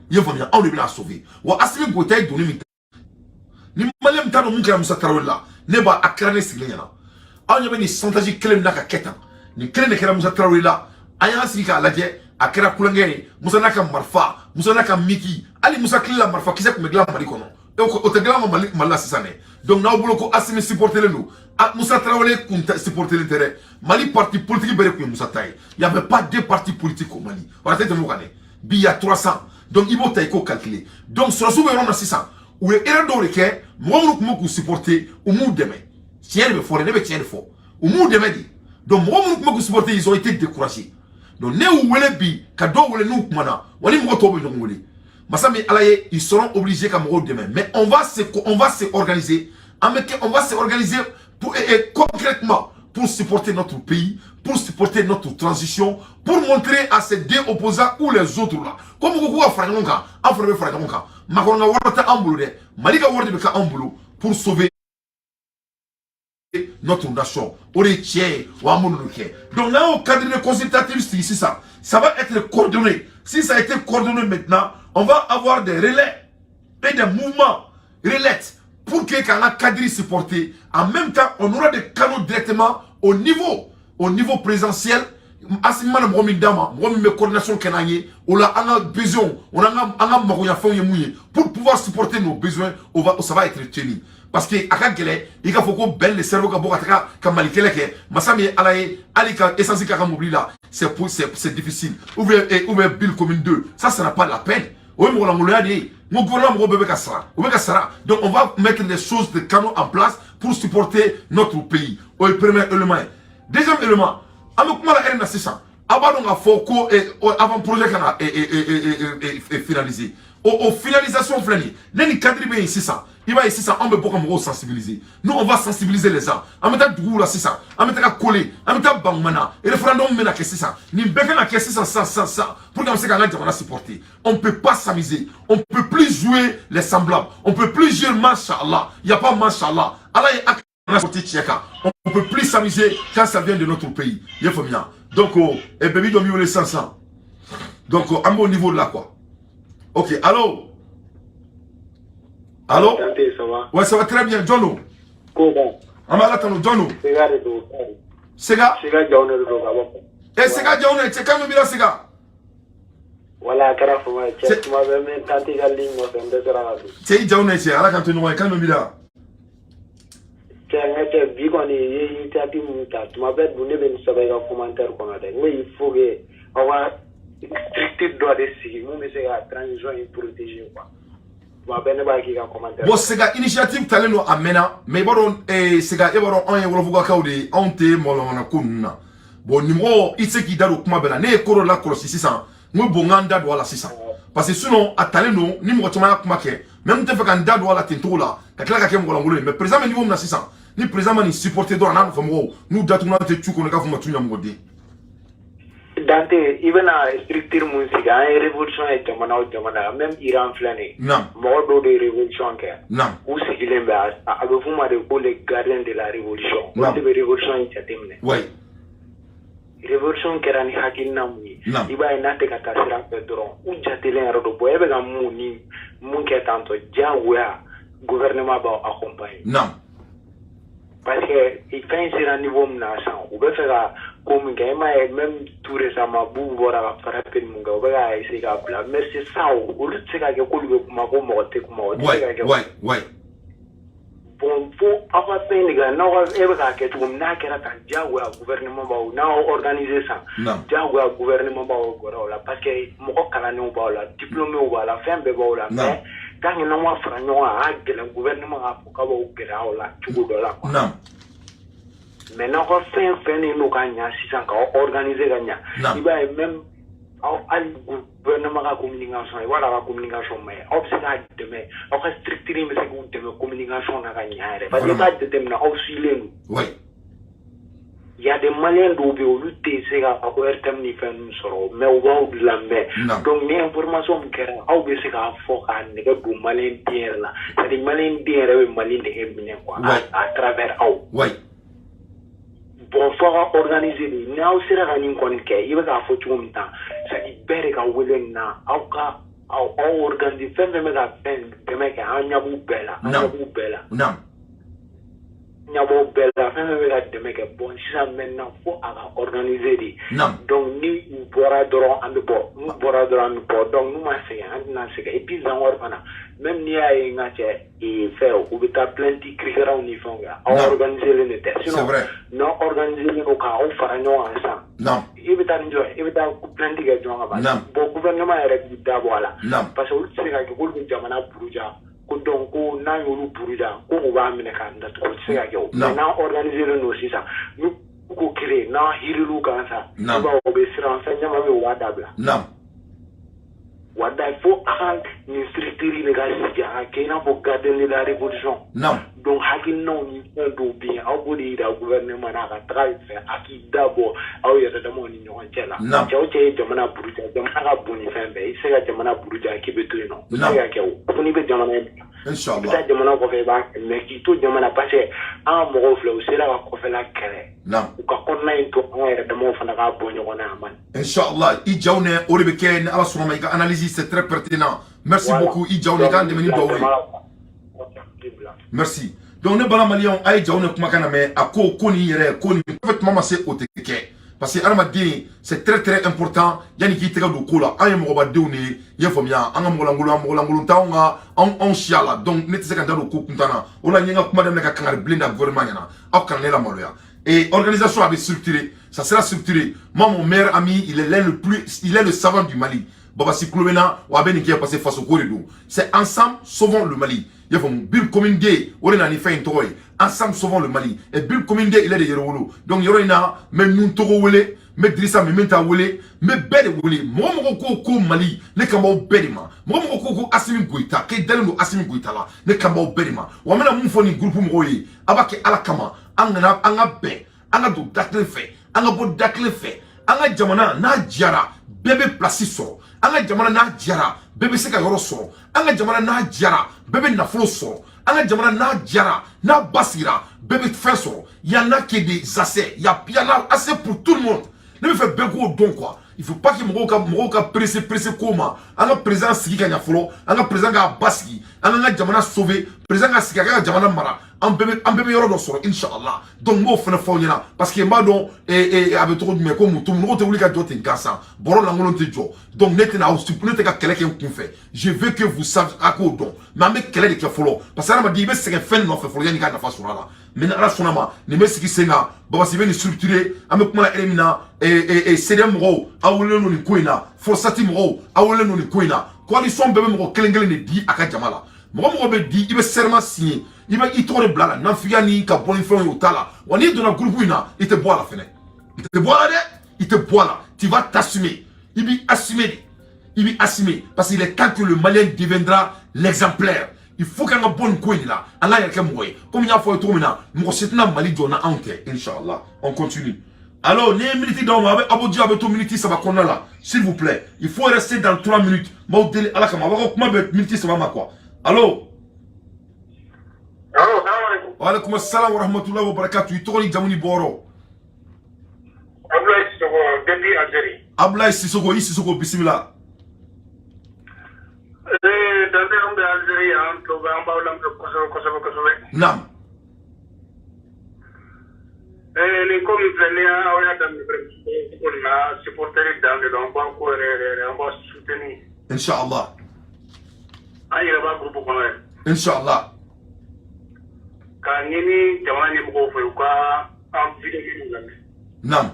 S1: I ye faamuya? Anw de bɛna sauver. Wa Asimi Goyita ye doni min ni Malien t'a dɔn mun kɛra Musa Tarawele la, ne b'a a kɛra ne sigilen ɲɛna. Aw ɲɛ bɛ nin chantage kelen min na ka kɛ tan, nin kelen de kɛra Musa Tarawele la. An y'an sigi k'a lajɛ, a kɛra kulonkɛ ye. Musa n'a ka marifa, Musa n'a ka miki, hali Musa tile la, marifa kisɛ tun bɛ dilan Mali kɔnɔ, o tɛ dilan Mali, Mali la sisan dɛ. Donc n'aw bolo ko Asimi supportelen don, Musa Tarawele kun tɛ supportelen tɛ dɛ. Mali parti politique bɛɛ de tun ye Musa ta ye. Il y avait pas deux partis politiques au Mali. Wala tɛ tɛmɛ o kan dɛ. Bi, il y a 300. Donc i b'o ta, i k'o calculer. Donc sɔrɔsiw bɛ yɔrɔ min na sisan, u ye erreur dɔw de kɛ. Mɔgɔ minnu tun bɛ k'u supporter, u m'u dɛmɛ. Tiɲɛ de bɛ fɔ dɛ, ne bɛ tiɲɛ de fɔ. U m'u dɛmɛ de. Donc mɔgɔ minnu tun bɛ k'u supporter, ils ont été découragés. Donc ne y'u wele bi, ka dɔw wele, n'u kumana wa, ni mɔgɔ tɔw bɛ ɲɔgɔn wele, masa min Ala ye, ils seront obligés ka mɔgɔw dɛmɛ. Mais on va se organiser, an bɛ kɛ, on va se organiser pour et concrètement pour supporter notre pays, pour supporter notre transition, pour montrer à ces deux opposants ou les autres là comme ko k'u ka fara ɲɔgɔn kan, an fana bɛ fara ɲɔgɔn kan. Macron ka wari tɛ an bolo dɛ, Mali ka wari de bɛ kɛ anw bolo pour sauver notre nation. O de ye tiɲɛ ye wa, an b'olu de kɛ. Donc n'an y'o cadre de consultatif sigi sisan, ça va être coordonné. Si ça a été coordonné maintenant, on va avoir des relais et des mouvements relais pour que k'an ka cadre supporter. En même temps, on aura des canaux directement au niveau présidentiel. Asimi mana mɔgɔ min d'a ma, mɔgɔ min bɛ coordination kɛ n'an ye o la, an ka besoin, o n'an ka an ka magoɲafɛnw ye mun ye, pour pouvoir supporter nos besoins, o va, ça va être tenu. Parce que a ka gɛlɛn i ka fɔ ko bɛn le cerveau ka bɔ ka taga ka Mali kɛlɛ kɛ. Masa min ye Ala ye, hali ka essence k'a ka mobili la, c'est difficile. Ou bien Bill commune 2, ça n'a pas la peine. O ye mɔgɔlankolonya de ye. N ko gouvernement mɔgɔw bɛɛ bɛ ka sara, u bɛ ka sara. Donc on va mettre les choses de canaux en place pour supporter notre pays. O ye premier élément ye. Deuxième élément, an bɛ kuma la ɛri na sisan, aw b'a dɔn k'a fɔ ko avant projet kan ka finaliser. O finalisation filɛ nin ye, ne ni cadre bɛ yen sisan. I b'a ye sisan, anw bɛ bɔ ka mɔgɔw sensibiliser. Nous, on va sensibiliser les gens. An bɛ taa duguw la sisan, an bɛ taga Kole, an bɛ taa Bangumana. Référendum bɛna kɛ sisan. Nin bɛɛ kan ka kɛ sisan sisan sisan sisan pour que an bɛ se k'an ka jamana supporter. On peut pas s'amuser, on peut plus jouer les semblables, on peut plus jouer machallah. Il y a pas machallah. Ala ye a sorti tiɲɛ kan. On peut plus s'amuser quand ça vient de notre pays. I ye faamuya? Donc et bɛɛ b'i jɔ, n b'i wele sisan sisan. Donc an b'o niveau de la quoi. Ok, allô, allô.
S7: Dante, ça va?
S1: Ouais, ça va très bien. Jɔn?
S7: Ko bon.
S1: An bɛ Ala tanu. Jɔn?
S7: Sega de don.
S1: Sega.
S7: Sega Jawune de don ka bɔ.
S1: E Sega Jawune, cɛ kan min b'i la Sega.
S7: Wala a kɛra fama ye cɛ, tuma bɛɛ n bɛ Dante ka ligne nɔfɛ, n dɛsɛra ka don.
S1: Cɛ, i Jawune, cɛ, Ala k'an to ɲɔgɔn ye. Kan min b'i la?
S7: Cɛ, n ka cɛ, bi kɔni i ye initiative mun ta, tuma bɛɛ dun ne bɛ nin sɛbɛn i ka commentaire kɔnɔ dɛ. N ko il faut que aw ka structure dɔ de sigi mun bɛ se ka transition in protéger quoi. Tuma bɛɛ ne b'a k'i ka commentaire.
S1: Bon Sega, initiative talen don a mɛnna, mais i b'a dɔn, Sega, e b'a dɔn anw ye Wɔlɔfugakaw de ye, anw tɛ mɔlɔmɔnɔ ko ninnu na. Bon, nin mɔgɔ i tɛ se k'i da don kuma bɛɛ la. Ne ye ko dɔ lakɔlɔsi sisan, n ko bon, n k'an da don a la sisan, parce que sinon a talen don ni mɔgɔ caman y'a kuma kɛ. Mais n tɛ fɛ ka n da don a la ten cogo la ka tila ka kɛ mɔgɔlankolon ye. Mais président bɛ niveau min na sisan, ni président ma nin supporter dɔrɔn, a n'a nɔfɛmɔgɔw n'u datugulan tɛ cu kɔnɔ, i k'a fɔ ma tu ɲɛmɔgɔden.
S7: Dante, i bɛna structure mun sigi, an ye révolution ye jamana o jamana, même Iran filɛ nin ye. Mɔgɔ dɔw de ye révolution kɛ. U sigilen bɛ, a bɛ f'u ma de ko les gardiens de la révolution. Olu de bɛ révolution in jateminɛ. Révolution kɛra ni hakilina mun ye, i b'a ye n'a tɛ ka taa sira fɛ dɔrɔn, u jatelen yɛrɛ don. Bon, e bɛ ka mun ni mun kɛ tantɔ, diyagoya gouvernement b'aw accompagner. Parce que fɛn sera niveau min na sisan, u bɛ fɛ ka ko min kɛ, e m'a ye, même tout récemment Boubou bɔra ka frappe mun kɛ, u bɛ ka essayer k'a bila. Mais c'est ça, o olu tɛ se ka kɛ k'olu bɛ kuma ko mɔgɔ tɛ kuma, o tɛ se ka kɛ. Bon, fo aw ka fɛn de kɛ, n'aw ka e bɛ k'a kɛ cogo min, n'a kɛra tan, diyagoya gouvernement b'aw, n'aw organiser san, diyagoya gouvernement b'aw gɔrɛ o la, parce que mɔgɔ kalannenw b'aw la, diplômés b'a la, fɛn bɛɛ b'aw la. Mais Tant que n'aw ma fara ɲɔgɔn kan, a ka gɛlɛn gouvernement k'a fɔ k'a b'aw gɛrɛ aw la cogo dɔ la quoi. Mais n'aw ka fɛn fɛn de n'o ka ɲa sisan, k'aw organiser ka ɲa, i b'a ye même aw, hali gouvernement ka communication, i b'a dɔn a ka communication ma ɲi, aw bɛ se k'a dɛmɛ, aw ka structure in bɛ se k'u dɛmɛ communication na ka ɲa yɛrɛ, parce que i b'a jateminɛ, aw suilen don. Il y a des Maliens dɔw bɛ yen, olu tɛ se ka ko RTM ni fɛn ninnu sɔrɔ, mais u b'aw lamɛn. Donc ni information min kɛra, aw bɛ se k'a fɔ k'a nɛgɛ don Malien den yɛrɛ la, c'est à dire Malien den yɛrɛ bɛ Mali nɛgɛ minɛ quoi, à travers aw. Bon, fo ka organiser de. N'aw sera ka nin kɔni kɛ, i bɛ k'a fɔ cogo min tan, c'est à dire bɛɛ de ka wele nin na, aw ka aw organiser, fɛn fɛn bɛ ka fɛn dɛmɛ kɛ, an ɲɛ b'u bɛɛ la, an ɲɛ b'u bɛɛ la. Ɲɛ b'aw bɛɛ la, fɛn fɛn bɛ ka dɛmɛ kɛ. Bon, sisan maintenant, fo a ka organiser de. Donc ni u bɔra dɔrɔn, an bɛ bɔ, n'u bɔra dɔrɔn, an bɛ bɔ. Donc n'u ma sɛgɛn, an tɛna sɛgɛn. Et puis encore fana, même n'i y'a ye n ka cɛ fɛ, u bɛ taa plainte kirikaraw ni fɛnw kɛ, aw organiser len de tɛ. Sinon n'aw organiser len don k'aw fara ɲɔgɔn kan sisan, i bɛ taa ni jɔn ye? I bɛ taa plainte kɛ jɔn kan? Bon, gouvernement yɛrɛ b'i da bɔ a la, parce que olu tɛ se ka kɛ k'olu bɛ jamana buruja ko donc ko n'an y'olu buruja ko u b'a minɛ k'an datugu, o tɛ se ka kɛ o. Mais n'an organiser len don sisan, n'u ko kelen, n'an hiril'u kan sa, i b'a ye u bɛ siran, fɛn caman bɛ yen, u b'a dabila. Walayi, fo a ka nin structure de ka sigi, a ka kɛ i n'a fɔ gardien de la révolution. Donc hakilinaw ni fɛn dɔw bɛ yen, aw b'o de yira gouvernement na, a ka taga fɛ, a k'i da bɔ aw yɛrɛ damaw ni ɲɔgɔn cɛ la. Cɛw cɛ ye jamana buruja, jamana ka bon ni fɛn bɛɛ. I tɛ se ka jamana buruja k'i bɛ to yen nɔ, o tɛ se ka kɛ o, fo n'i bɛ jamana in bila. I bɛ taa jamana kɔfɛ, i b'a kɛ, mais k'i to jamana, parce que an ka mɔgɔw filɛ, u sera ka kɔfɛla kɛlɛ, u ka kɔnɔna in to an yɛrɛ damaw fana k'a bɔ ɲɔgɔn na, a man.
S1: Inch'Allah, i jaw ne o de bɛ kɛ ni Ala sɔnna ma. I ka analyse, c'est très pertinent, merci beaucoup. I jaw ne k'an dɛmɛ ni duwawu ye, merci. Donc ne bala Maliyɛnw, a ye jaw ne kumakan na mɛn. A ko ko nin yɛrɛ ko nin kɔfɛ tuma ma se, o tɛ kɛ, parce que hadamaden, c'est très très important yanni k'i tɛgɛ don ko la. An ye mɔgɔbadenw de ye, i y'a faamuya? An ka mɔgɔlankolon, an mɔgɔlankolon t'anw ka anw siya la. Donc ne tɛ se ka n da don ko kuntan na. O la n ye n ka kuma daminɛ ka kangari bilen da gouvernement ɲɛna, aw kana ne lamaloya. Et organisation avait structuré, ça sera structuré. Moi, mon meilleur ami, il est l'un le plus, il est le savant du Mali, Babasi Kulobena. Wa bɛ nin kɛ parce que faso ko de don. C'est ensemble sauvons le Mali, i y'a faamu? Bill Commune D, o de nana ni fɛn in tɔgɔ ye, ensemble sauvons le Mali. Et Bill Commune D, il est de Yɛrɛwolo. Donc yɔrɔ in na, n bɛ nun togo wele, n bɛ Dirisa Mimita wele, n bɛ bɛɛ de wele. Mɔgɔ mɔgɔ ko ko Mali, ne kan b'aw bɛɛ de ma. Mɔgɔ mɔgɔ ko ko Asimi Goyita, k'e dalen don Asimi Goyita la, ne kan b'aw bɛɛ de ma. Wa n bɛna mun fɔ nin groupe mɔgɔw ye? A b'a kɛ Ala kama, an kana an ka bɛn, an ka don da kelen fɛ, an ka bɔ da kelen fɛ. An ka jamana n'a jara, bɛɛ bɛ place sɔrɔ. An ka jamana n'a jara, bɛɛ bɛ se ka yɔrɔ sɔrɔ. An ka jamana n'a jara, bɛɛ bɛ nafolo sɔrɔ. An ka jamana n'a jara, n'a basigira, bɛɛ bɛ fɛn sɔrɔ. Y en a que des assez, y en a assez pour tout le monde. Ne bɛ fɛ bɛɛ k'o dɔn quoi. Il faut pas que mɔgɔw ka pressé pressé ko ma. An ka président sigi ka ɲa fɔlɔ, an ka président k'a basigi, an k'an ka jamana sauver, président ka sigi, a ka jamana mara, an bɛɛ bɛ yɔrɔ dɔ sɔrɔ, inshallah. Donc n b'o fana fɔ aw ɲɛna, parce que n b'a dɔn a bɛ cogo jumɛn ko mun nɔgɔ tɛ wuli ka jɔ ten gansan, bɔrɔ lankolon tɛ jɔ. Donc ne tɛna aw, ne tɛ ka kɛlɛ kɛ n kun fɛ. Je veux que vous sachiez, a k'o dɔn, mais an bɛ kɛlɛ de kɛ fɔlɔ, parce que hadamaden, i bɛ sɛgɛn fɛn nɔfɛ fɔlɔ yanni i ka nafa sɔrɔ a la. Mais ni Ala sɔnna ma, nin bɛ sigi sen kan. Babasi bɛ nin structurer. An bɛ kuma la ere min na, CDM mɔgɔw, aw welelen don nin ko in na. Forsati mɔgɔw, aw welelen don nin ko in na. Coalition bɛɛ bɛ mɔgɔ kelen kelen de di a ka jama la. Mɔgɔ mɔgɔ bɛ di, i bɛ serment signer, i bɛ i tɔgɔ de bila a la. Nafigiya ni ka bɔ ni fɛnw ye, o t'a la. Wa n'i donna groupe in na, i tɛ bɔ a la fɛnɛ, i tɛ bɔ a la dɛ, i tɛ bɔ a la. Tu vas t'assumer, i b'i assumer de, i b'i assumer, parce qu'il est temps que le Malien deviendra l'exemplaire. Il faut qu'an ka bɔ nin ko in de la, an k'an yɛrɛ kɛ mɔgɔ ye. Komi n y'a fɔ aw ye cogo min na, mɔgɔ si tɛna Mali jɔ na anw tɛ, inshallah. On continue. Alors ni ye minute d'aw ma, a bɛ abodi, a bɛ to minute 3 kɔnɔna la, s'il vous plaît. Il faut rester dans 3 minutes. N b'aw deli Ala kama, a b'aw ka kuma bɛn minute 3 ma quoi. Allo?
S4: Allo, salam alaikum.
S1: Wa alaikum assalam wa rahmatullahi wa barakatuh. I tɔgɔ ni jamu ni bɔyɔrɔ?
S4: Abdoulaye Sissoko depuis Algérie.
S1: Abdoulaye Sissoko, i Sissoko, bisimila.
S4: Dante, an bɛ Algérie, an tulo bɛ, an b'aw lamɛn kosɛbɛ kosɛbɛ kosɛbɛ. Nin ko min filɛ ni aw y'a daminɛ vraiment ko nin na, supporter dan de don, an b'a ko yɛrɛ yɛrɛ yɛrɛ, an b'a soutenir.
S1: Inshallah.
S4: An yɛrɛ b'a groupe kɔnɔ yɛrɛ.
S1: Inshallah.
S4: K'a ɲini jamana ɲɛmɔgɔw fɛ, u ka an vidéo lamɛn.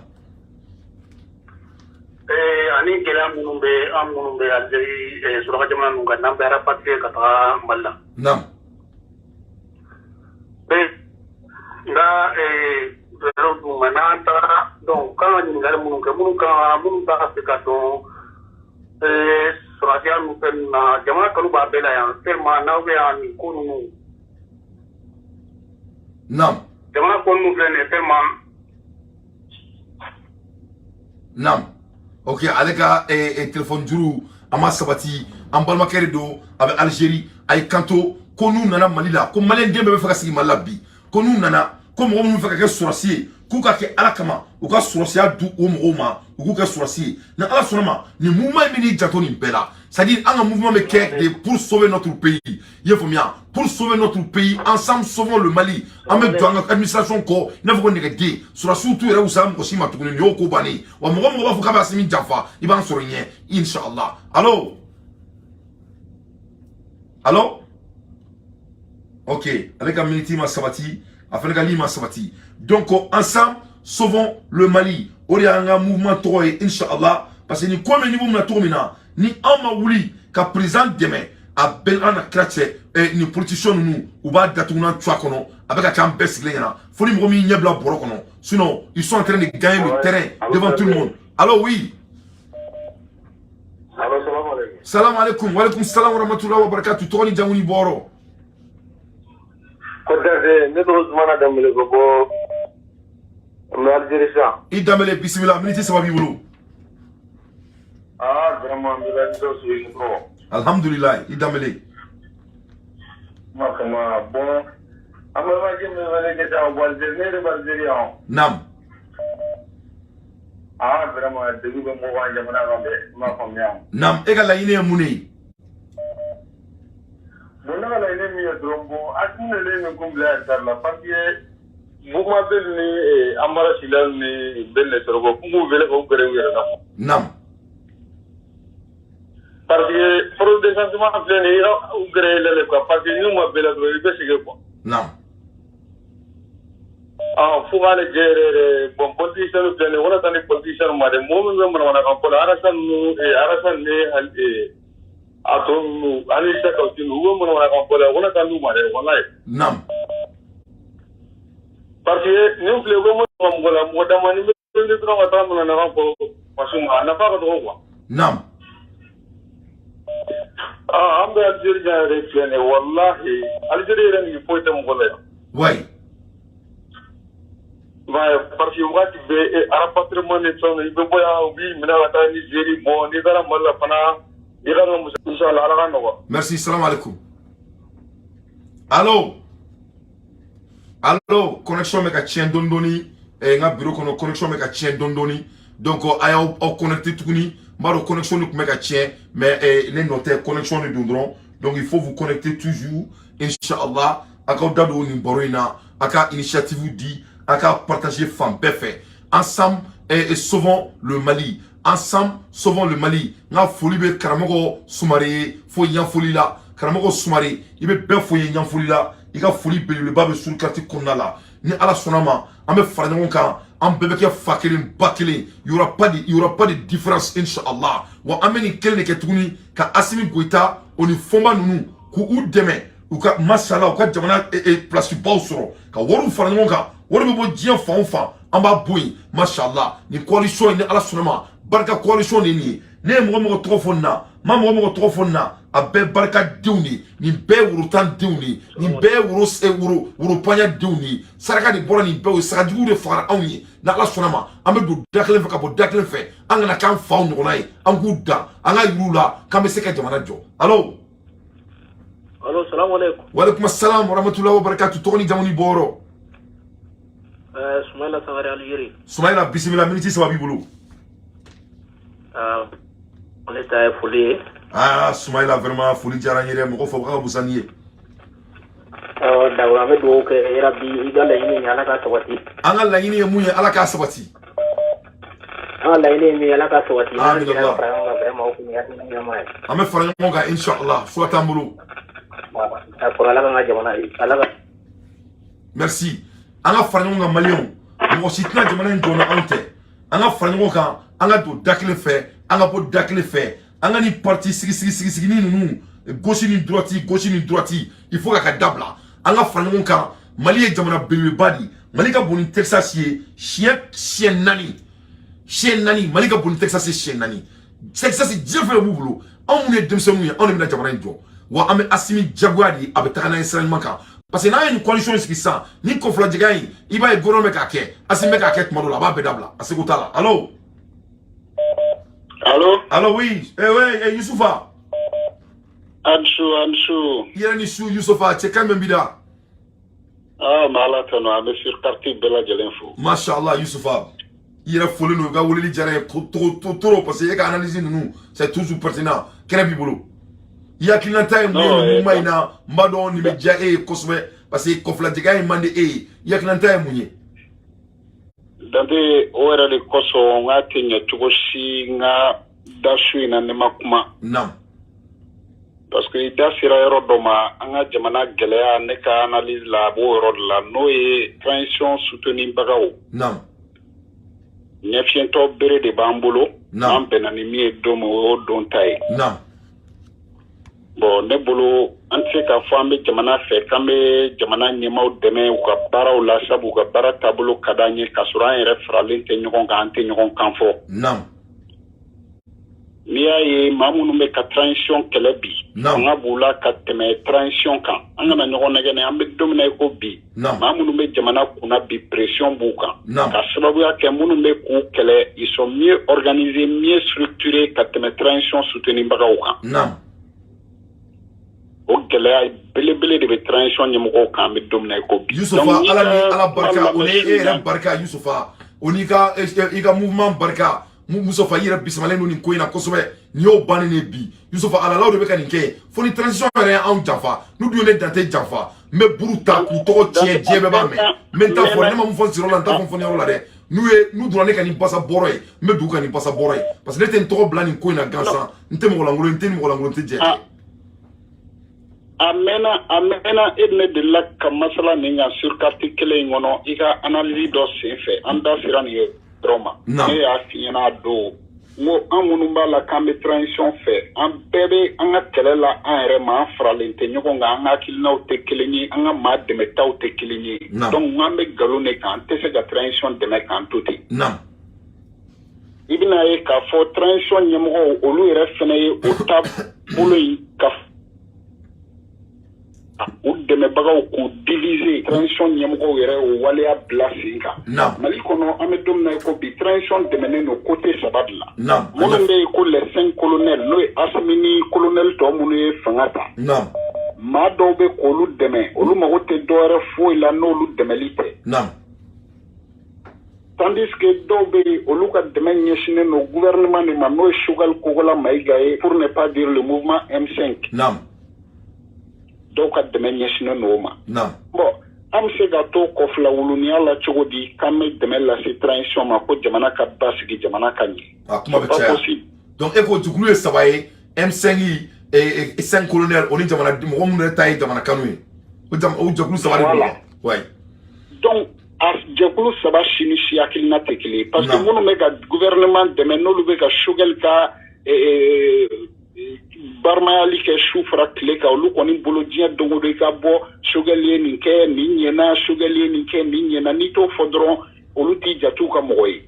S4: Ani Ni gɛlɛya minnu bɛ an minnu bɛ Algérie suraka jamana ninnu kan n'an bɛ rapatrier ka taga Mali la.
S1: Naam.
S4: Bɛ nka fɛɛrɛw d'u ma n'an tagara donc kan ka ɲininkali minnu kɛ minnu kan minnu b'a fɛ ka dɔn sɔrɔdasiya ninnu fɛn ninnu na jamana kanu b'a bɛɛ la yan tellement n'aw bɛ yan nin ko ninnu.
S1: Naam.
S4: Jamana ko ninnu filɛ nin ye tellement.
S1: Naam. Ok, ale ka téléphone juru a ma sabati. An balimakɛ de don, a bɛ Algérie. A ye kanto ko n'u nana Mali la, ko maliyɛn den bɛɛ bɛ fɛ ka sigi Mali la bi, ko n'u nana, ko mɔgɔ minnu fɛ ka kɛ sɔrɔsi ye, k'u ka kɛ Ala kama, u ka sɔrɔsiya di o mɔgɔw ma, u k'u kɛ sɔrɔsi ye. Ni Ala sɔnna ma, nin mouvement in bɛ n'i janto nin bɛɛ la. C'est à dire an ka mouvement bɛ kɛ de pour sauver notre pays. I ye faamuya? Pour sauver notre pays, ensemble sauvons le Mali. An bɛ jɔ an ka administration kɔ i n'a fɔ ko nɛgɛden. Sɔrɔsiw t'u yɛrɛ wusaya mɔgɔ si ma tuguni. Nin y'o ko bannen ye wa. Mɔgɔ mɔgɔ b'a fɔ k'a bɛ Asimi janfa, i b'an sɔrɔ ɲɛ, inshallah. Allo, allo. Ok, ale ka minute ma sabati, a fana ka ligne ma sabati. Donc ensemble sauvons le Mali, o de y'an ka mouvement tɔgɔ ye, inshallah. Parce que nin ko bɛ niveau min na cogo min na, ni anw ma wuli ka président dɛmɛ, a bɛɛ an na kira cɛ. Nin politicien ninnu, u b'a datugu n'an cuwa kɔnɔ. A bɛ ka kɛ an bɛɛ sigilen ɲɛna fo ni mɔgɔ min ɲɛ bila bɔrɔ kɔnɔ. Sinon ils sont en train de gagner le terrain devant tout le monde. Allo, oui.
S4: Allo, salam alaikum.
S1: Salam alaikum, wa alaikum salam wa rahmatullahi wa barakatuh. Tɔgɔ ni jamu ni bɔyɔrɔ?
S4: Ko Dante, ne tɔgɔ Zumana Danbele ka bɔ n bɛ Algérie sisan.
S1: I Danbele, bisimila, miniti 3 b'i bolo.
S4: Ah, vraiment, n bɛ ka nisɔn suivi trop.
S1: Alhamdulilayi, i Danbele.
S4: Ma kama bon, an balimakɛ min bɛ wele kɛ sisan ka bɔ Algérie, ne yɛrɛ bɛ Algérie yan.
S1: Naam.
S4: Ah, vraiment, degun bɛ mɔgɔw kan jamana kan dɛ, i m'a faamuya.
S1: Naam, e ka laɲini ye mun de ye?
S4: Bon, ne ka laɲini min ye dɔrɔn, bon, Asimi de ye nin kun bila retard la parce que Mouvement Bel ni Amara Sila ni Ben le sɔrɔ k'u k'u wele k'u gɛrɛ u yɛrɛ la.
S1: Naam.
S4: Parce que fraude recensement filɛ nin ye, i ka u gɛrɛ i la quoi, parce que n'u ma bɛɛ la dɔrɔn, i bɛ sɛgɛn quoi.
S1: Naam.
S4: Ah, fo k'ale jɛ yɛrɛ yɛrɛ. Bon, politicien filɛ nin ye, o kana taa ni politicien ma dɛ. Mɔgɔ min bɛ manamanakan fɔ la, Alassane ninnu, Alassane ni a tɔ ninnu ani Issa Kawusi ninnu, u bɛ manamanakan fɔ la, o kana taa n'u ma dɛ, walayi.
S1: Naam.
S4: Parce que nin filɛ, u bɛ mɔgɔ la, mɔgɔ dama ni bɛ dɔrɔn ka taa manamanakan fɔ faso ma, a nafa ka dɔgɔ quoi.
S1: Naam.
S4: Ah, an bɛ Algérie jan yɛrɛ filɛ nin ye, walahi, Algérie yɛrɛ nege foyi tɛ mɔgɔ la yan. Parce que waati bɛɛ rapatriement ni fɛnw, i bɛ bɔ yan, u b'i minɛ ka taa Nizeri. Bon, n'i taara Mali la fana, i ka muso, inshallah, Ala ka nɔgɔya.
S1: Merci, salam alaikum. Allo, allo. Connexion bɛ ka tiɲɛ dɔɔni dɔɔni. N ka bureau kɔnɔ, connexion bɛ ka tiɲɛ dɔɔni dɔɔni. Donc a y'aw aw connecté tuguni. N b'a dɔn connexion de tun bɛ ka tiɲɛ, mais ne nɔ tɛ, connexion de don dɔrɔn. Donc il faut vous connecter toujours, inshallah. A k'aw da don nin baro in na, a ka initiative di, a ka partager fan bɛɛ fɛ. Ensemble et sauvons le Mali, ensemble sauvons le Mali. N ka foli bɛ karamɔgɔ Sumare ye fo Ɲanfoli la. Karamɔgɔ Sumare, i bɛ bɛɛ fo ye Ɲanfoli la. I ka foli belebeleba bɛ surukati kɔnɔna la. Ni Ala sɔnna ma, an bɛ fara ɲɔgɔn kan, an bɛɛ bɛ kɛ fa kelen ba kelen. Il y aura pas de différence, inshallah. Wa an bɛ nin kelen de kɛ tuguni ka Asimi Goïta o ni Fɔnba ninnu k'u dɛmɛ u ka masala, u ka jamana place baw sɔrɔ, ka wariw fara ɲɔgɔn kan. Wari bɛ bɔ diɲɛ fan o fan, an b'a bɔ yen, mashallah. Nin coalition in, ni Ala sɔnna ma, barika coalition de ye nin ye. Ne ye mɔgɔ mɔgɔ tɔgɔ fɔ nin na, n ma mɔgɔ mɔgɔ tɔgɔ fɔ nin na, a bɛɛ barikadenw de ye. Nin bɛɛ ye worotan denw de ye, nin bɛɛ ye woro woro woropaɲa denw de ye. Saraka de bɔra nin bɛɛ ye, sagajuguw de fagara anw ye. Ni Ala sɔnna ma, an bɛ don da kelen fɛ ka bɔ da kelen fɛ. An kana k'an faw ɲɔgɔnna ye, an k'u dan, an ka yir'u la k'an bɛ se ka jamana jɔ. Allo.
S4: Allo, salam alaikum.
S1: Waleykum salam wa rahmatullahi wa barakatuh. Tɔgɔ ni jamu ni bɔyɔrɔ?
S4: Soumaïla Sangare, Algérie.
S1: Soumaïla, bisimila, miniti 3 b'i bolo.
S4: Ne ta ye foli ye.
S1: Ah, Soumaïla, vraiment foli diyara n ye dɛ. Mɔgɔ fɔ ka busa ni ye.
S4: D'accord, an bɛ dugawu kɛ yarabi, i ka laɲini ye, Ala k'a sabati.
S1: An ka laɲini ye mun ye? Ala k'a sabati.
S4: An ka laɲini ye min ye, Ala k'a sabati.
S1: Amin Allah.
S4: An fara ɲɔgɔn kan vraiment, o kun ye hakilina ɲuman ye.
S1: An bɛ fara ɲɔgɔn kan, inshallah, choix t'an bolo.
S4: D'accord, Ala k'an ka jamana ye, Ala ka.
S1: Merci. An ka fara ɲɔgɔn kan, maliyɛnw. Mɔgɔ si tɛna jamana in jɔ ni anw tɛ. An ka fara ɲɔgɔn kan, an ka don da kelen fɛ. An ka bɔ da kelen fɛ, an ka nin parti sigi sigi sigi sigini ninnu, gauche ni droite, gauche ni droite, il faut k'a ka dabila. An ka fara ɲɔgɔn kan. Mali ye jamana belebeleba de ye. Mali ka bon ni Texas ye siɲɛ 4, siɲɛ 4. Mali ka bon ni Texas ye siɲɛ 4. Texas, diɲɛ fɛn b'u bolo. Anw minnu ye denmisɛnninw ye, anw de bɛna jamana in jɔ. Wa an bɛ Asimi jagoya de, a bɛ taga n'a ye sira ɲuman kan, parce que n'an ye nin coalition sigi sisan, ni kɔfilajɛgɛ in, i b'a ye gouvernement bɛ k'a kɛ, Asimi bɛ k'a kɛ, tuma dɔ la a b'a bɛɛ dabila, a seko t'a la. Allo?
S8: Allo?
S1: Allo, oui, eh oui, eh, Yusufa.
S8: Ansu, Ansu.
S1: I yɛrɛ ni su, Yusufa, cɛ kan min b'i da.
S8: Ah, ma Ala tanu, an bɛ sur carte bɛɛ lajɛlen fo.
S1: Masha Allah, Yusufa. I yɛrɛ folen don, i ka weleli diyara n ye trop trop trop, parce que e ka analyse ninnu, c'est toujours pertinent. Kɛnɛ b'i bolo. I hakilinata ye mun ye nin mouvement in na? N b'a dɔn nin bɛ diya e ye kosɛbɛ, parce que kɔfilajɛgɛ in man di e ye. I hakilinata ye mun ye?
S8: Dante, o yɛrɛ de kosɔn n k'a tɛ ɲɛ cogo si n ka da su in na ne ma kuma. Parce que i da sera yɔrɔ dɔ ma, an ka jamana gɛlɛya, ne ka analyse la, a b'o yɔrɔ de la, n'o ye transition soutenibagaw. Ɲɛfiyɛntɔ bere de b'an bolo. N'an bɛnna ni min ye don min, o y'o don ta ye. Bon, ne bolo, an tɛ se k'a fɔ an bɛ jamana fɛ, k'an bɛ jamana ɲɛmaaw dɛmɛ u ka baaraw la, sabu u ka baara taabolo ka d'an ye, k'a sɔrɔ an yɛrɛ faralen tɛ ɲɔgɔn kan, an tɛ ɲɔgɔn kan fɔ. N'i y'a ye maa minnu bɛ ka transition kɛlɛ bi, fanga b'u la ka tɛmɛ transition kan. An kana ɲɔgɔn nɛgɛ, an bɛ don min na i ko bi, maa minnu bɛ jamana kunna bi, pression b'u kan, ka sababuya kɛ minnu bɛ k'u kɛlɛ, ils sont mieux organisés, mieux structurés ka tɛmɛ transition soutenibagaw kan. O gɛlɛya belebele de bɛ transition ɲɛmɔgɔw kan, an bɛ don min na i ko bi.
S1: Yusufa, Ala ni Ala barika, o ni e yɛrɛ barika, Yusufa, o n'i ka i ka mouvement barika. Musofa, i yɛrɛ bisimalen don nin ko in na kosɛbɛ. Nin y'o bannen de bi. Yusufa, alalaw de bɛ ka nin kɛ, fo ni transition yɛrɛ y'anw janfa. N'u dun ye ne Dante janfa, n bɛ buru ta k'u tɔgɔ tiɲɛ, diɲɛ bɛɛ b'a mɛn. N bɛ n ta fɔ, ne ma mun fɔ n sirɔ la, n t'a fɔ n fɔniyɔrɔ la dɛ. N'u ye n'u donna ne ka nin basa bɔrɔ ye, n bɛ dugu ka nin basa bɔrɔ ye, parce que ne tɛ n tɔgɔ bila nin ko in na gansan. N tɛ mɔgɔ lankolon, n tɛ ni mɔgɔ lankolon tɛ jɛ.
S8: A mɛnna, a mɛnna, e ne delila ka masala nin kan sur carte kelen in kɔnɔ. I ka analyse dɔ sen fɛ, an da sera nin yɔrɔ ma. Ne y'a f'i ɲɛna a don, n ko an minnu b'a la k'an bɛ transition fɛ, an bɛɛ bɛ an ka kɛlɛ la an yɛrɛ ma, an faralen tɛ ɲɔgɔn kan, an ka hakilinaw tɛ kelen ye, an ka maa dɛmɛtaw tɛ kelen ye. Donc an bɛ nkalon de kan, an tɛ se ka transition dɛmɛ k'an to ten. I bɛna ye k'a fɔ transition ɲɛmɔgɔw, olu yɛrɛ fɛnɛ ye o taabolo in ka u dɛmɛbagaw k'u diviser. Transition ɲɛmɔgɔw yɛrɛ o waleya bila sen kan. Mali kɔnɔ, an bɛ don min na i ko bi, transition dɛmɛnen don côté saba de la. Minnu bɛ yen ko les cinq colonels, n'o ye Asimi ni colonel tɔ minnu ye fanga ta, maa dɔw bɛ k'olu dɛmɛ, olu mago tɛ dɔwɛrɛ foyi la n'olu dɛmɛli tɛ. Tandis que dɔw bɛ yen, olu ka dɛmɛ ɲɛsinnen don gouvernement de ma, n'o ye Choguel Kokalla Maïga ye, pour ne pas dire le mouvement M5. Dɔw ka dɛmɛ ɲɛsinnen don o ma. Bon, an bɛ se ka to kɔfila wuluniya la cogo di k'an bɛ dɛmɛ lase transition ma ko jamana ka basigi, jamana ka ɲɛ?
S1: A kuma bɛ caya. Donc e ko jɛkulu ye saba ye: M5 et 5 colonels, o ni jamana mɔgɔ minnu yɛrɛ ta ye jamana kanu ye, o jɛkulu saba de don. Ouais.
S8: Donc a jɛkulu saba si ni si hakilina tɛ kelen ye, parce que minnu bɛ ka gouvernement dɛmɛ, n'olu bɛ ka Choguel ka barimayali kɛ su fara tile kan, olu kɔni bolo, diɲɛ don o don i ka bɔ, Choguel ye nin kɛ, nin ɲɛna, Choguel ye nin kɛ, nin ɲɛna. N'i t'o fɔ dɔrɔn, olu t'i jate u ka mɔgɔ ye.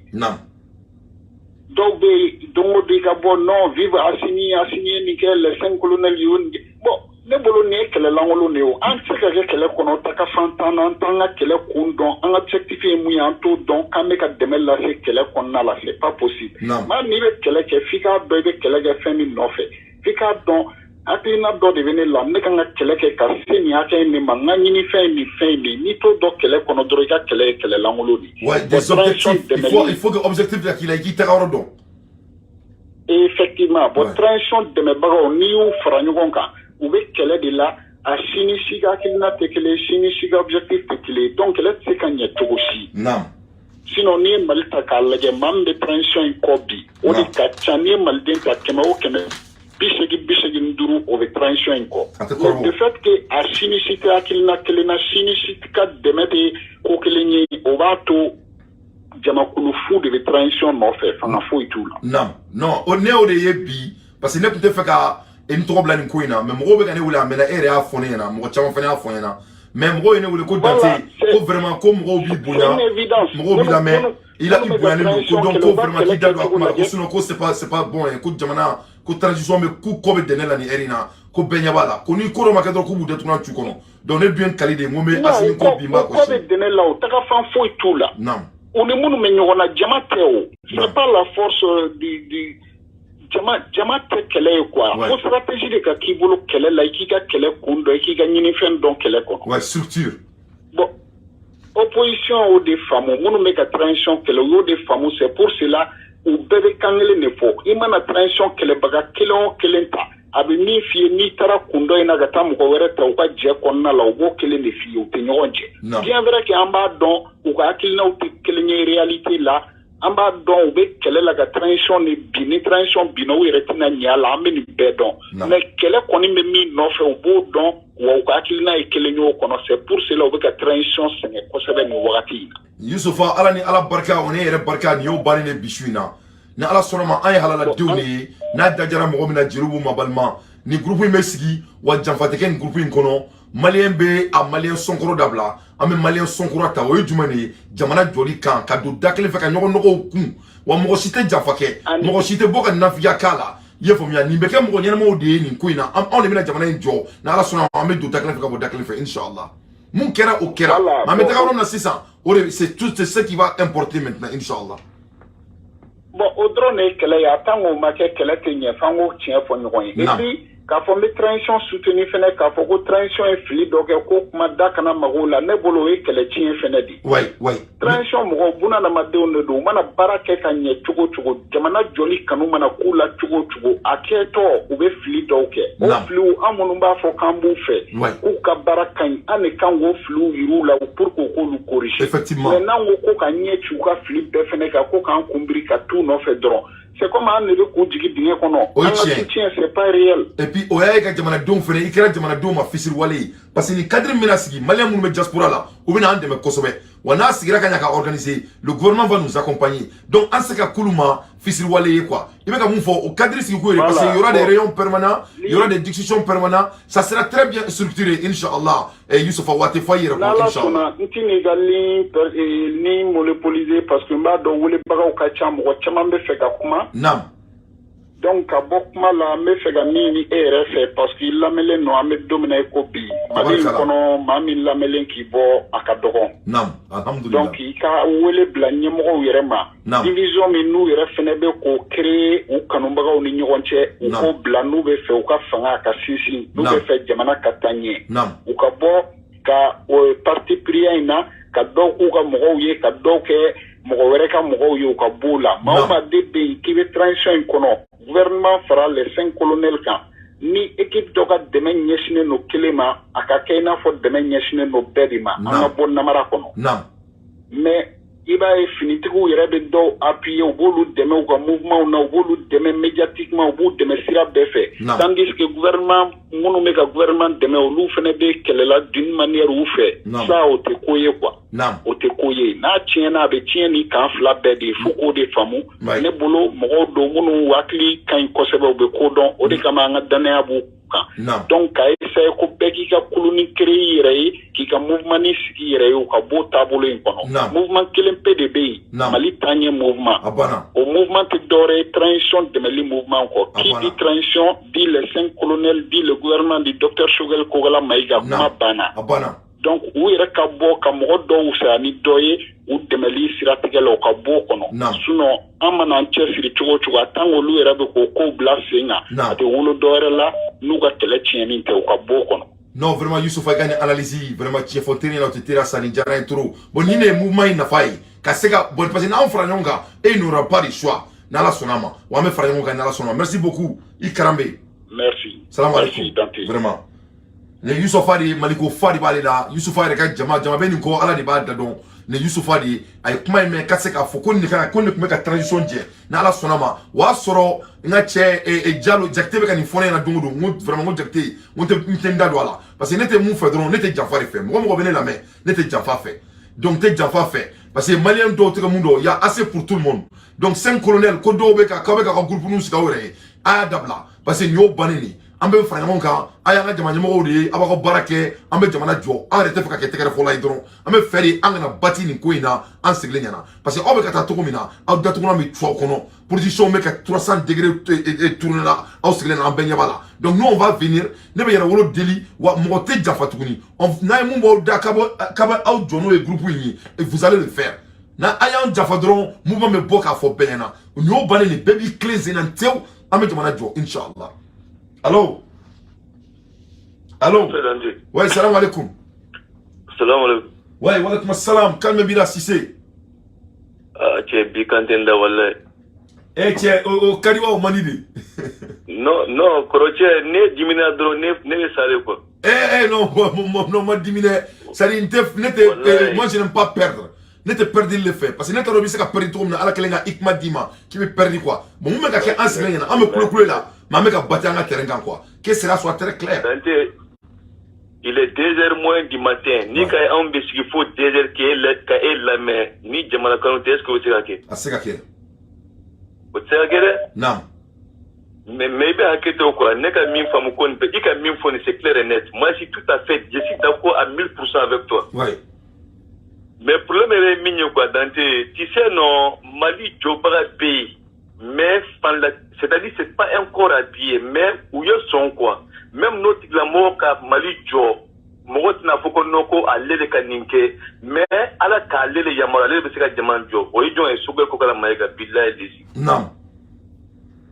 S8: Dɔw bɛ yen, don o don i ka bɔ, non, vive Assimi, Assimi ye nin kɛ, les cinq colonels y'o nin kɛ. Bon, ne bolo, nin ye kɛlɛ lankolon de ye. O an tɛ se ka kɛ kɛlɛ kɔnɔ ta ka fan t'an na, an t'an ka kɛlɛ kun dɔn, an ka objectif ye mun ye, an t'o dɔn, k'an bɛ ka dɛmɛ lase kɛlɛ kɔnɔna la, c'est pas possible. Maa, n'i bɛ kɛlɛ kɛ, f'i k'a dɔn i bɛ kɛlɛ kɛ fɛn min nɔfɛ, f'i k'a dɔn hakilina dɔ de bɛ ne la, ne kan ka kɛlɛ kɛ ka se nin hakɛ in de ma, n ka ɲini fɛn ye nin fɛn in de ye. N'i t'o dɔn kɛlɛ kɔnɔ dɔrɔn, i ka kɛlɛ ye kɛlɛ lankolon de ye.
S1: Ouais, des objectifs, il faut que objectif k'i la, i k'i taga yɔrɔ dɔn.
S8: Effectivement. Bon, transition dɛmɛbagaw, n'i y'u fara ɲɔgɔn kan, u bɛ kɛlɛ de la, a si ni si ka hakilina tɛ kelen, si ni si ka objectif tɛ kelen ye, donc kɛlɛ tɛ se ka ɲɛ cogo si. Sinon, n'i ye Mali ta k'a lajɛ, maa min bɛ transition in kɔ bi, o de ka ca. N'i ye maliden ta 100 o 100, 80, 85, o bɛ transition in kɔ. De fait que a si ni si tɛ hakilina kelen na, si ni si ka dɛmɛ tɛ ko kelen ye, o b'a to Jamakulu fu de bɛ transition nɔfɛ, fanga foyi t'u la.
S1: Non, non, o ne y'o de ye bi, parce que ne tun tɛ fɛ ka n tɔgɔ bila nin ko in na, mais mɔgɔw bɛ ka ne wele a mɛnna. E yɛrɛ y'a fɔ ne ɲɛna, mɔgɔ caman fana y'a fɔ n ɲɛna, mais mɔgɔw ye ne wele ko Dante, ko vraiment, ko mɔgɔw b'i bonya, mɔgɔw b'i lamɛn, i la, i bonyalen don, ko donc ko vraiment k'i da don a kuma la, ko sinon ko c'est pas bon ye, ko jamana, ko transition bɛ k'u kɔ bɛ dɛnɛ la nin heure in na, ko bɛɛ ɲɛ b'a la, ko ni ko dɔ ma kɛ dɔrɔn, k'u b'u datugu tu kɔnɔ. Donc ne dun ye kali de ye, n ko n bɛ Asimi ko bi n b'a
S8: kɔ bɛ dɛnɛ la, o tagafan foyi t'u la. U ni minnu bɛ ɲɔgɔn na, jama tɛ o, c'est pas la force du jama. Jama tɛ kɛlɛ ye quoi. Fo stratégie de ka k'i bolo kɛlɛ la, i k'i ka kɛlɛ kun dɔn, i k'i ka ɲinifɛn dɔn kɛlɛ kɔnɔ.
S1: Ouais, structure.
S8: Bon, opposition y'o de faamu, minnu bɛ ka transition kɛlɛ, u y'o de faamu. C'est pour cela u bɛɛ bɛ kan kelen de fɔ. I mana transition kɛlɛbaga kelen o kelen ta, a bɛ min f'i ye, n'i taara kun dɔ in na ka taa mɔgɔ wɛrɛ ta u ka jɛ kɔnɔna la, u b'o kelen de f'i ye, u tɛ ɲɔgɔn jɛ. Bien vrai que an b'a dɔn u ka hakilinaw tɛ kelen ye réalité la. An b'a dɔn u bɛ kɛlɛ la ka transition ni bin, ni transition binna, u yɛrɛ tɛna ɲɛ a la. An bɛ nin bɛɛ dɔn, mais kɛlɛ kɔni bɛ min nɔfɛ, u b'o dɔn, wa u ka hakilina ye kelen ye o kɔnɔ. C'est pour cela u bɛ ka transition sɛgɛn kosɛbɛ nin wagati in na.
S1: Yusufa, Ala ni Ala barika, o ne yɛrɛ barika, nin y'o bannen de bi su in na. Ni Ala sɔnna ma, an ye halaladenw de ye. N'a dajara mɔgɔ min na, jeliw b'u ma balima. Nin groupe in bɛ sigi wa, janfa tɛ kɛ nin groupe in kɔnɔ. Maliyɛn bɛ a maliyɛn sɔnkɔrɔ dabila, an bɛ maliyɛn sɔnkura ta. O ye jumɛn de ye? Jamana jɔli kan ka don da kelen fɛ ka ɲɔgɔn nɔgɔw kun wa. Mɔgɔ si tɛ janfa kɛ, mɔgɔ si tɛ bɔ ka nafiya k'a la. I ye faamuya, nin bɛ kɛ mɔgɔ ɲɛnamaw de ye nin ko in na. Anw de bɛna jamana in jɔ. Ni Ala sɔnna, an bɛ don da kelen fɛ ka bɔ da kelen fɛ, inshallah. Mun kɛra, o kɛra. An bɛ taga yɔrɔ min na sisan, o de c'est tout, c'est ce qui va importer maintenant, inshallah.
S8: Bon, o dɔrɔn de ye kɛlɛ ye. A tant k'o ma kɛ, kɛlɛ tɛ ɲɛ, f'an k'o tiɲɛ fɔ ɲɔgɔn ye. Et puis k'a fɔ n bɛ transition soutenir fɛnɛ, k'a fɔ ko transition ye fili dɔ kɛ, ko kuma da kana mago la, ne bolo o ye kɛlɛ tiɲɛ fɛnɛ de. Transition mɔgɔw, bunadamadenw de don. U mana baara kɛ ka ɲɛ cogo cogo, jamana jɔli kanu mana k'u la cogo o cogo, a kɛtɔ u bɛ fili dɔw kɛ. O filiw, an minnu b'a fɔ k'an b'u fɛ, k'u ka baara ka ɲi, an de kan k'o filiw yir'u la pour que u k'olu corriger. Mais n'an ko ko ka ɲɛ ci u ka fili bɛɛ fɛnɛ kan, ko k'an kunbiri ka t'u nɔfɛ dɔrɔn, c'est comme an de bɛ k'u jigi dingɛ kɔnɔ.
S1: O ye
S8: An ka
S1: tiɲɛ.
S8: soutien, c'est pas réel.
S1: Et puis o y'a ye ka jamanadenw fɛnɛ, i kɛra jamanadenw ma fisiriwale ye, parce que nin cadre min bɛna sigi, maliyɛn minnu bɛ diaspora la, u bɛna an dɛmɛ kosɛbɛ. Wa n'a sigira ka ɲa ka organiser, le gouvernement va nous accompagner. Donc an se ka k'olu ma fisiriwale ye quoi. I bɛ ka mun fɔ, o cadre sigi ko ye, parce que il y aura des réunions permanentes, il y aura des discussions permanentes, ça sera très bien structuré, inchallah. Et Youssoufa Waate fɔ i yɛrɛ kɔ.
S8: N'Ala
S1: Inchallah.
S8: sɔnna, n ti n'i ka ligne ni monopoliser, parce que n b'a dɔn welebagaw ka ca, mɔgɔ caman bɛ fɛ ka kuma. Donc ka bɔ kuma la, n bɛ fɛ ka min ɲini e yɛrɛ fɛ, parce que i lamɛnlen don. An bɛ don min na i ko bi, Mali in
S1: Tabarikala.
S8: kɔnɔ, maa min lamɛnlen k'i bɔ, a ka dɔgɔn.
S1: Naam, alhamdulillah.
S8: Donc i ka wele bila ɲɛmɔgɔw yɛrɛ ma. Division min n'u yɛrɛ fɛnɛ bɛ k'o créer u kanubagaw ni ɲɔgɔn cɛ, u k'o bila. N'u bɛ fɛ u ka fanga ka sinsin, n'u bɛ fɛ jamana ka taa ɲɛ, u ka bɔ ka o parti pris in na, ka dɔw k'u ka mɔgɔw ye, ka dɔw kɛ mɔgɔ wɛrɛ ka mɔgɔw ye, u ka b'o la. Maa o maa de bɛ yen k'i bɛ transition in kɔnɔ, gouvernement fara les cinq colonels kan, ni équipe dɔ ka dɛmɛ ɲɛsinnen don kelen ma, a ka kɛ i n'a fɔ dɛmɛ ɲɛsinnen don bɛɛ de ma. An ka bɔ namara kɔnɔ. Mais i b'a ye, finitigiw yɛrɛ bɛ dɔw appuyer, u b'olu dɛmɛ u ka mouvement na, u b'olu dɛmɛ médiatiquement, u b'u dɛmɛ sira bɛɛ fɛ, tandis que gouvernement minnu bɛ ka gouvernement dɛmɛ, olu fana bɛ kɛlɛ la d'une manière u fɛ. Ça, o tɛ ko ye quoi. O tɛ ko ye. N'a tiɲɛna, a bɛ tiɲɛ ni kan fila bɛɛ de ye. Fo k'o de faamu. Ne bolo, mɔgɔw don minnu hakili ka ɲi kosɛbɛ, u bɛ ko dɔn. O de kama an ka danaya b'u kan. Donc ka essayer ko bɛɛ k'i ka kuluni créer i yɛrɛ ye, k'i ka mouvement ni sigi i yɛrɛ ye, u ka b'o taabolo in kɔnɔ. Mouvement kelen pe de bɛ yen, Mali taaɲɛ mouvement.
S1: A banna.
S8: O mouvement tɛ dɔwɛrɛ ye transition dɛmɛli mouvement kɔ.
S1: A
S8: Qui
S1: banna.
S8: dit transition dit les cinq colonels, dit le gouvernement du docteur Choguel Kokalla Maïga. Kuma banna.
S1: A banna.
S8: Donc u yɛrɛ ka bɔ ka mɔgɔ dɔw wusaya ni dɔ ye u dɛmɛli siratigɛ la, u ka bɔ o kɔnɔ. Sinon an mana an cɛsiri cogo o cogo, a tant olu yɛrɛ bɛ k'o kow bila sen kan, a tɛ wolo dɔwɛrɛ la n'u ka kɛlɛ tiɲɛni tɛ. U ka bɔ o kɔnɔ.
S1: Non, vraiment, Youssouf, i ka nin analyse, vraiment, tiɲɛ fɔ teri la, o tɛ teri sa, nin diyara n ye trop. Bon, nin de ye mouvement in nafa ye ka se ka bon, parce que n'anw fara ɲɔgɔn kan, e n'aura pas de choix, n'Ala sɔnna a ma. Wa an bɛ fara ɲɔgɔn kan n'Ala sɔnna a ma. Merci beaucoup, i Karambe.
S8: Merci.
S1: Salam
S8: Merci,
S1: alaikum.
S8: Dante.
S1: Vraiment, ni Yusufa de ye Maliko fa de b'ale la. Yusufa yɛrɛ ka jama jama bɛ nin kɔ, Ala de b'a da dɔn. Ni Yusufa de ye, a ye kuma in mɛn ka se k'a fɔ ko nin de kan, ko nin de tun bɛ ka transition jɛ. N'Ala sɔnna ma, o y'a sɔrɔ n ka cɛ Jalo Jakite bɛ ka nin fɔ ne ɲɛna don o don. N ko vraiment, n ko Jakite, n ko n tɛ n da don a la, parce que ne tɛ mun fɛ dɔrɔn, ne tɛ janfa de fɛ. Mɔgɔ mɔgɔ bɛ ne lamɛn, ne tɛ janfa fɛ. Donc n tɛ janfa fɛ. Parce que Malien dɔw tɛ ka mun dɔn, il y a assez pour tout le monde. Donc cinq colonels ko dɔw bɛ ka k'aw bɛ ka ka groupe ninnu sigi aw yɛrɛ ye, a y'a dabila, parce que nin y'o bannen de ye. An bɛ fara ɲɔgɔn kan, a y'an ka jamana ɲɛmɔgɔw de ye, a b'aw ka baara kɛ, an bɛ jamana jɔ. An yɛrɛ tɛ fɛ ka kɛ tɛgɛrɛfɔla ye dɔrɔn, an bɛ fɛ de an kana bati nin ko in na an sigilen ɲɛna, parce que aw bɛ ka taa cogo min na, aw datugulan bɛ tu aw kɔnɔ, position bɛ ka 300 degrés tourner la, aw sigilen na, an bɛɛ ɲɛ b'a la. Donc nous, on va venir. Ne bɛ Yɛrɛwolo deli wa, mɔgɔ tɛ janfa tuguni. N'a ye mun b'aw da k'a bɛ aw jɔ n'o ye groupe in ye, et vous allez le faire. Na a y'an janfa dɔrɔn, mouvement bɛ bɔ k'a fɔ bɛɛ ɲɛna. Nin y'o bannen nin bɛɛ b'i tilen sen na tewu, an bɛ jamana jɔ, inshallah. Allo, allo. Ouais, salam alaikum.
S4: Salam alaikum.
S1: Ouais, wa alaikum salam. Calme bila Cissé.
S4: Ah, cɛ, bi kan tɛ n da, wallahi.
S1: Eh cɛ, o ka di wa, o man di de?
S4: Non, non, kɔrɔcɛ, ne dimina dɔrɔn, ne bɛ sa de quoi.
S1: Eh eh, non, non, ma dimi dɛ. C'est-à-dire n tɛ ne tɛ, moi je n'aime pas perdre. Ne tɛ perdre le fɛ, parce que ne t'a dɔn i bɛ se ka perdre cogo min na, Ala kɛlen ka hikma d'i ma k'i bɛ perdre quoi. Bon, mun bɛ ka kɛ an sigilen ɲɛna, an bɛ kule kule la, mais an bɛ ka battre an ka terrain kan quoi. Que cela soit très clair.
S4: Dante, il est 2 heures moins du matin. Ni ka anw bɛ sigi fo 2 heures ka e lamɛn ni jamana kanu tɛ, est ce que o bɛ se ka kɛ?
S1: A tɛ se ka kɛ.
S4: O tɛ se ka kɛ dɛ.
S1: Naam.
S4: Mais i bɛ hakɛ to quoi, ne ka min faamu ko nin bɛɛ, i ka min fɔ nin, c'est clair et net. Moi, je suis tout à fait, je suis d'accord à 1000% avec toi. Mais problème yɛrɛ ye min ye quoi, Dante, tu sais non, Mali jɔbaga bɛ yen, mais fan la, c'est-à-dire c'est pas un corps habillé, mais u ye sɔn quoi. Même n'o tigilamɔgɔ ka Mali jɔ, mɔgɔ tɛna fɔ ko non, ko ale de ka nin kɛ, mais Ala k'ale de yamaruya, ale de bɛ se ka jama jɔ. O ye jɔn ye? Choguel Kokalla Maïga, bilahi lesi.
S1: Naam.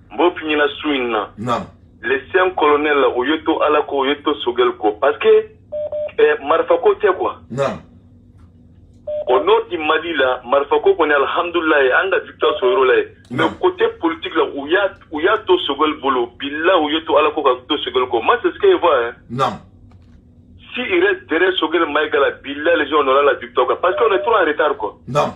S4: N b'o f'i ɲɛna su in na.
S1: Naam.
S4: Les cinq colonels là, u ye to Ala ko, u ye to Choguel ko, parce que marifako tɛ quoi.
S1: Naam.
S4: Au nord du Mali là, marifako kɔni, alhamdulilayi, an ka victoire sɔrɔ yɔrɔ la ye. Mais côté politique là, u y'a to Choguel bolo, bilahi, u ye to Ala ko ka to Choguel ko. Moi, c'est ce que je vois hein.
S1: Naam.
S4: Si il reste derrière Choguel Maïga là, bilahi, les gens on aura la victoire quoi. Parce qu'on est trop en retard quoi.
S1: Naam.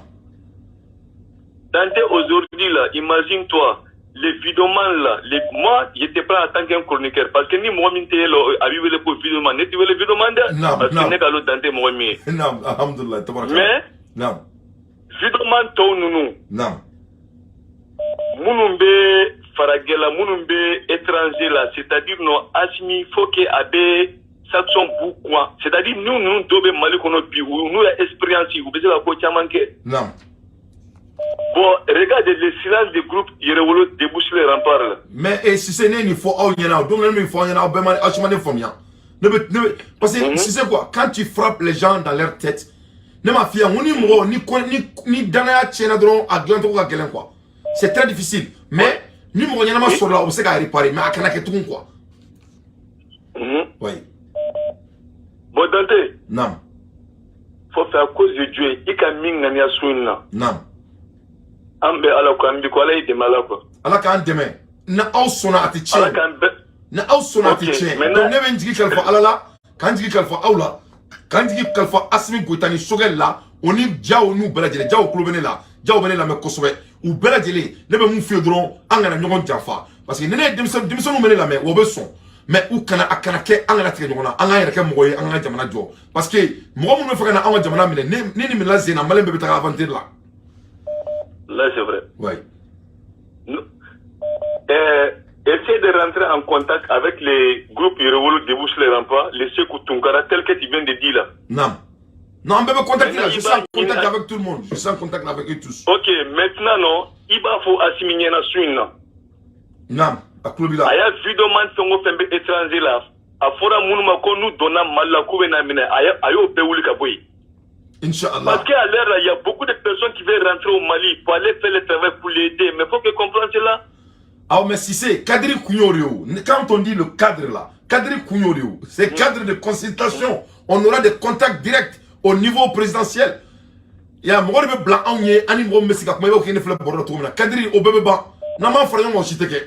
S4: Dante, aujourd'hui là, imagine-toi, les vidéomans là, moi, j'étais pas en tant qu'un chroniqueur, parce que ni mɔgɔ min tɛ yɛlɛ a b'i wele ko vidéoman, ne t'i wele vidéoman dɛ.
S1: Naam,
S4: parce que
S1: naam.
S4: ne ka lɔn Dante mɔgɔ min ye.
S1: Naam, alhamdulillah, tabaraka.
S4: Mais
S1: Naam.
S4: vidéoman tɔw ninnu,
S1: Naam.
S4: minnu bɛ farajɛ la, minnu bɛ étranger la, c'est-à-dire non, Assimi, faut que a bɛ sanction b'u kuwa, c'est-à-dire n'u ninnu dɔw bɛ Mali kɔnɔ bi, u n'u ya expérience, u bɛ se ka ko caman kɛ.
S1: Naam.
S4: Bon, regarde le silence des groupes Yɛrɛwolo debout sur les remparts là.
S1: Mais eh, Cissé, ne ye nin fɔ aw ɲɛna, don min na ne bɛ fɔ aw ɲɛna, aw bɛɛ ma, aw si ma ne faamuya. Ne bɛ parce que Cissé quoi, quand tu frappes les gens dans leur tête, ne m'a f'i ye n ko ni mɔgɔ ni ko ni danaya tiɲɛna dɔrɔn, a dilancogo ka gɛlɛn quoi. C'est très difficile. Mais ni mɔgɔ ɲɛnama sɔrɔla, o bɛ se k'a réparer, mais a kana kɛ tugun quoi. Oui.
S4: Bon, Dante,
S1: Naam.
S4: faut faire à cause de Dieu, i ka min ŋaniya su in na.
S1: Naam.
S4: An bɛ Ala ko, an bi ko Ala y'i dɛmɛ Ala quoi.
S1: Ala k'an dɛmɛ. Na aw sɔnna, a tɛ
S4: Ala
S1: tiɲɛ.
S4: k'an bɛɛ.
S1: Na aw sɔnna, a tɛ
S4: Ok,
S1: tiɲɛ.
S4: maintenant-
S1: Donc ne bɛ n jigi kalifa Ala la, k'an jigi kalifa aw la, k'an jigi kalifa Assimi Goïta ni Choguel la, o ni Jaw n'u bɛɛ lajɛlen. Jaw tulo bɛ ne la, Jaw bɛ ne lamɛn kosɛbɛ, u bɛɛ lajɛlen. Ne bɛ mun f'i ye dɔrɔn, an kana ɲɔgɔn janfa, parce que ni ne ye denmisɛnnin, denmisɛnninw bɛ ne lamɛn, o bɛ sɔn, mais u kana, a kana kɛ an kana tigɛ ɲɔgɔn na, an k'an yɛrɛ kɛ mɔgɔ ye, an ka jamana jɔ, parce que mɔgɔ minnu bɛ fɛ ka na an ka jamana minɛ, ni minɛna sen na, Malien bɛɛ bɛ taga aventure la.
S4: Là, c'est vrai.
S1: Ouais.
S4: Essaie de rentrer en contact avec les groupes Yɛrɛwolo debout sur les remparts, les Sekou Tunkara, tel que tu viens de dire là.
S1: Non. Non, on peut me contacter là. Je suis en
S4: Maintenant,
S1: contact avec tout le monde. Je suis en contact avec eux tous.
S4: Ok, maintenant, non, i b'a fɔ Assimi ɲɛna su in na.
S1: Naam. A tulo b'i la.
S4: A y'a vidéoman fɛn o fɛn bɛ étranger la, a fɔra minnu ma ko n'u donna Mali la k'u bɛ na minɛ, a y'o bɛɛ wuli ka bɔ yen.
S1: Inch'Allah.
S4: Parce qu'à l'heure là, il y a beaucoup de personnes qui veulent rentrer au Mali pour aller faire le travail pour l'aider. Mais il faut que comprendre cela.
S1: Ah, mais si c'est cadre kun y'o, quand on dit le cadre là, cadre kun y'o, c'est cadre de consultation. On aura des contacts directs au niveau présidentiel. Il y a mɔgɔ de bɛ bila anw ye, ani mɔgɔ min bɛ se ka kuma, i b'a fɔ k'i ne filɛ baro la cogo min na. Cadre o bɛɛ bɛ ban. N'an m'an fara ɲɔgɔn kan, o si tɛ kɛ.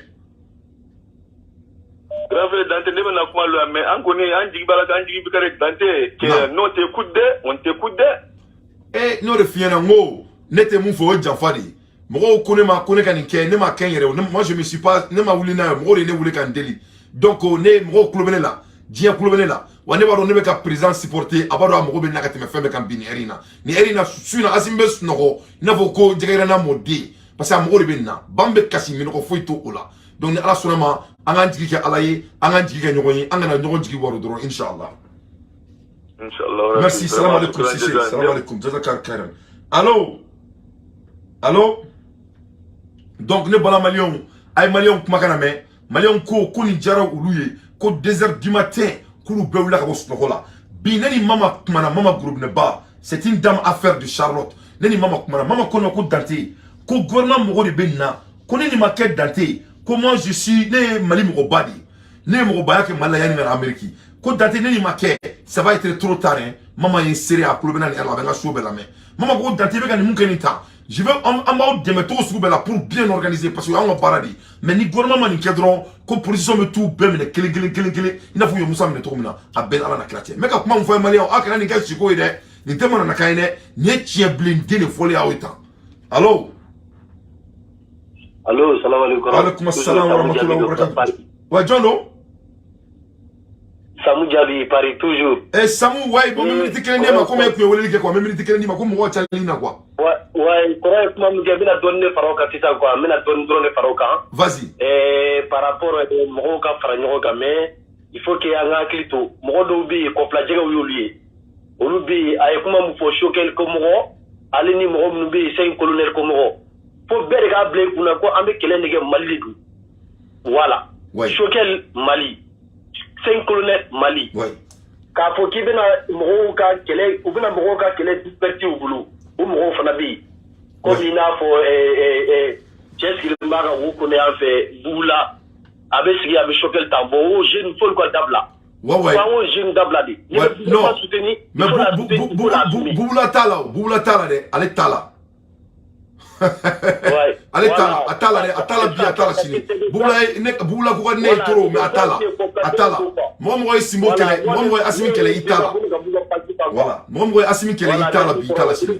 S4: Grand frère Dante, ne bɛna kuma lo mais an kɔni an jigi b'a la k'an jigi bɛ kari Dante que
S1: Non.
S4: non, t'écoute dɛ, on t'écoute dɛ.
S1: Eh, n'o de f'i ɲɛna, n ko ne tɛ mun fɔ, o ye janfa de ye. Mɔgɔw ko ne ma ko ne ka nin kɛ, ne ma kɛ n yɛrɛ ye. Moi je me suis pas, ne ma wuli n'a ye, mɔgɔw de ye ne wele ka n deli. Donc ne mɔgɔw tulo bɛ ne la. Diɲɛ kulo bɛ ne la. Wa ne b'a dɔn ne bɛ ka président supporter, a b'a dɔn a mago bɛ na ka tɛmɛ fɛn bɛɛ kan bi nin heure in na. Nin heure in na, su in na, Assimi bɛ sunɔgɔ i n'a fɔ ko jɛgɛ n'a mɔden, parce que a mago de bɛ nin na. Ban bɛ kasi, minɔgɔ foyi t'o o la. Donc ni Ala sɔnna ma, an k'an jigi kɛ Ala ye, an k'an jigi kɛ ɲɔgɔn ye, an kana ɲɔgɔn jigi waro dɔrɔn, inshallah.
S4: Inshallah.
S1: Merci, salam alaikum Cissé, salam alaikum, jazakallah khairan. Allo, allo. Donc ne bala maliyɛnw, a ye maliyɛnw kumakan lamɛn. Maliyɛnw ko ko nin diyara olu ye, ko 2 heures du matin k'olu bɛɛ wulila ka bɔ sunɔgɔ la. Bi ne ni mama kumana, mama Gorobinɛba, c'est une dame affaire de Charlotte. Ne ni mama kumana, mama ko ne ma ko Dante, ko gouvernement mɔgɔ de bɛ nin na, ko ne ni ma kɛ Dante, ko moi je suis, ne ye Mali mɔgɔba de ye, ne ye mɔgɔbaya kɛ Mali la yanni ka na Amérique, ko Dante, ne ni ma kɛ, ça va être trop tard hein. Mama ye n seere, a kulo bɛ na nin heure la, a bɛ n ka so bɛɛ lamɛn. Mama ko Dante, i bɛ ka nin mun kɛ nin tan, je vais, an b'aw dɛmɛ cogo sugu bɛɛ la pour bien organiser, parce que o y'anw ka baara de ye. Mais ni gouvernement ma nin kɛ dɔrɔn, ko position bɛ t'u bɛɛ minɛ kelen kelen kelen kelen, i n'a fɔ u ye Musa minɛ cogo min na. A bɛɛ ni Ala na kira cɛ. N bɛ ka kuma min fɔ ye, maliyɛnw, aw kana nin kɛ siko ye dɛ, nin tɛ mananakan ye dɛ, nin ye tiɲɛ bilen den de fɔlen y'aw ye tan. Allo.
S4: Allo, salam alaikum.
S1: Alaikum assalam wa rahmatullahi wa barakatuh. Wa jɔn don?
S4: Samu Jaabi, Paris toujours.
S1: Eh Samu, ouais, bon, n bɛ minute kelen d'e ma, komi e kun ye weleli kɛ quoi, n bɛ minute kelen d'i ma ko mɔgɔw cayali na quoi.
S4: Ouais, kɔrɔ ye kuma min kɛ, n bɛna dɔɔnin de fara o kan sisan quoi, n bɛna dɔɔnin dɔrɔn de fara o kan.
S1: Vas-y.
S4: Par rapport mɔgɔw ka fara ɲɔgɔn kan, mais il faut que an ka hakili to mɔgɔ dɔw bɛ yen, kɔfilajɛgɛw y'olu ye. Olu bɛ yen, a ye kuma min fɔ Choguel ko mɔgɔ, ale ni mɔgɔ minnu bɛ yen, cinq colonel ko mɔgɔ. Fo bɛɛ de k'a bila i kunna ko an bɛ kɛlɛ de kɛ, Mali de don. Voilà. Choguel Mali, cinq colonel Mali. K'a fɔ k'i bɛna mɔgɔw ka kɛlɛ, u bɛna mɔgɔw ka kɛlɛ disperser u bolo, o mɔgɔw fana bɛ yen. Komi i n'a fɔ cɛ sigilen b'a ka wo kɔnɔ yan fɛ Bugula, a bɛ sigi a bɛ Choguel ta. Bon, o jeune, f'olu ka dabila. F'an k'o jeune dabila de. N'i bɛ
S1: Non.
S4: soutenir,
S1: Mais
S4: il faut la soutenir, il faut l'assumer.
S1: Bubula t'a la o, Bubula t'a la dɛ, ale t'a la. Ale t'a la, a t'a la dɛ, a t'a la bi, a t'a la sini. Bubula ye ne, Bubula ko ka di ne ye trop, mais a t'a la, a t'a la. Mɔgɔ mɔgɔ ye Sinbo kɛlɛ, mɔgɔ mɔgɔ ye Asimi kɛlɛ, i t'a la. Voilà, mɔgɔ mɔgɔ ye Asimi kɛlɛ, i t'a la bi, i t'a la sini.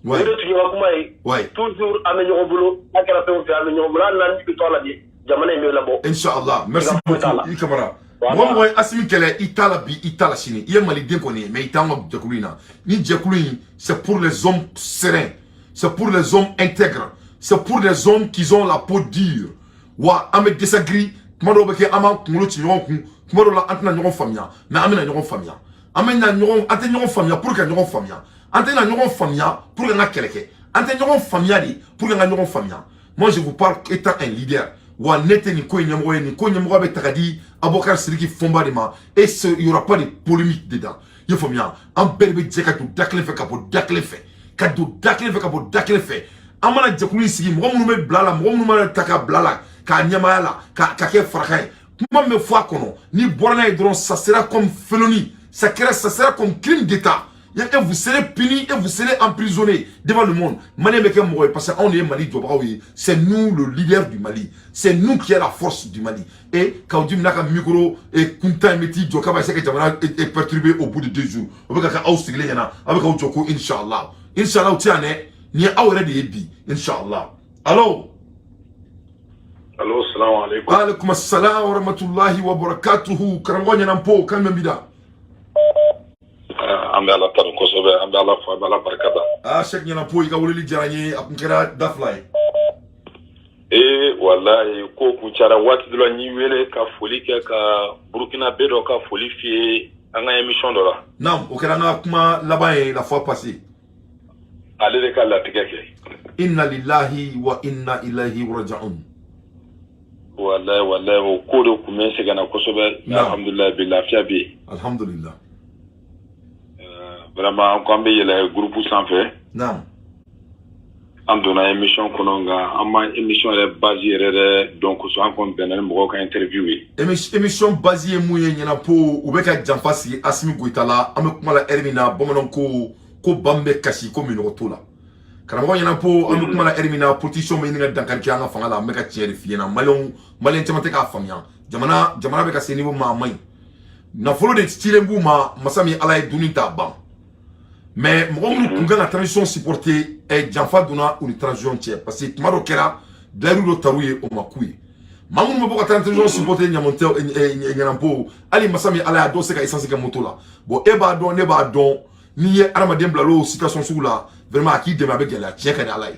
S4: O de tun ye ka kuma ye. Toujours an bɛ ɲɔgɔn bolo, n'a kɛra fɛn o fɛn, an bɛ ɲɔgɔn bolo, hali n'an bɛ to a la bi, jamana in bɛ labɔ.
S1: Inshallah, merci beaucoup i Kamara. Mɔgɔ mɔgɔ ye Asimi kɛlɛ, i t'a la bi, i t'a la sini. I ye maliden kɔni ye, mais i t'an ka jɛkulu in na. Ni jɛkulu in, c'est pour les hommes sereins, c'est pour les hommes intègres, c'est pour les hommes qui ont la peau dure. Wa an bɛ dɛsɛ, kuma dɔw bɛ kɛ, an b'an kunkolo ci ɲɔgɔn kun, kuma dɔw la an tɛna ɲɔgɔn faamuya, mais an bɛna ɲɔgɔn faamuya. An bɛna ɲɔgɔn, an tɛ ɲɔgɔn faamuya pour que ɲɔgɔn faamuya, an tɛna ɲɔgɔn faamuya pour que an ka kɛlɛ kɛ, an tɛ ɲɔgɔn faamuya de pour que an ka ɲɔgɔn faamuya. Moi, je vous parle étant un leader. Wa ne tɛ nin ko in ɲɛmɔgɔ ye, nin ko ɲɛmɔgɔ bɛ ta ka di Abubakar Sidiki Fɔnba de ma, et ce, il y aura pas de polémique dedans. I ye faamuya? An bɛɛ de bɛ jɛ ka don da kelen fɛ ka bɔ da kelen fɛ, ka don da kelen fɛ ka bɔ da kelen fɛ. An mana jɛkulu in sigi, mɔgɔ minnu bɛ bila la, mɔgɔ minnu mana ta ka bila la k'a ɲɛmaaya la, ka kɛ farakan ye, kuma min bɛ fɔ a kɔnɔ, n'i bɔra n'a ye dɔrɔn, ça sera comme félonie, ça kɛra, ça sera comme crime d'État et vous serez puni et vous serez emprisonné devant le monde. Malien bɛ kɛ mɔgɔ ye, parce que anw de ye Mali jɔbagaw ye. C'est nous le leader du Mali, c'est nous qui est la force du Mali. Et Kaou Djim n'a ka micro et kuntan in bɛ t'i jɔ k'a b'a essayer ka jamana perturber au bout de 2 jours, o bɛ ka kɛ aw sigilen ɲɛna, aw bɛ k'aw jɔ ko inshallah, inshallah. O tɛ yan dɛ, nin ye aw yɛrɛ de ye bi, inshallah. Allo.
S9: Allo, salamu alaikum.
S1: Alaikum assalam wa rahmatullahi wa barakatuhu. Karamɔgɔ ɲɛnampo kan bɛ bi da.
S9: An bɛ Ala tanu kosɛbɛ, an bɛ Ala fo, an bɛ Ala barika da.
S1: Ah, Cheikh ɲɛnampo, i ka weleli diyara n ye, a kun kɛra da fila ye.
S9: Ee walayi, ko kun cayara waati dɔ la, n y'i wele ka foli kɛ ka Burukina bɛ dɔ ka foli f'i ye an ka émission dɔ la.
S1: Naam, o kɛra an ka kuma laban ye la fois passée.
S9: Ale de ka latigɛ kɛ.
S1: Inna lillahi wa inna ilayhi raji'un.
S9: Walayi, walayi, o ko de kun bɛ n sɛgɛnna kosɛbɛ, mais alhamdulilayi, bi lafiya bɛ yen.
S1: Alhamdulillah.
S9: Vraiment, an ko an bɛ yɛlɛ groupe sanfɛ. An donna émission kɔnɔ, nka an ma émission yɛrɛ base yɛrɛ yɛrɛ dɔn kosɛbɛ. An kɔni bɛnna ni mɔgɔw ka interview ye.
S1: Émission base ye mun ye ɲɛnapo? U bɛ ka janfa sigi Asimi Goyita la. An bɛ kuma la heure min na, bamananw ko ko ban bɛ kasi ko minɔgɔ t'o la. Karamɔgɔ ɲɛnapo, an bɛ kuma la heure min na, politicien bɛ ɲini ka dankari kɛ an ka fanga la. An bɛ ka tiɲɛ de f'i ɲɛna. Maliyɛnw, maliyɛn caman tɛ k'a faamuya. Jamana bɛ ka se niveau ma, a man ɲi. Nafolo de cilen b'u ma, masa min Ala ye dunni t'a ban, mais mɔgɔ minnu kun kan ka transition supporter, janfa donna u ni transition cɛ, parce que tuma dɔ kɛra, layiru dɔ tar'u ye, o ma k'u ye. Maa minnu bɛ bɔ ka transition supporter ɲamantɛ ɲanampo, hali masa min Ala y'a dɔw se ka essence kɛ moto la. Bon, e b'a dɔn, ne b'a dɔn, n'i ye adamaden bila l'o situation sugu la, vraiment a k'i dɛmɛ, a bɛ gɛlɛya. Tiɲɛ ka di Ala ye.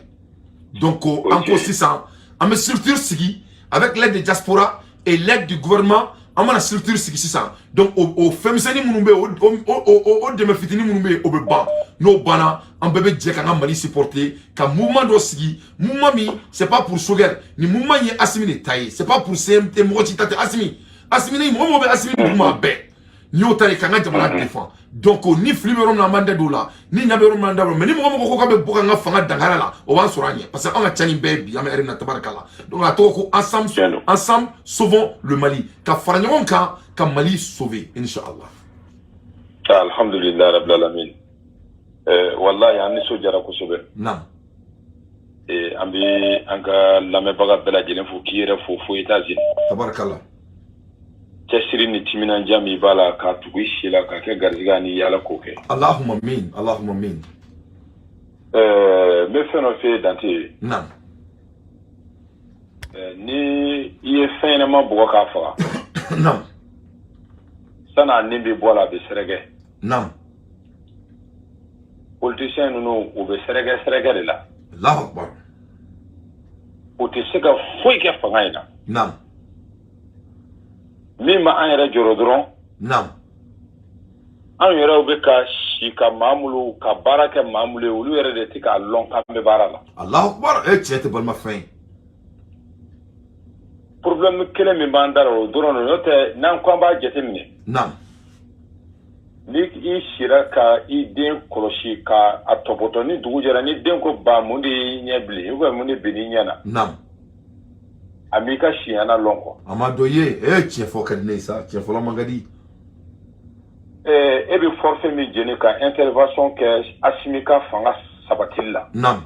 S1: Donc an ko sisan an bɛ structure sigi avec l'aide des diaspora et l'aide du gouvernement. An mana structure sigi sisan, donc o fɛnmisɛnnin minnu bɛ yen, o dɛmɛ fitinin minnu bɛ yen, o bɛ ban. N'o banna, an bɛɛ bɛ jɛ k'an ka Mali supporter, ka mouvement dɔ sigi, mouvement min, c'est pas pour Choguel. Ni mouvement ye Assimi de ta ye, c'est pas pour CMT, mɔgɔ si ta tɛ. Assimi, Assimi ni mɔgɔ mɔgɔ bɛ Assimi duguma, a bɛɛ n'i y'o ta de k'an ka jamana défend. Donc ni fili bɛ yɔrɔ min na, an b'an da don o la. Ni ɲɛ bɛ yɔrɔ min na, an da don. Mais ni mɔgɔ mɔgɔ ko k'a bɛ bɔ k'an ka fanga dankari la, o b'an sɔrɔ an ɲɛ, parce que an ka ca ni bɛɛ ye bi. An bɛ hɛrɛ min na, tabarikala. Donc a tɔgɔ ko Ensemble, ensemble sauvons le Mali, ka fara ɲɔgɔn kan ka Mali sauver, inshallah.
S9: Alhamdulillah rabbil alamin. Wallahi an nisɔndiyara kosɛbɛ.
S1: Naam.
S9: An bɛ an ka lamɛnbaga bɛɛ lajɛlen fo, k'i yɛrɛ fo fo États-Unis.
S1: Tabarikala.
S9: Cɛsiri ni timinandiya min b'a la k'a tugu i si la k'a kɛ garizigɛ ani Ala k'o kɛ.
S1: Allahumma min, Allahumma min.
S9: N bɛ fɛn dɔ f'e ye, Dante.
S1: Naam.
S9: Ni i ye fɛn ɲɛnama bugɔ k'a faga,
S1: Naam.
S9: san'a nin bɛ bɔ a la, a bɛ sɛrɛgɛ.
S1: Naam.
S9: Politicien ninnu, u bɛ sɛrɛgɛ sɛrɛgɛ de la.
S1: Allahu akbar.
S9: U tɛ se ka foyi kɛ fanga in na.
S1: Naam.
S9: Min ma an yɛrɛ jɔrɔ dɔrɔn,
S1: Naam.
S9: anw yɛrɛw bɛ ka si ka maa minnu ka baara kɛ maa minnu ye, olu yɛrɛ de tɛ k'a lɔn k'an bɛ baara la.
S1: Allahu akbar. E cɛ tɛ balima fɛn ye.
S9: Problème kelen min b'an da la, o dɔrɔn de. N'o tɛ, n'an ko an b'a jateminɛ,
S1: Naam.
S9: ni i sira ka i den kɔlɔsi ka a tɔpɔtɔ, ni dugu jɛra, ni den ko ba, mun de y'i ɲɛ bilen ou bien mun de bɛ n'i ɲɛ na?
S1: Naam.
S9: A m'i ka siɲɛna lɔn quoi.
S1: A ma dɔ ye. E tiɲɛ fɔ ka di ne ye sa, tiɲɛ fɔlɔ man ka di.
S9: E bɛ forfait min jeni ka intervention kɛ Assimi ka fanga sabatili la,
S1: Naam.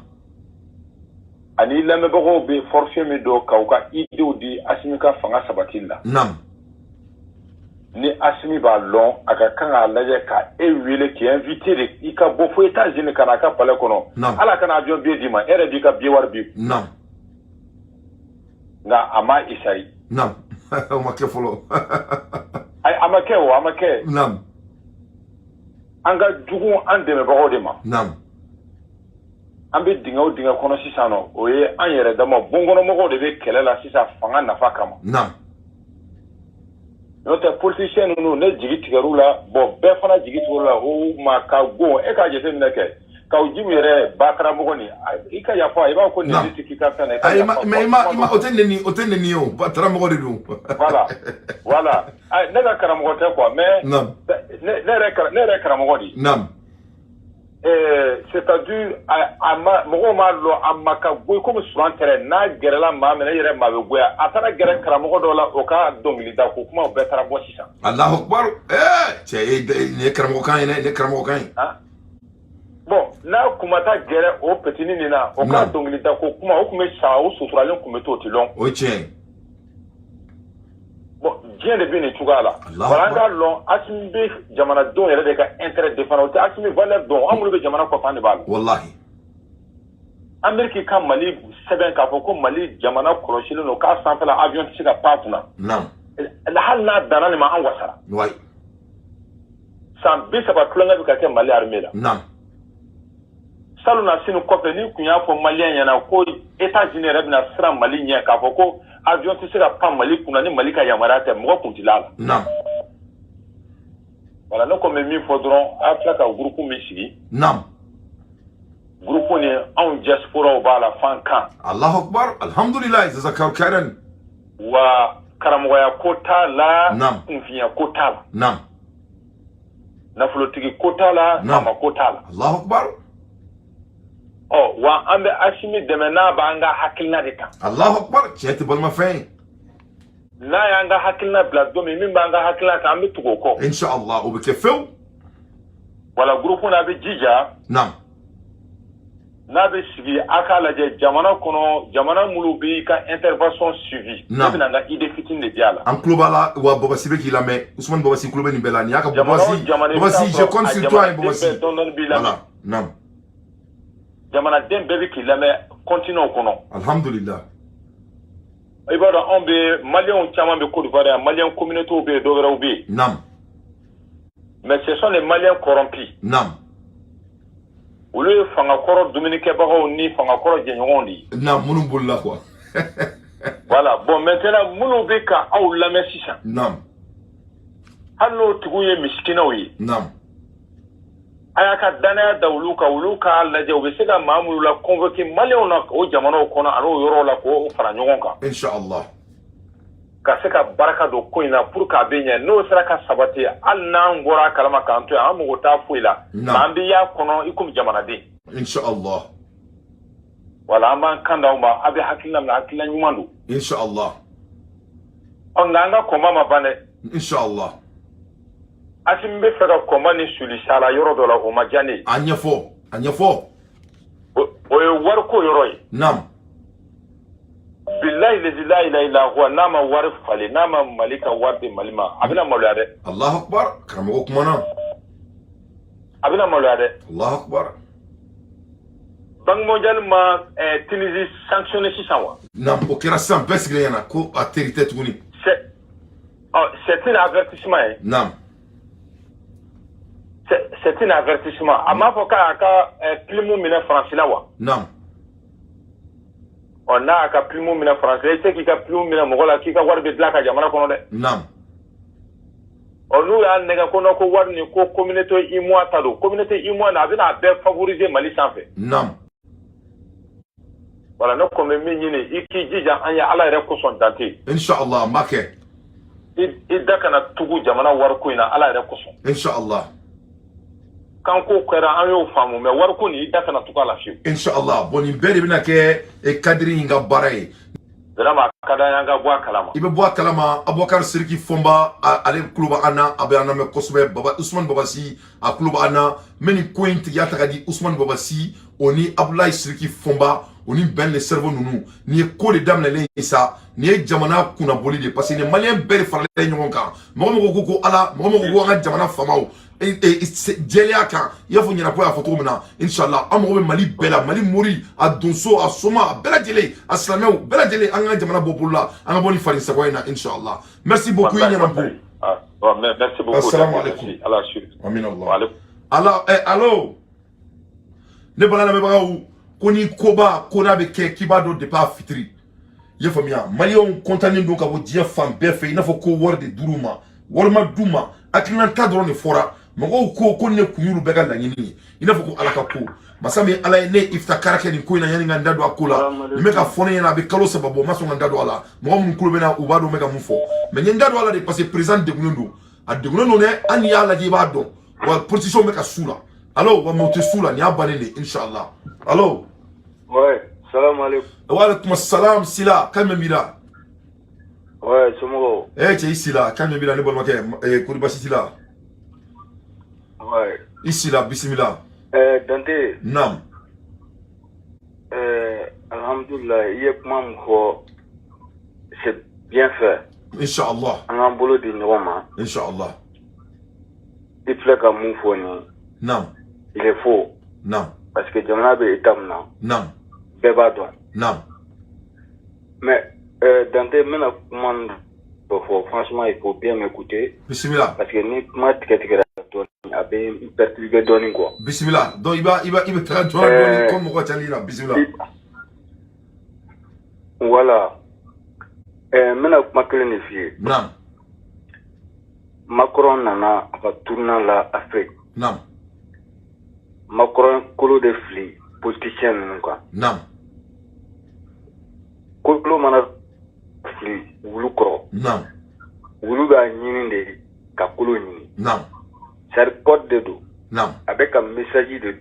S9: ani lamɛnbagaw bɛ forfait min don k'aw ka idéew di Assimi ka fanga sabatili la,
S1: Naam.
S9: ni Assimi b'a lɔn, a ka kan k'a lajɛ ka e wele k'i invité de, i ka bɔ fo États-Unis ka na a ka palais kɔnɔ.
S1: Naam.
S9: Ala kana avion billet d'i ma, e yɛrɛ b'i ka billet wari bi.
S1: Naam.
S9: Nka a ma isayi.
S1: Naam, o ma kɛ fɔlɔ.
S9: Ayi, a ma kɛ, o a ma kɛ.
S1: Naam.
S9: An ka jugu an dɛmɛbagaw de ma.
S1: Naam.
S9: An bɛ dingɛ o dingɛ kɔnɔ sisan nɔ, o ye an yɛrɛ dama bonkɔnɔmɔgɔw de bɛ kɛlɛ la sisan fanga nafa kama.
S1: Naam.
S9: N'o tɛ, politicien ninnu, ne jigi tigɛr'u la. Bon, bɛɛ fana jigi tigɛr'u la. O ma ka gon, e k'a jateminɛ kɛ k'aw ji min yɛrɛ ba karamɔgɔ nin, i ka yafa, i b'a fɔ ko nin tɛ k'i ka fɛn na, i ka
S1: Ayi,
S9: yafa.
S1: Mais i ma, o tɛ neni, o tɛ neni ye, o ba karamɔgɔ de don.
S9: Voilà, ayi, ne ka karamɔgɔ tɛ quoi, mais
S1: Naam.
S9: ne yɛrɛ karamɔgɔ de ye.
S1: Naam.
S9: C'est-à-dire a ma mɔgɔw m'a lɔn, a ma ka goyi komi suran tɛrɛ n'a gɛrɛla maa min na, i yɛrɛ maa bɛ goya. A taara gɛrɛ karamɔgɔ dɔ la, o ka dɔnkilida ko kumaw bɛɛ taara bɔ sisan.
S1: Allahu akbar. Cɛ e, nin ye karamɔgɔ kan ye dɛ, nin ye karamɔgɔ kan ye.
S9: Ah. Bon, n'a kun ma taa gɛrɛ o petini nin na, o ka dɔnkilida ko kuma, o kun bɛ sa, o suturalen kun bɛ to, o ti lɔn.
S1: O ye tiɲɛ ye.
S9: Bon, diɲɛ de bɛ nin cogoya la.
S1: Allahu
S9: Voilà, an
S1: akbar.
S9: k'a lɔn Assimi bɛ jamanadenw yɛrɛ de ka intérêt défendre, o tɛ Assimi valeur dɔn. An minnu bɛ jamana kɔfɛ, an de b'a lɔn.
S1: Wallahi.
S9: Amérique ka Mali sɛbɛn k'a fɔ ko Mali jamana kɔlɔsilen don, k'a sanfɛla avion tɛ se ka pan a kunna.
S1: Naam.
S9: Hali n'a danna nin ma, an wasara. San 30 tulonkɛ bɛ ka kɛ Mali armée la.
S1: Naam.
S9: Salon na sini kɔfɛ, ni kun y'a fɔ malien ɲɛna ko États-Unis yɛrɛ bɛna siran Mali ɲɛ k'a fɔ ko avion tɛ se ka pan Mali kunna ni Mali ka yamaruya tɛ, mɔgɔ kun tɛ la a la.
S1: Naam.
S9: Voilà, ne kɔni bɛ min fɔ dɔrɔn, a tila ka groupe min sigi,
S1: Naam.
S9: groupe ni anw diasporaw b'a la fan kan.
S1: Allahu akbar, alhamdulillah, jazakallahu khairan.
S9: Wa karamɔgɔya ko t'a la,
S1: Naam.
S9: kunfinya ko t'a la,
S1: Naam.
S9: nafolotigi ko t'a la,
S1: Naam.
S9: faama ko t'a la.
S1: Allahu akbar.
S9: Ɔ wa an bɛ Assimi dɛmɛ n'a b'an ka hakilina de kan.
S1: Allahu akbar, cɛ tɛ balima fɛn ye.
S9: N'a y'an ka hakilina bila don min, min b'an ka hakilina kan, an bɛ tugu o kɔ.
S1: Inshallah, o bɛ kɛ fewu.
S9: Wala groupe n'a bɛ jija,
S1: Naam.
S9: n'a bɛ sigi, a k'a lajɛ jamana kɔnɔ, jamana minnu b'i ka intervention suivi. Ne
S1: Naam.
S9: bɛna n ka idée fitinin de di a la.
S1: An tulo b'a la wa, Babasi bɛ k'i lamɛn. Ousmane Babasi tulo bɛ nin bɛɛ la. Nin y'a ka
S9: Jamana o
S1: Babasi.
S9: jamana, i bɛ
S1: Babasi,
S9: taa
S1: je
S9: sɔrɔ
S1: compte
S9: a
S1: sur toi, hein,
S9: jamanaden
S1: Babasi.
S9: bɛɛ dɔɔni dɔɔni b'i lamɛn.
S1: Voilà, naam.
S9: Jamanaden bɛɛ bɛ k'i lamɛn continent kɔnɔ.
S1: Alhamdulillah.
S9: I b'a dɔn anw bɛ Maliyɛnw caman bɛ Côte d'Ivoire yan, Maliyɛn communauté bɛ yen, dɔw wɛrɛw bɛ yen. Mais ce sont les Maliens corrompus. Olu ye fangakɔrɔ dumunikɛbagaw ni fangakɔrɔ jɛɲɔgɔnw de ye.
S1: Naam, minnu bolila quoi.
S9: Voilà, bon, maintenant minnu bɛ ka aw lamɛn sisan. Hali n'o tigiw ye misikinaw ye. A y'a ka danaya da olu kan, olu k'a lajɛ, u bɛ se ka maa minnu la convoquer Maliyɛnw na o jamanaw kɔnɔ ani o yɔrɔw la, k'o fara ɲɔgɔn kan.
S1: Inshallah.
S9: Ka se ka barika don ko in na pour que a bɛ ɲɛ. N'o sera ka sabati, hali n'an bɔra a kalama k'an to yan, an mago t'a foyi la.
S1: Naam.
S9: An bɛ y'a kɔnɔ i komi jamanaden.
S1: Inshallah.
S9: Voilà, an b'an kan d'aw ma, a bɛ hakilina min na, hakilina ɲuman don.
S1: Inshallah.
S9: Ɔ, nka an ka combat ma ban dɛ.
S1: Inshallah.
S9: Asimi bɛ fɛ ka combat ni suli sala yɔrɔ dɔ la, o ma diya ne ye.
S1: A ɲɛfɔ, a ɲɛfɔ.
S9: O ye wariko yɔrɔ ye. Bilayi lezi la ilaha illa huwa, n'a ma wari falen, n'a ma Mali ka wari di Mali ma, a bɛna maloya dɛ.
S1: Allahu akbar, karamɔgɔ kumana.
S9: A bɛna maloya dɛ.
S1: Allahu akbar.
S9: Banque mondiale ma Tunisie sanctionné sisan wa?
S1: Naam, o kɛra sisan, bɛɛ sigilen ɲɛna ko a teri tɛ tuguni.
S9: C'est un avertissement ye. C'est un avertissement. A m'a fɔ k'a ka plume minɛ Faransi la wa?
S1: Naam.
S9: Ɔ, n'a y'a ka plume minɛ Faransi la, i tɛ se k'i ka plume minɛ mɔgɔ la k'i ka wari bɛ dilan ka jamana kɔnɔ dɛ. Ɔ, n'u y'a nɛgɛ ko non, ko wari nin ko communauté UEMOA ta don, communauté UEMOA na, a bɛna a bɛɛ favoriser Mali sanfɛ. Voilà, ne kɔni bɛ min ɲini, i k'i jija an ye Ala yɛrɛ kosɔn, Dante.
S1: Inshallah, n b'a kɛ.
S9: I da kana tugu jamana wariko in na, Ala yɛrɛ kosɔn.
S1: Inshallah.
S9: Kan ko kɛra, an y'o faamu, mais wariko nin, i da kana tugu a la fiyewu.
S1: Inshallah. Bon, nin bɛɛ de bɛna kɛ cadre in ka baara ye.
S9: Vraiment, a ka d'an ye an ka bɔ a kalama.
S1: I bɛ bɔ a kalama. Abubakar Siriki Fɔnba, ale tulo bɛ an na, a bɛ an lamɛn kosɛbɛ. Baba Usumani Babasi, a tulo bɛ an na. N bɛ nin ko in tigiya ta ka di Usumani Babasi, o ni Abulayi Siriki Fɔnba, o ni Ben le cerveau ninnu. Nin ye ko de daminɛlen ye sa, nin ye jamana kunnaboli de ye, parce que nin Maliyɛn bɛɛ de faralen ɲɔgɔn kan. Mɔgɔ mɔgɔ ko ko Ala, mɔgɔ mɔgɔ ko an ka jamana faamaw jɛlenya kan, i y'a fɔ ɲɛnabɔ y'a fɔ cogo min na. Inshallah, an mago bɛ Mali bɛɛ la, Mali mori, a donso, a soma, a bɛɛ lajɛlen, a silamɛw bɛɛ lajɛlen, an ka jamana bɔ bolo la, an ka bɔ ni farin sagoya in na, inshallah. Merci beaucoup, i ɲɛna bo.
S9: Merci beaucoup.
S1: Assalamu alaikum.
S9: Ala su.
S1: Amin Allah. Ala allo, ne bala lamɛnbagaw, ko ni koba ko n'a bɛ kɛ, k'i b'a dɔn depuis a fitiri, i y'a faamuya, Maliyɛnw kɔntannen don ka bɔ diɲɛ fan bɛɛ fɛ, i n'a fɔ ko wari de dir'u ma, wari ma d'u ma, hakilinata dɔrɔn de fɔra. Mɔgɔw ko ko ne kun y'olu bɛɛ ka laɲini ye, i n'a fɔ ko Ala ka ko masa min Ala ye ne ifita kɛ nin ko in na. Yanni ka n da don a ko la, nin bɛ ka fɔ ne ɲɛna, a bɛ kalo 3 bɔ, n ma sɔn ka n da don a la. Mɔgɔ minnu tulo bɛ n na, u b'a dɔn n bɛ ka mun fɔ, mais n ye n da don a la de parce que président degunnen don, a degunnen don dɛ. Hali n'i y'a lajɛ, i b'a dɔn wa, politiciens bɛ ka su la. Allo, wa mais o tɛ su la, nin y'a bannen de, inshallah. Allo.
S10: Ouais, salam alaikum.
S1: Wa alaikum salam. Sila, kan jumɛn b'i la?
S10: Ouais, somɔgɔw?
S1: Eh cɛ, i Sila, kan jumɛn b'i la ne balimakɛ? Eh, kori baasi t'i la?
S10: Ouais.
S1: I Sila, bisimila.
S10: Dante.
S1: Naam.
S10: Alhamdulillah, i ye kuma min fɔ, c'est bien fait.
S1: Inshallah.
S10: An k'an bolo di ɲɔgɔn ma.
S1: Inshallah.
S10: I filɛ ka mun fɔ nin. Il est faux. Parce que jamana bɛ état min na. Bɛɛ b'a dɔn. Mais Dante, n bɛna kuma min dɔ fɔ, franchement, il faut bien m'écouter.
S1: Bisimila.
S10: Parce que ni kuma tigɛ tigɛra dɔɔni, a bɛ n perturber dɔɔni quoi.
S1: Bisimila. Donc i bɛ taga joona dɔɔni comme mɔgɔ cali la. Bisimila.
S10: Voilà. N bɛna kuma kelen de f'i ye. Macron nana a ka tournée la Afrique. Macron kolo de fili politicien ninnu kan. Kolo mana fili wulu kɔrɔ. Wulu b'a ɲini de ka kolo ɲini. C'est à dire code de don. A bɛ ka message de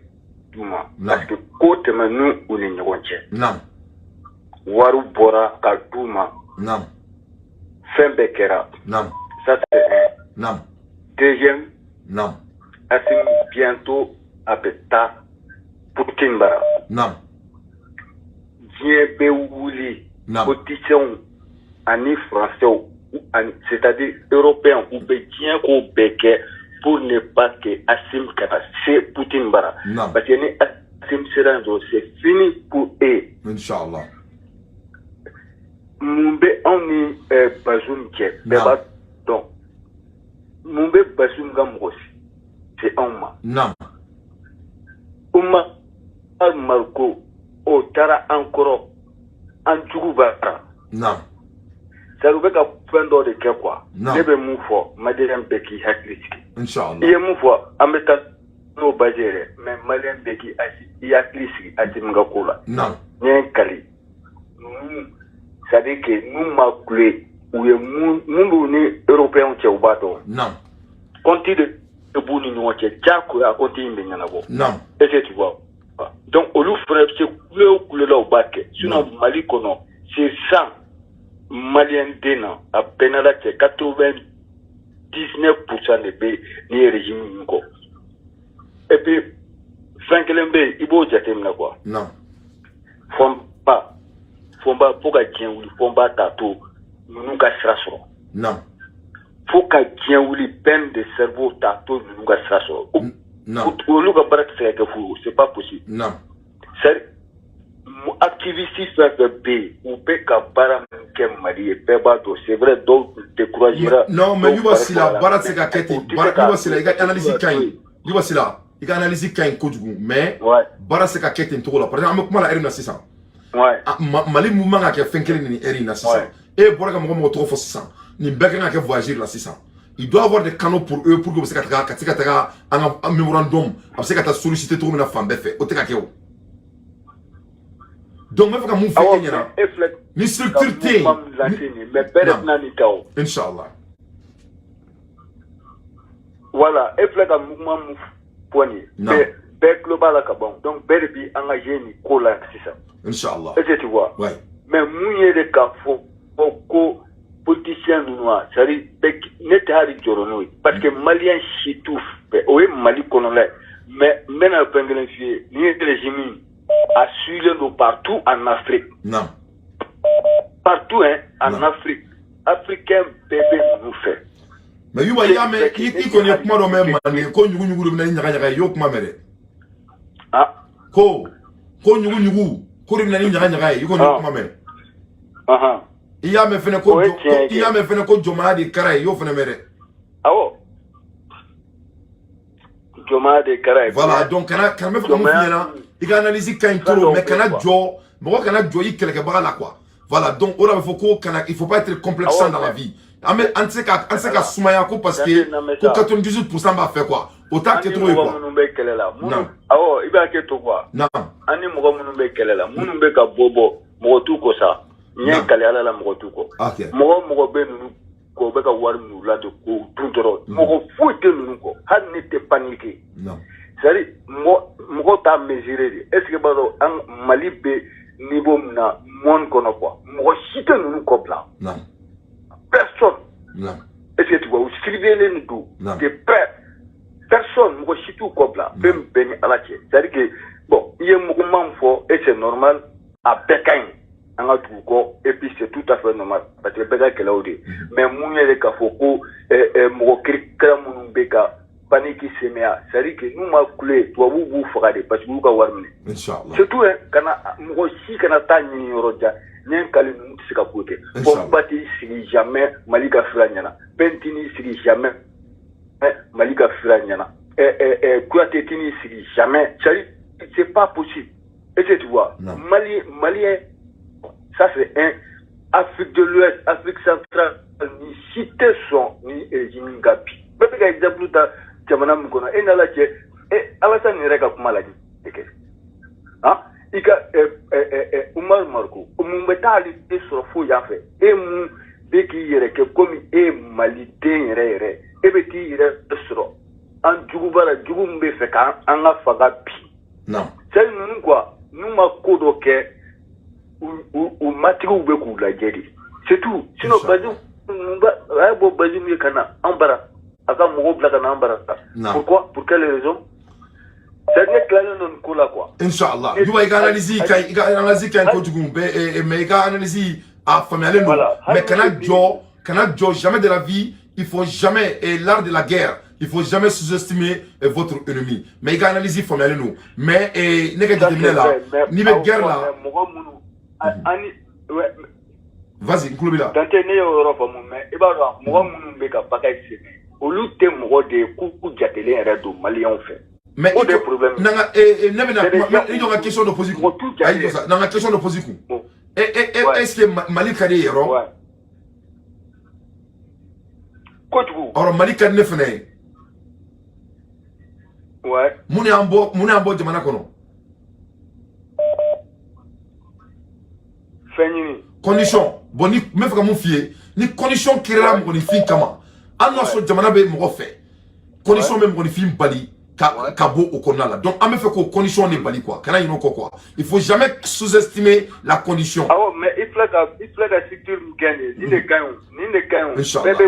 S10: d'u ma. Parce que ko tɛmɛn'u u ni ɲɔgɔn cɛ. Wari bɔra ka d'u ma. Fɛn bɛɛ kɛra. Ça c'est un. Deuxième. Assimi bientôt a bɛ taa Poutine bara. Diɲɛ bɛ wuli. Politiciens ani Français ani, c'est-à-dire européens, u bɛ diɲɛ ko bɛɛ kɛ pour ne pas que Assimi kana se Poutine bara. Parce que ni Assimi sera yen dɔrɔn, c'est fini pour eux.
S1: Inshallah.
S10: Mun bɛ anw ni Bazoum cɛ, bɛɛ b'a dɔn. Mun bɛ Bazoum ka mɔgɔ se anw ma? Oumar Mariko, o taara an kɔrɔ, an jugu b'a. C'est u bɛ ka fɛn dɔ de kɛ quoi. Ne bɛ mun fɔ, maliyɛn bɛɛ k'i hakili sigi.
S1: Inshallah.
S10: I ye mun fɔ, an bɛ taa n'o base yɛrɛ, mais maliyɛn bɛɛ k'i i hakili sigi Assimi ka ko la. N ye n kali ninnu, c'est à dire que n'u ma kule, u ye mun b'u ni européens cɛ, u b'a dɔn. Compte de b'u ni ɲɔgɔn cɛ, diyagoya compte in bɛ ɲɛnabɔ. Est-ce que tu vois? Donc olu fana bɛ se kule o kule la, u b'a kɛ. Sinon Mali kɔnɔ, c'est 100 maliyɛn den na, a bɛɛ n'Ala cɛ, 99% de bɛ n'i ye régime ninnu kɔ. Et puis fɛn kelen bɛ yen, i b'o jateminɛ quoi. Fɔnba, Fɔnba, fo ka diɲɛ wuli, Fɔnba t'a to ninnu ka sira sɔrɔ. Fo ka diɲɛ wuli, peine de cerveau t'a to ninnu ka sira sɔrɔ. Olu ka baara tɛ se ka kɛ fu ye, c'est pas possible. C'est activiste fɛn fɛn bɛ yen, u bɛ ka baara min kɛ Mali ye, bɛɛ b'a dɔn. C'est vrai, dɔw découragera.
S1: Non, mais Youba Sila, baara tɛ se ka kɛ ten. Youba Sila, i ka analyse ka ɲi. Youba Sila, i ka analyse ka ɲi kojugu, mais baara tɛ se ka kɛ ten cogo la. Par exemple, an bɛ kuma la heure min na sisan. Mali mun man ka kɛ fɛn kelen nin heure in na sisan. E bɔra ka mɔgɔ tɔgɔ fɔ sisan. Nin bɛɛ kan ka kɛ voyageur la sisan. Il doit avoir des canaux pour eux pour que u bɛ se ka taga, ka se ka taga an ka mémorandum a bɛ se ka taa solliciter cogo min na fan bɛɛ fɛ. O tɛ ka kɛ o. Donc n bɛ fɛ ka mun fɔ e ɲɛna, ni structure tɛ yen.
S10: Mais bɛɛ de tɛna nin ta o.
S1: Inshallah.
S10: Voilà, e filɛ ka mouvement mun fɔ nin ye, bɛɛ tulo b'a la ka ban. Donc bɛɛ de b'i engagé nin ko la sisan.
S1: Inshallah.
S10: Est-ce que tu vois?
S1: Ouais.
S10: Mais mun ye de k'a fɔ ko politicien ninnu wa, c'est à dire bɛɛ, ne tɛ hali jɔrɔ n'o ye, parce que maliyɛn si t'u fɛ, o ye Mali kɔnɔla ye. Mais n bɛna fɛn kelen f'i ye, nin ye régime a suilen don partout en Afrique. Partout hein, en Afrique. Africain bɛɛ bɛ ninnu fɛ.
S1: Mais Youba, i y'a mɛn, i kɔni ye kuma dɔ mɛn Manden ko ɲugu-ɲugu de bɛ na ni ɲaga-ɲaga ye, i y'o kuma mɛn dɛ. Ko ɲugu-ɲugu ko de bɛ na ni ɲaga-ɲaga ye, i kɔni y'o kuma mɛn. I y'a mɛn fɛnɛ ko i y'a mɛn fɛnɛ ko jɔnmaya de kara ye, i y'o fɛnɛ mɛn dɛ.
S10: Awɔ. Jɔnmaya de kara ye.
S1: Voilà, donc kana n bɛ fɛ ka mun f'i ɲɛna, i ka analyse ka ɲi trop, mais kana jɔ, mɔgɔ kana jɔ i kɛlɛkɛbaga la quoi. Voilà, donc o de bɛ fɔ ko kana, il faut pas être complexant dans la vie. An bɛ an tɛ se ka an tɛ se ka sumaya ko parce que ko 98% b'a fɛ quoi. O t'a kɛcogo ye quoi.
S10: An ni mɔgɔ minnu bɛ kɛlɛ la, minnu, awɔ, i b'a kɛ to quoi. An ni mɔgɔ minnu bɛ kɛlɛ la, minnu bɛ ka bɔ mɔgɔ t'u kɔ sa. N ye kali Ala la, mɔgɔ t'u kɔ. Mɔgɔ bɛ ninnu kɔ, u bɛ ka wari minnu ladon k'o dun dɔrɔn. Mɔgɔ foyi tɛ ninnu kɔ, hali ne tɛ paniquer. C'est à dire mɔgɔ t'a mesurer de. Est ce que b'a dɔn an Mali bɛ niveau min na monde kɔnɔ quoi, mɔgɔ si tɛ ninnu kɔ bila. Personne. Est ce que tu vois, u surveiller don de près. Personne, mɔgɔ si t'u kɔ bila. Fɛn min bɛɛ ni Ala cɛ. C'est à dire que bon, i ye mouvement fɔ et c'est normal, a bɛɛ ka ɲi. An ka tugu kɔ, et puis c'est tout à fait normal parce que bɛɛ ka kɛlɛ o de ye. Mais mun yɛrɛ k'a fɔ ko mɔgɔ kirikara minnu bɛ ka panique semer, c'est à dire que n'u ma kule, tubabuw b'u faga de parce que u y'u ka wari minɛ.
S1: Inshallah.
S10: Surtout hein, kana mɔgɔ si kana taa ɲini yɔrɔ jan. N ye n kali, ninnu tɛ se ka ko kɛ. Fɔnba t'i sigi jamais Mali ka sira ɲɛna. Bɛn t'i sigi jamais Mali ka sira ɲɛna. Kouyaté t'i sigi jamais. C'est à dire c'est pas possible. Est-ce que tu vois? Mali, Malien, ça c'est un Afrique de l'Ouest, Afrique centrale, ni si tɛ sɔn ni régime ka bi. Bɛɛ bɛ ka exemple ta jamana min kɔnɔ, e n'Ala cɛ, e Alassane yɛrɛ ka kuma lajɛ kɛ. Han, i ka Oumar Mariko, mun bɛ taa ale sɔrɔ fo yan fɛ? E mun bɛ k'i yɛrɛ kɛ komi e ye maliden yɛrɛ yɛrɛ, e bɛ t'i yɛrɛ sɔrɔ an juguba la, jugu min bɛ fɛ k'an ka faga bi. C'est ninnu quoi, n'u ma ko dɔ kɛ, u matigiw bɛ k'u lajɛ de. C'est tout. Sinon Bazoum, a ye bɔ Bazoum ye ka na an bara, a ka mɔgɔw bila ka na an bara. Pourquoi? Pour quelle raison? C'est ne tilalen don nin ko la quoi.
S1: Inshallah. Youba, i ka analyse ka ɲi, i ka analyse ka ɲi kojugu bɛɛ, mais i ka analyse a faamuyalen don. Mais kana jɔ jamais de la vie, il faut jamais, et l'art de la guerre, il faut jamais sous-estimer votre ennemi. Mais i ka analyse faamuyalen don. Mais ne ka jateminɛ la, n'i bɛ guerre la.
S10: Mɔgɔ minnu ani
S1: Vas-y, n tulo b'i la.
S10: Dante, ne y'o yɔrɔ faamu, mais i b'a dɔn mɔgɔ minnu bɛ ka Bakayi sɛgɛn, olu tɛ mɔgɔ de ye k'u jatelen yɛrɛ don maliyɛnw fɛ.
S1: Mais
S10: o de ye problème.
S1: N'an ka ne bɛna kuma, i jɔ ka question dɔ poser kun. Ayi, jɔ sa, n'an ka question dɔ poser kun. Est-ce que Mali ka di e ye yɔrɔ?
S10: Kojugu.
S1: Ɔrɔ Mali ka di ne fana ye.
S10: Ouais.
S1: Mun y'an bɔ jamana kɔnɔ?
S10: Fɛn ɲini.
S1: Condition. Bon, ni n bɛ fɛ ka mun f'i ye, ni condition créera mɔgɔninfin kama, hali n'a sɔrɔ jamana bɛ mɔgɔ fɛ, condition bɛ mɔgɔninfin bali ka bɔ o kɔnɔna la. Donc an bɛ fɛ k'o condition de bali quoi, kana ɲinɛ o kɔ quoi. Il faut jamais sous-estimer la condition.
S10: Awɔ, mais i filɛ ka structure min kɛ nin ye, nin de ka ɲi o, nin de ka ɲi o.
S1: Inchallah.
S10: Bɛɛ bɛ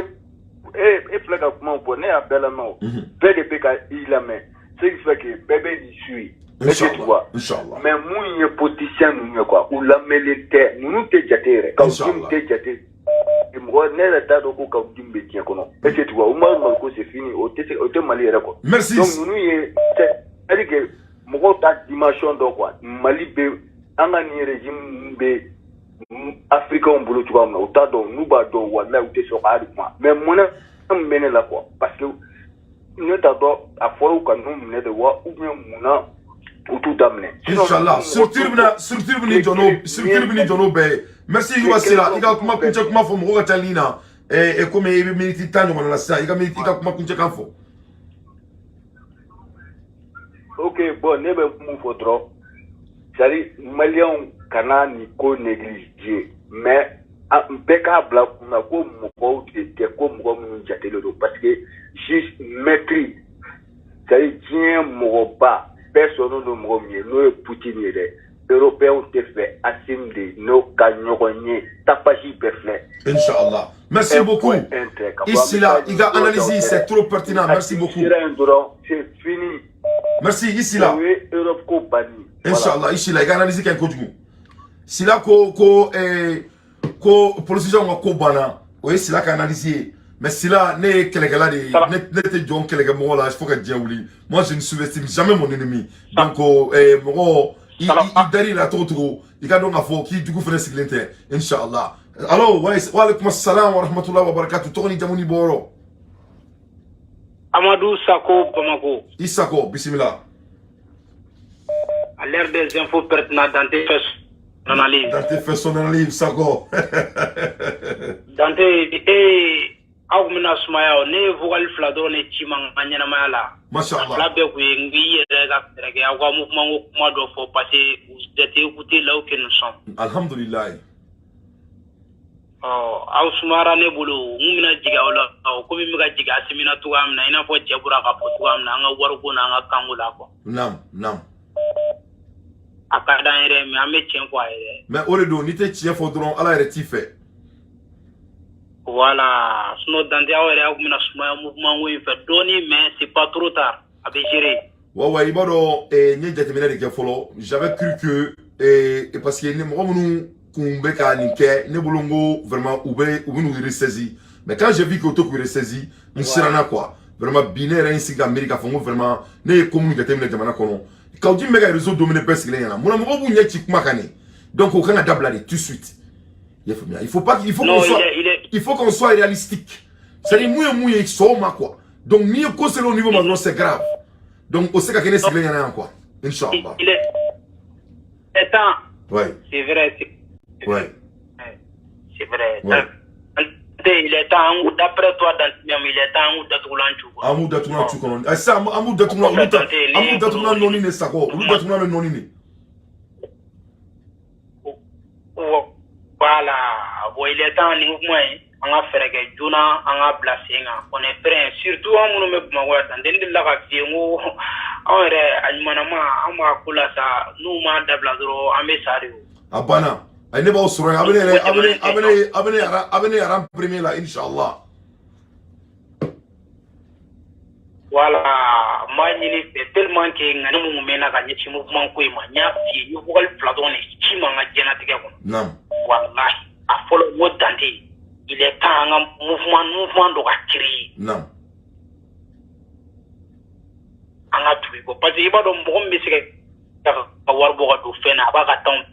S10: e filɛ ka kuma fɔ, ne y'a bɛɛ lamɛn o. Bɛɛ de bɛ ka i lamɛn. Ce qui fait que bɛɛ bɛ nin suit.
S1: Inchallah. Inchallah.
S10: Mais mun ye politicien ninnu ye quoi, u lamɛnlen tɛ, ninnu tɛ jate yɛrɛ. Kaou Djim tɛ jate. Mɔgɔ ne yɛrɛ t'a dɔn ko Kaou Djim bɛ diɲɛ kɔnɔ. Est-ce que tu vois, Umaru Mariko c'est fini, o tɛ se, o tɛ Mali yɛrɛ quoi.
S1: Merci.
S10: Donc ninnu ye, c'est-à-dire que mɔgɔw ta dimension dɔn quoi. Mali bɛ an ka nin régime ninnu bɛ africains bolo cogoya min na, u t'a dɔn, n'u b'a dɔn walahi u tɛ sɔn ka hali kuma. Mais munna min bɛ ne la quoi, parce que ne t'a dɔn a fɔra u ka ninnu minɛ de wa, ou bien munna u t'u daminɛ.
S1: Inchallah, structure bɛna jɔ n'o bɛɛ ye. Merci Yuba Sila, i ka kuma kuncɛ kuma fɔ mɔgɔw ka ca ligne na. Komi i bɛ minute 10 ɲɔgɔn na sisan, i ka kuma kuncɛ kan fɔ.
S10: Ok, bon, ne bɛ mun fɔ dɔrɔn, c'est-à-dire maliyɛnw kana nin ko négliger, mais bɛɛ k'a bila kunna ko mɔgɔw de tɛ ko mɔgɔ minnu jatelen don, parce que juge maître, c'est-à-dire diɲɛ mɔgɔba bɛɛ sɔnnen don mɔgɔ min ye, n'o ye Poutine ye dɛ. Européens tɛ fɛ Assimi de n'o ka ɲɔgɔn ye, tapage bɛɛ filɛ.
S1: Inch'Allah. Merci beaucoup. Issila, i ka analyse c'est trop pertinent. Merci beaucoup.
S10: C'est fini.
S1: Merci Issila.
S10: O ye Europe ko banni.
S1: Inch'Allah, Issila, i ka analyse kɛ kojugu. Sila ko politiciens ka ko banna, o ye Sila ka analyse ye. Mais Sila, ne ye kɛlɛkɛla de ye, ne tɛ jɔn kɛlɛkɛmɔgɔ la fo ka diɲɛ wuli. Moi, je ne sous-estime jamais mon ennemi. Donc mɔgɔ i dar'i la cogo cogo, i ka dɔn k'a fɔ k'i jugu fana sigilen tɛ. Inch'Allah. Allo, wa alaikum assalam wa rahmatullahi wa barakatuh. Tɔgɔ ni jamu ni bɔyɔrɔ?
S11: Amadou Sako, Bamako.
S1: I Sako, bisimila.
S11: À l'ère des infos pertinentes, Dante fait son analyse.
S1: Dante fait son analyse, Sako.
S11: Dante, aw bɛna sumaya o, ne ye vocal fila dɔrɔn de ci ma n ka ɲɛnamaya la.
S1: Masha Allah.
S11: Fila bɛɛ kun ye n k'i yɛrɛ ka fɛɛrɛ kɛ aw ka mouvement ko kuma dɔ fɔ, parce que vous êtes écoutés là où que nous sommes.
S1: Alhamdulillah.
S11: Ɔ, aw sumayara ne bolo, n bɛna jigin aw la, komi n bɛ ka jigin Assimi na cogoya min na, i n'a fɔ cɛ bɔra k'a fɔ cogoya min na, an ka wariko n'an ka kanko la quoi.
S1: Naam, naam.
S11: A ka d'an yɛrɛ, mais an bɛ tiɲɛ fɔ a yɛrɛ.
S1: Mais o de don, n'i tɛ tiɲɛ fɔ dɔrɔn, Ala yɛrɛ t'i fɛ.
S11: Voilà, sinon Dante aw yɛrɛ aw tun bɛna sumaya mouvement ko in fɛ dɔɔni, mais c'est pas trop tard, a bɛ gérer.
S1: Ouais, i b'a dɔn, n ye jateminɛ de kɛ fɔlɔ. J'avais cru que parce que ni mɔgɔ minnu kun bɛ ka nin kɛ, ne bolo n ko vraiment u bɛ n'u ressaisi. Mais quand j'ai vu que u tɛ k'u ressaisi, n siranna quoi. Vraiment bi ne yɛrɛ ye n sigi ka miiri k'a fɔ n ko vraiment ne ye ko minnu jateminɛ jamana kɔnɔ. Kaou Djim bɛ ka réseau dominer bɛɛ sigilen ɲɛna. Munna mɔgɔw b'u ɲɛ ci kuma kan nin? Donc o kan ka dabila de tout de suite. Il faut pas qu'il faut qu'on soit il faut qu'on soit réalistique. C'est-à-dire mouye soma quoi. Donc mieux causer au niveau maintenant c'est grave. Donc on sait qu'à quel est quoi. Inch'Allah.
S11: Il est temps.
S1: Ouais.
S11: C'est vrai.
S1: Ouais.
S11: C'est vrai.
S1: Ouais.
S11: Il est temps d'après toi dans il est temps d'atoulan tu.
S1: Amou d'atoulan tu connais. Ça amou d'atoulan amou d'atoulan noni ne sako. Amou d'atoulan noni ne.
S11: Voilà, bon, il est temps ni mouvement an ka fɛɛrɛ kɛ joona, an ka bila sen kan. On est prêt, surtout an minnu bɛ Bamakɔ yan, Dante ne delila ka f'i ye n ko anw yɛrɛ a ɲumanama an b'a ko la sa, n'u m'a dabila dɔrɔn an bɛ sa de o.
S1: A banna, ayi ne b'aw sɔrɔ yen, a bɛ ne yɛrɛ a bɛ ne yɛrɛ premier la inchallah.
S11: Voilà, n b'a ɲini fɛ tellement que ŋani mun bɛ n na ka ɲɛsin mouvement ko in ma, n y'a f'i ye, n ye vocal fila dɔrɔn de ci ma n ka diɲɛlatigɛ kɔnɔ.
S1: Naam.
S11: Wallahi, a fɔlɔ n ko Dante, il est temps an ka mouvement dɔ ka créer.
S1: Naam.
S11: An ka tugu i kɔ, parce que i b'a dɔn mɔgɔ min bɛ se ka wari bɔ ka don fɛn na, a b'a ka temps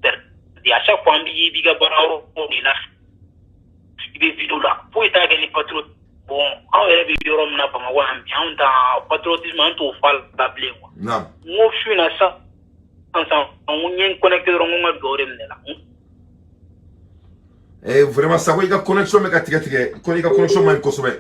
S11: perdre. À chaque fois an b'i ka baara yɔrɔ de la, i bɛ vidéo la, foyi t'a kɛ ni patriote. Bon, anw yɛrɛ bɛ yɔrɔ min na Bamakɔ yan bi, anw ta patriotisme, an t'o fɔ a la bilen quoi. N ko su in na sisan sisan, n ko n ye n connecté dɔrɔn, n ko n ka dugawu de minɛ la.
S1: Eh, vraiment, Sako, i ka connexion bɛ ka tigɛ tigɛ, ko i ka connexion man ɲi kosɛbɛ.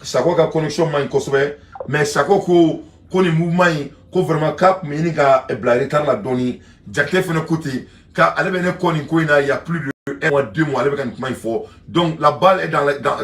S1: Sako ka connexion man ɲi kosɛbɛ, mais Sako ko nin mouvement in, ko vraiment k'a tun bɛ ɲini ka bila retard la dɔɔni. Jakite fɛnɛ ko ten k'ale bɛ ne kɔ nin ko in na, il y a plus de un mois, 2 mois, ale bɛ ka nin kuma in fɔ. Donc la balle est dans la dans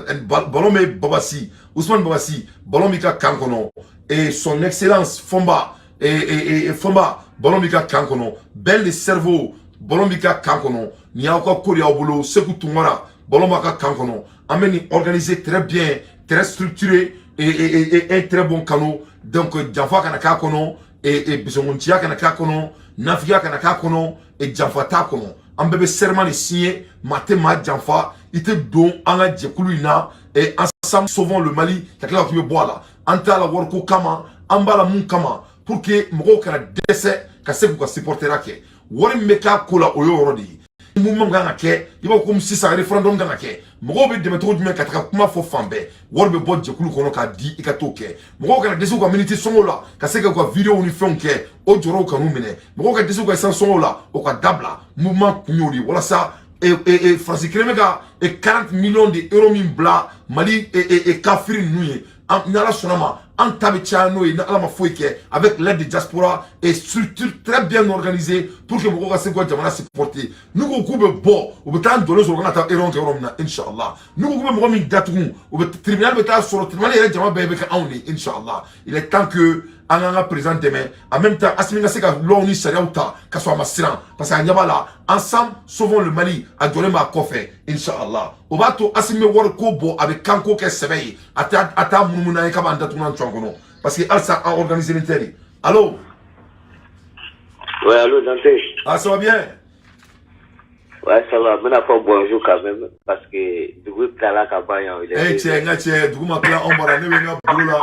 S1: ballon bɛ Babasi, Ousmane Babasi, ballon b'i ka camp kɔnɔ, et son excellence Fomba et Fomba, ballon b'i ka camp kɔnɔ. Ben le cerveau, ballon b'i ka camp kɔnɔ. Nin y'aw ka ko de y'aw bolo. Sekou Tounkara, ballon b'a ka camp kɔnɔ. An bɛ nin organiser très bien, très structuré et un très bon canot. Donc janfa kana k'a kɔnɔ, et bisɔngonciya kana k'a kɔnɔ, nafigiya kana k'a kɔnɔ, et janfa t'a kɔnɔ. An bɛɛ bɛ serment de signer, maa tɛ maa janfa. I tɛ don an ka jɛkulu in na et ensemble sauvons le Mali, ka tila k'i bɛ bɔ a la. An t'a la wariko kama, an b'a la mun kama? Pour que mɔgɔw kana dɛsɛ ka se k'u ka supportera kɛ. Wari min bɛ k'a ko la, o y'o yɔrɔ de ye. Mouvement kan ka kɛ, i b'a fɔ komi sisan référendum kan ka kɛ, mɔgɔw bɛ dɛmɛ cogo jumɛn ka taga kuma fɔ fan bɛɛ? Wari bɛ bɔ jɛkulu kɔnɔ k'a di, i ka t'o kɛ. Mɔgɔw kana dɛsɛ u ka miniti sɔngɔw la ka se k'u ka vidéo ni fɛnw kɛ, o jɔrɔw kan'u minɛ. Mɔgɔw ka dɛsɛ u ka essence sɔngɔw la, o ka dabila. Mouvement kun y'o de ye, walasa Faransi kelen bɛ ka 40 millions de euros min bila Mali kafiri ninnu ye, ni Ala sɔnna ma, an ta bɛ caya n'o ye, ni Ala ma foyi kɛ, avec l'aide de diaspora et structure très bien organisée pour que mɔgɔw ka se k'u ka jamana supporter. N'u ko k'u bɛ bɔ, u bɛ taa n jɔlen sɔrɔ, u kana taa erreur kɛ yɔrɔ min na, inshallah. N'u ko k'u bɛ mɔgɔ min datugu, u bɛ tribunal bɛ taa sɔrɔ, tribunal yɛrɛ jama bɛɛ bɛ kɛ anw de ye, inshallah. Il est temps que an k'an ka président dɛmɛ. En même temps, Assimi ka se ka lɔw ni sariyaw ta ka sɔrɔ a ma siran, parce que a ɲɛ b'a la, ensemble sauvons le Mali, a jɔlen b'a kɔfɛ, inshallah. O b'a to Assimi bɛ wari ko bɔ, a bɛ kanko kɛ sɛbɛ ye, a t'a munumunu n'an ye k'a b'an datugu n'an cɔn kɔnɔ, parce que halisa an organisé tɛ de. Allo?
S10: Ouais, allô, Dante.
S1: Ah, ça va bien?
S10: Ouais, ça va. N bɛna fɔ bonjour quand même, parce que dugu tilala ka ban yan.
S1: Eh, cɛ, n ka cɛ, dugu ma tila anw bara. Ne bɛ n ka bureau la.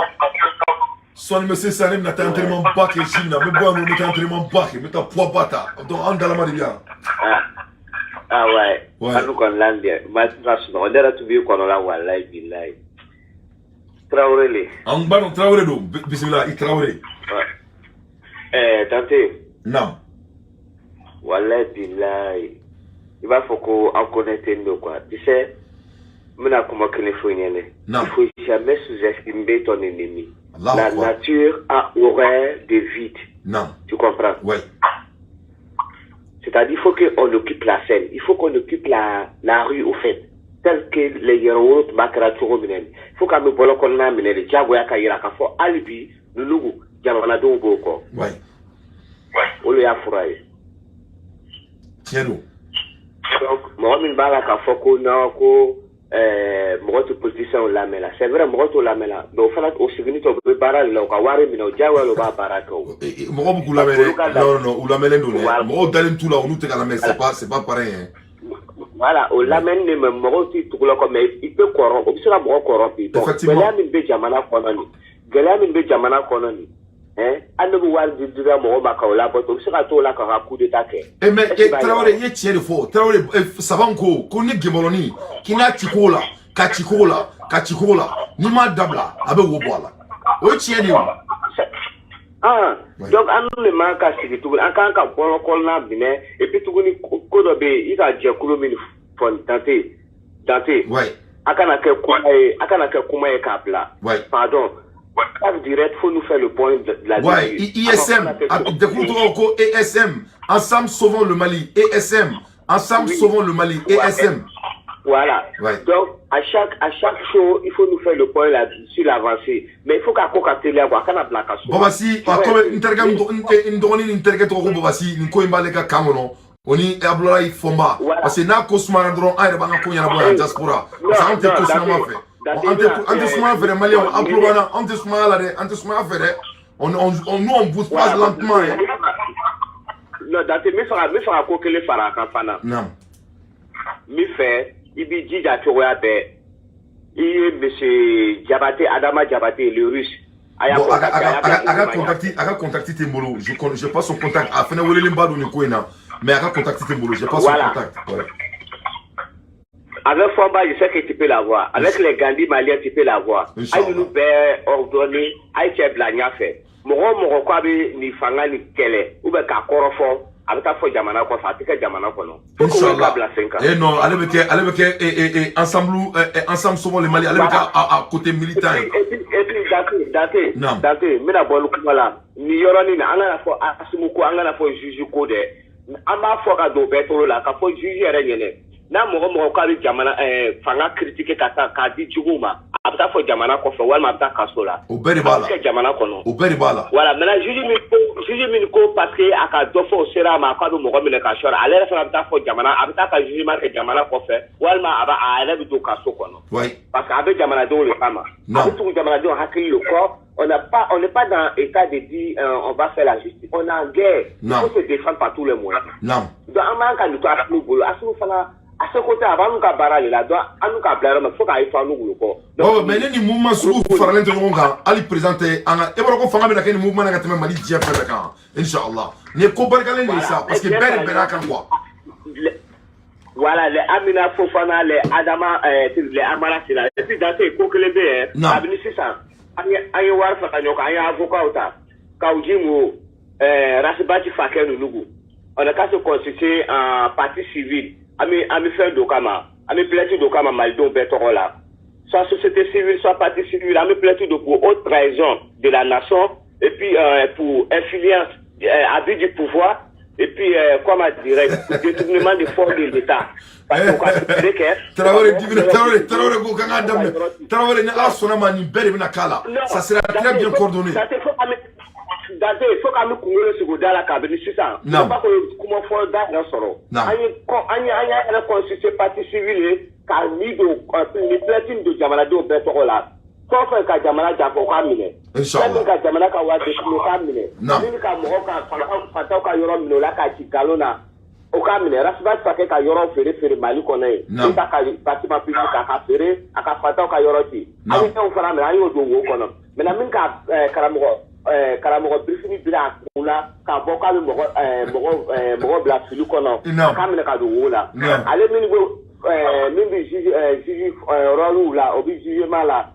S1: Sɔɔni bɛ se sisan, ne bɛna taa entraînement ba kɛ sini na. N bɛ bɔ yan nɔ, n bɛ taa entraînement ba kɛ, n bɛ taa poids ba ta. Donc an dalama de bɛ yan.
S10: Ah, ah ouais.
S1: Ouais.
S10: An kɔni lan dɛ. Ma tɛna sunɔgɔ. Ne yɛrɛ tun b'i kɔnɔ la, walayi bilayi. Traoré le.
S1: An b'a dɔn Traoré don. Bisimila i Traoré.
S10: Ouais. Eh, Dante.
S1: Naam.
S10: Walayi bilayi. I b'a fɔ ko an connecté don quoi. Tu sais, n bɛna kuma kelen fɔ i ɲɛna.
S1: Naam.
S10: Il faut jamais sous-estimer ton ennemi.
S1: Allahu
S10: La
S1: Akbar.
S10: nature a horreur de vide.
S1: Naam.
S10: Tu comprends?
S1: Ouais.
S10: C'est-à-dire, il faut qu'on occupe la scène. Il faut qu'on occupe la rue, au fait. Tel que les yɛrɛwolo tun b'a kɛra cogo min na nin. Il faut k'an bɛ bɔlɔ kɔnɔna minɛ de diyagoya ka yira k'a fɔ hali bi ninnu jamanadenw b'o kɔ. O de y'a fura ye.
S1: Tiɲɛ don.
S10: Donc mɔgɔ min b'a la k'a fɔ ko non, ko mɔgɔ tɛ politiciens lamɛn la, c'est vrai, mɔgɔ t'o lamɛn la, mais o fana o sigini tɔ, u bɛ baara de la, u ka wari minɛ, o diyagoya u b'a baara kɛ o.
S1: Mɔgɔ b'u k'u lamɛn dɛ. Non, non, u lamɛnlen don dɛ. Mɔgɔw dalen t'u la, olu tɛ ka lamɛn, c'est pas pareil hein.
S10: Voilà, o lamɛnni de, mais mɔgɔw t'i tugu la kɔ, mais i bɛ kɔrɔ, o bɛ se ka mɔgɔ kɔrɔ bi. Bon, gɛlɛya min bɛ jamana kɔnɔ nin, gɛlɛya min bɛ jamana kɔnɔ nin, hein, hali ne bɛ wari di dira mɔgɔ ma ka o labɔ, o bɛ se ka t'o la k'a ka coup d'état kɛ.
S1: Eh mais Traoré, i ye tiɲɛ de fɔ. Traoré, Saban ko ni gɛmɔrɔni k'i n'a ci kogo la, ka ci kogo la, ka ci kogo la, n'i m'a dabila, a bɛ wo bɔ a la. O ye tiɲɛ de ye o.
S10: Ah, donc an de man ka sigi tuguni, an kan ka bɔlɔ kɔnɔna minɛ. Et puis tuguni, ko dɔ bɛ yen, i ka jɛkulu min fɔ, Dante, Dante. A kana kɛ kuma ye, a kana kɛ kuma ye k'a bila. Pardon. Chaque direct, faut nous faire le point de la
S1: Ouais, ISM, jɛkulu tɔgɔ ko ESM, Ensemble Sauvons le Mali, ESM, Ensemble Sauvons le Mali, ESM.
S10: Voilà. Donc, à chaque show, il faut nous faire le point là, sur l'avancée. Mais il faut k'a ko ka teliya quoi, a kana bila ka so.
S1: Babasi, a komi n terikɛ, n dɔgɔnin ni n terikɛ tɔgɔ ko Babasi, nin ko in b'ale ka kan kɔnɔ. O ni Abdoulaye Fɔnba. Parce que n'a ko sumara dɔrɔn, an yɛrɛ b'an ka ko ɲɛnabɔ yan diaspora. Parce que anw tɛ ko sumama fɛ. An tɛ sumaya fɛ dɛ, maliyɛnw, an tulo b'an na, an tɛ sumaya la dɛ, an tɛ sumaya fɛ dɛ. On nous on bouge pas lentement hein.
S10: Non, Dante, n bɛ fɛ ka ko kelen fara a kan fana.
S1: Naam.
S10: N bɛ fɛ i b'i jija cogoya bɛɛ. I ye monsieur Jabate, Adama Jabate, le russe. A y'a
S1: Bon, a ka contact tɛ n bolo. Je connais, j'ai pas son contact. A fɛnɛ welelenba don nin ko in na. Mais a ka contact tɛ n bolo, j'ai pas son contact. Ouais.
S12: Avec Fomba, je sais que tu peux l'avoir. Avec les Gandhi maliens, tu peux l'avoir. A ye ninnu bɛɛ ordonné, a ye cɛ bila ɲɛfɛ. Mɔgɔ o mɔgɔ ko a bɛ nin fanga nin kɛlɛ ou bien k'a kɔrɔfɔ, a bɛ taa fɔ jamana kɔfɛ, a tɛ kɛ jamana kɔnɔ. Faut que ka bila sen kan.
S1: Eh non, ale bɛ kɛ, ale bɛ kɛ ensemble, ensemble Sauvons le Mali, ale bɛ kɛ a côté militant ye.
S12: Et puis Dante, Dante, Dante, n bɛna bɔ ni kuma la. Nin yɔrɔnin na, an kana fɔ Assimi ko, an kana fɔ juge ko dɛ. An b'a fɔ ka don bɛɛ tolo la, ka fɔ juge yɛrɛ ɲɛnɛ. N'a mɔgɔ mɔgɔ k'a bɛ jamana fanga critiquer ka taa k'a di juguw ma, a bɛ taa fɔ jamana kɔfɛ walima a bɛ taa kaso la.
S1: O bɛɛ de b'a la.
S12: A bɛ kɛ jamana kɔnɔ.
S1: O bɛɛ de b'a la.
S12: Voilà, maintenant juge min ko parce que a ka dɔ fɔ o sera a ma k'a bɛ mɔgɔ minɛ ka sɔrɔ, ale yɛrɛ fana bɛ taa fɔ jamana, a bɛ taa ka jugement kɛ jamana kɔfɛ walima a b'a a yɛrɛ bɛ don kaso kɔnɔ. Parce que a bɛ jamanadenw de kama. A bɛ tugu jamanadenw hakili de kɔ. On n'est pas dans état de dire on va faire la justice. On est en guerre. Il faut se défendre par tous les moyens. Donc an b'an ka nin to Assimi bolo. Assimi fana a seko tɛ, a b'an ka baara de la. Donc an n'u ka bila yɔrɔ min, fo k'a ye to an n'u bolo kɔ.
S1: Oh, mais ne ni mouvement sugu faralen tɛ ɲɔgɔn kan, hali président tɛ an ka, e b'a dɔn ko fanga bɛna kɛ ni mouvement na ka tɛmɛ Mali diɲɛ fɛn bɛɛ kan, inshallah. Nin ye ko barikalen de ye sa, parce que bɛɛ de bɛn'a kan quoi.
S12: Voilà, les Amina Fofana, les Adama, les Amara Sila. Et puis Dante, ko kelen bɛ yen. Kabini sisan, an ye wari fara ɲɔgɔn kan, an ye avocat ta. Kaou Djim o, Ras Bath Fakɛ ninnu kun. On a qu'à se constituer en partie civile. An bɛ fɛn dɔ kama, an bɛ plainte dɔ kama malidenw bɛɛ tɔgɔ la. Soit société civile, soit partie civile, an bɛ plainte dɔ pour haute trahison de la nation et puis pour influence, abus du pouvoir et puis comment dirais détournement de fonds de l'État. Parce que ka kɛ.
S1: Tarawele dimina, Tarawele, Tarawele ko k'an k'a daminɛ. Tarawele, ni Ala sɔnna ma, nin bɛɛ de bɛna k'a la. Ça sera très bien coordonné.
S12: Dante, fo k'an bɛ kunkolo sigi o da la kabini sisan.
S1: Naam.
S12: Ba ko kuma fɔ da yɛrɛ sɔrɔ. An ye an yɛrɛ constituer partie civile ye ka ni don ni plainte don jamanadenw bɛɛ tɔgɔ la. Fɛn o fɛn ka jamana janfa, o k'a minɛ.
S1: Inshallah.
S12: Fɛn min ka jamana ka wari détourner, o k'a minɛ. Min ka mɔgɔw ka fantanw ka yɔrɔ minɛ o la k'a ci nkalon na, o k'a minɛ. Ras Bath Fakɛ ka yɔrɔ feere feere Mali kɔnɔ yen. N'u ka bâtiment public k'a ka feere, a ka fantanw ka yɔrɔ ci. An ye fɛnw fana minɛ, an y'o don wo kɔnɔ. Maintenant min ka karamɔgɔ birifini bila a kun la k'a bɔ k'a bɛ mɔgɔ bila fili kɔnɔ, a k'a minɛ ka don wo la. Ale min bɛ min bɛ juge rôle la, o bɛ jugement la,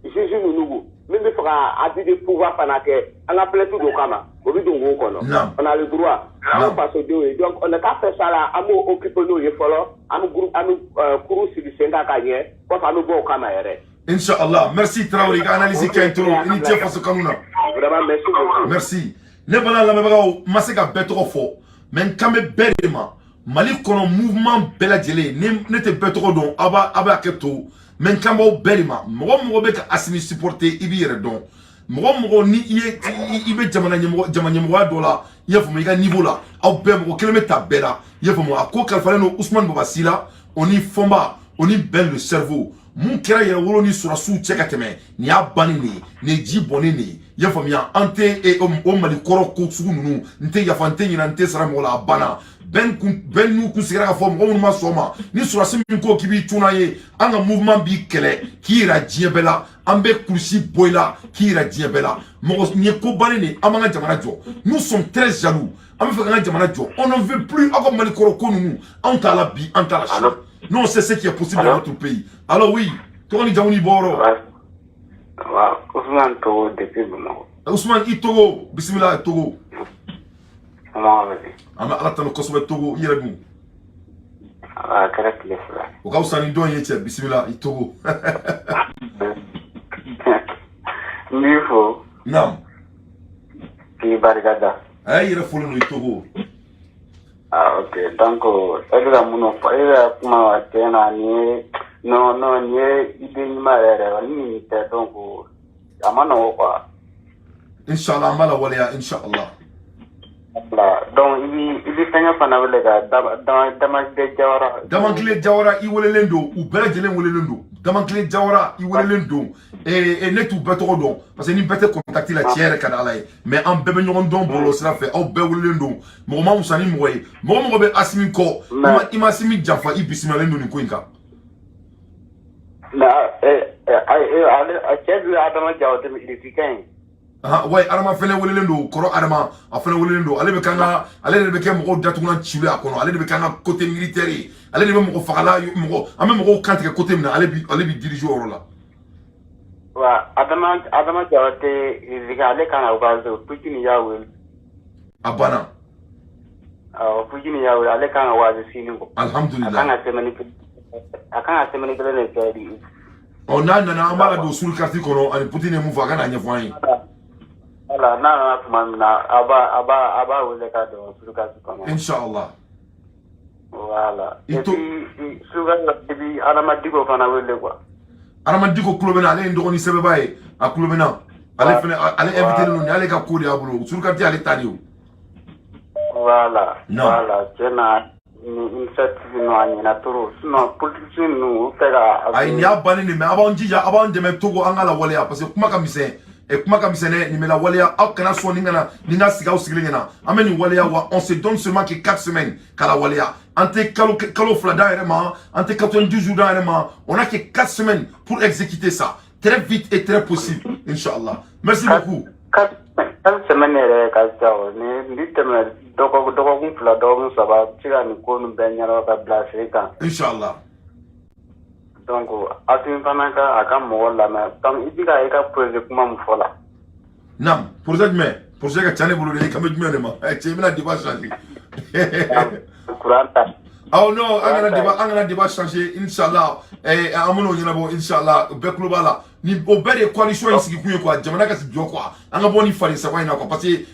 S12: juge ninnu min bɛ fɛ ka abus de pouvoir fana kɛ, an ka plainte don kama, o bɛ don wo kɔnɔ. On a le droit, an ye fasodenw ye. Donc on n'a qu'à faire ça là, an b'o occuper n'o ye fɔlɔ, an bɛ groupe, an bɛ kuru sigi sen kan ka ɲɛ, kɔfɛ an bɛ bɔ o kama yɛrɛ.
S1: Inch'Allah. Merci Traoré, i ka analyse ka ɲi trop. I ni ce faso kanu na.
S12: Vraiment, merci beaucoup.
S1: Merci. Ne bana lamɛnbagaw, n ma se ka bɛɛ tɔgɔ fɔ, mais n kan bɛ bɛɛ de ma. Mali kɔnɔ mouvement bɛɛ lajɛlen, ne tɛ bɛɛ tɔgɔ dɔn, aw b'a kɛ to, mais n kan b'aw bɛɛ de ma. Mɔgɔ o mɔgɔ bɛ ka Assimi supporter, i b'i yɛrɛ dɔn. Mɔgɔ o mɔgɔ ni i ye i bɛ jamana ɲɛmɔgɔ, jama ɲɛmɔgɔya dɔ la, i y'a faamu, i ka niveau la, aw bɛɛ mɔgɔ kelen bɛ ta bɛɛ la, i y'a faamu. A ko kalifalen don Ousmane Baba Sila, o ni Fɔnba, o ni Ben le cerveau. Mun kɛra Yɛrɛwolo ni sɔrɔsiw cɛ ka tɛmɛ, nin y'a bannen de ye, nin ye ji bɔnnen de ye, i y'a faamuya. An tɛ o Mali kɔrɔ ko sugu ninnu, n tɛ yafa, n tɛ ɲinɛ, n tɛ sara mɔgɔ la, a banna. Bɛn kun bɛn n'u kun sigira k'a fɔ mɔgɔ minnu ma sɔn o ma, ni sɔrɔsi min ko k'i b'i cun ye, an ka mouvement b'i kɛlɛ k'i yira diɲɛ bɛɛ la, an bɛ kulusi bɔ i la k'i yira diɲɛ bɛɛ la. Mɔgɔ nin ye ko bannen de ye. An b'an ka jamana jɔ, nous sommes très jaloux, an bɛ fɛ k'an ka jamana jɔ, on n'en veut plus. Aw ka Mali kɔrɔ ko ninnu, anw t'a la bi, an t'a la sini. Nous, on sait ce qui est possible dans notre pays. Alors oui, tɔgɔ ni jamu ni bɔyɔrɔ?
S13: Waaw, Ousmane Togo depuis Bamakɔ.
S1: Ousmane i Togo, bisimila Togo.
S13: Somɔgɔw bɛ di?
S1: An bɛ Ala tanu kosɛbɛ Togo, i yɛrɛ dun?
S13: A kɛra tile 2.
S1: O ka fisa ni dɔn ye cɛ, bisimila i Togo.
S13: N b'i fo.
S1: Naam.
S13: K'i barika da.
S1: A y'i yɛrɛ folen don i Togo.
S13: Ah ok, donc e bɛ ka minnu fɔ, e bɛ ka kuma tiɲɛ na, nin ye, non non, nin ye idée ɲuman yɛrɛ yɛrɛ, ni nin tɛ, donc a ma nɔgɔ quoi.
S1: Inshallah, an b'a lawaleya inshallah.
S13: Voilà, donc i bi fɛngɛ fana wele ka Damakile Jawara.
S1: Damakile Jawara, i welelen don, u bɛɛ lajɛlen welelen don. Damakile Jawara, i welelen don. Ne t'u bɛɛ tɔgɔ dɔn parce que ni bɛɛ tɛ contact la, tiɲɛ yɛrɛ ka di Ala ye, mais an bɛɛ bɛ ɲɔgɔn dɔn bɔlɔlɔ sira fɛ. Aw bɛɛ welelen don. Mɔgɔ ma wusa ni mɔgɔ ye. Mɔgɔ mɔgɔ bɛ Asimi kɔ, i ma Asimi janfa, i bisimilalen don nin ko in kan.
S13: Mais ale a cɛ bi Adama Jawate, il ka ɲi.
S1: Ah ouais, Adama fɛnɛ welelen don, kɔrɔ Adama, a fɛnɛ welelen don. Ale bɛ k'an ka, ale de bɛ kɛ mɔgɔw datugulan cilu a kɔnɔ. Ale de bɛ k'an ka côté militaire ye. Ale de bɛ mɔgɔ fagala, mɔgɔ, an bɛ mɔgɔw kan tigɛ côté min na, ale bi diriger o yɔrɔ la.
S13: Wa Adama Jabate, ale kan ka wazi, Poutine y'a wele.
S1: A banna.
S13: Awɔ, Poutine y'a wele, ale kan ka wazi sini ko.
S1: Alhamdulillah.
S13: A kan ka semaine kelen de kɛ di.
S1: Ɔ, n'a nana, an b'a ladon sur carte kɔnɔ ani Poutine ye mun fɔ, a ka n'a ɲɛfɔ an ye.
S13: Voilà, n'a nana tuma min na, a b'a wele ka don sur carte kɔnɔ.
S1: Inshallah.
S13: Voilà. Et puis sur carte, et puis Adama Diko fana wele quoi.
S1: Adama Diko kulo bɛ na, ale ye n dɔgɔnin sɛbɛba ye, a kulo bɛ na. Ale fɛnɛ, ale invité don, nin y'ale ka ko de y'a bolo. Sur carte ale ta de ye o.
S13: Voilà.
S1: Non.
S13: Voilà, tiɲɛ na ni initiative ninnu a ɲɛna trop, sinon politicien ninnu u fɛ ka.
S1: Ayi, nin y'a bannen de, mais a b'an jija, a b'an dɛmɛ Togo an ka lawaleya, parce que kuma ka misɛn, kuma ka misɛn dɛ. Nin bɛ lawaleya, aw kana sɔn nin kana nin ka sigi aw sigilen ɲɛna. An bɛ nin waleya wa, on se donne seulement que 4 semaines ka lawaleya. An tɛ kalo kalo 2 d'an yɛrɛ ma, an tɛ 90 jours d'an yɛrɛ ma, on a que 4 semaines pour exécuter ça très vite et très possible, inchallah. Merci beaucoup.
S13: 4 semaines yɛrɛ ka ca o, ni tɛmɛ dɔgɔkun 2, dɔgɔkun 3, a bɛ se ka nin ko ninnu bɛɛ ɲɛnabɔ ka bila sen kan.
S1: Inchallah.
S13: Donc Asimi fana ka a ka mɔgɔ lamɛn, donc i bɛ ka i ka projet kuma min fɔ la.
S1: Naam, projet jumɛn? Projet ka ca ne bolo de, i kan bɛ jumɛn de ma? Cɛ, i bɛna débat changer.
S13: Courant ta.
S1: Oh non, an kana débat changer, inchallah. An bɛn'o ɲɛnabɔ, inchallah. Bɛɛ tulo b'a la. Ni o bɛɛ de ye coalition in sigi kun ye quoi, jamana ka jɔ quoi. An ka bɔ ni faden sago in na quoi, parce que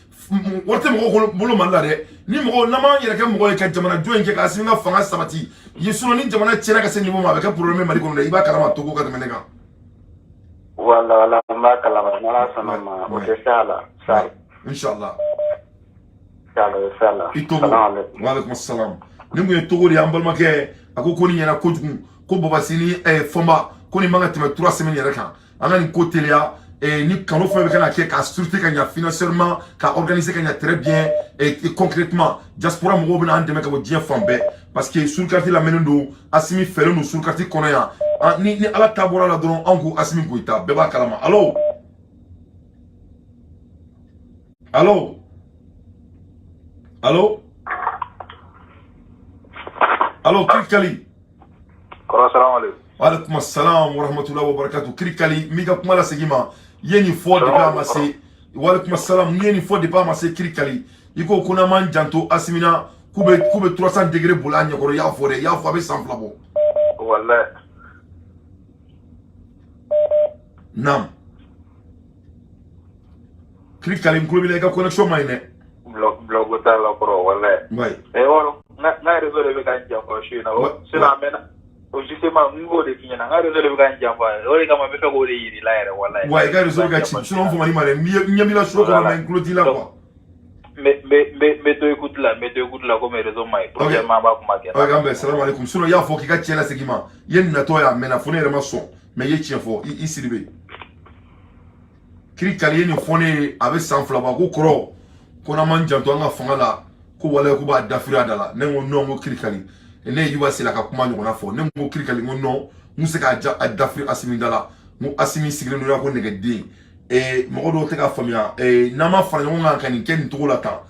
S1: wari tɛ mɔgɔw bolo Mali la dɛ. Ni mɔgɔ n'an m'an yɛrɛ kɛ mɔgɔ ye ka jamana jɔ in kɛ ka Asimi ka fanga sabati ye, sinon ni jamana tiɲɛna ka se niveau ma, a bɛ kɛ problème ye Mali kɔnɔ dɛ. I b'a kalama Togo ka tɛmɛ ne kan.
S13: Wala wala, n b'a kalama, n'Ala sɔnna ma, o tɛ se a la sa.
S1: Inchallah.
S13: Inshallah, inshallah.
S1: I Togo. Wa alaikum salam. Nin kun ye Togo de ye, an balimakɛ. A ko ko nin ɲɛna kojugu, ko Babasi ni Fɔnba, ko nin man ka tɛmɛ 3 semaines yɛrɛ kan. An ka nin ko teliya. Ni kanu fɛn bɛ kan ka kɛ k'a structurer ka ɲa financièrement, ka organiser ka ɲa très bien et concrètement, diaspora mɔgɔw bɛna an dɛmɛ ka bɔ diɲɛ fan bɛɛ, parce que sur carte lamɛnnen don, Asimi fɛlen don sur carte kɔnɔ yan. Ni Ala ta bɔra la dɔrɔn, anw ko Asimi Goyita, bɛɛ b'a kalama. Allo, allo, allo, allo, Kirikali.
S14: Kɔrɔ, salamu aleykum.
S1: Wa salam wa rahmatullahi wa barakatuh. Kirikali, n b'i ka kuma lasegin ma. I ye nin fɔ depuis a ma se. Wa aleykum salam. N ye nin fɔ depuis a ma se, Kirikali. I ko ko n'an m'an janto Asimi na, k'u bɛ 300 degré boli an ɲɛkɔrɔ. I y'a fɔ dɛ, i y'a fɔ a bɛ san 2 bɔ.
S14: Wallahi.
S1: Naam. Kirikali, n tulo b'i la, i ka connexion ma ɲi dɛ.
S14: Bloc t'a la kɔrɔ, wallahi.
S1: Oui.
S14: Eh, wɔrɔ, n ka réseau de bɛ ka n janfa su in na. Sinon a mɛnna. O justement, n b'o de f'i ɲɛna, n ka réseau de bɛ ka n janfa. O de kama n bɛ fɛ k'o de yir'i la yɛrɛ, wallahi.
S1: Wa i ka réseau bɛ ka ci, sinon n famani ma dɛ. N ɲɛ b'i la so kɔnɔ, mais n tulo t'i la quoi.
S14: N bɛ to écoute la, n bɛ to écoute la komi réseau ma ɲi. Prochainement an b'a kuma kɛ.
S1: Ok, an bɛn, salam alaikum. Sinon i y'a fɔ k'i ka tiɲɛ lasegin ma. I ye nin natɔ ye a mɛnna, fo ne yɛrɛ ma sɔn, mais i ye tiɲɛ fɔ, i Sidibe. Kirikali ye nin fɔ ne ye a bɛ san 2 bɔ. A ko kɔrɔ, ko n'an m'an janto an ka fanga la, ko walayi ko b'a dafiri a da la. Ne ko non, n ko Kirikali, ne ye Yuba Sila ka kuma ɲɔgɔnna fɔ. Ne ko Kirikali, n ko non, n se k'a ja a dafiri Asimi da la. N ko Asimi sigilen don ko nɛgɛden. Mɔgɔ dɔw tɛ k'a faamuya, n'an ma fara ɲɔgɔn kan ka nin kɛ nin cogo la tan,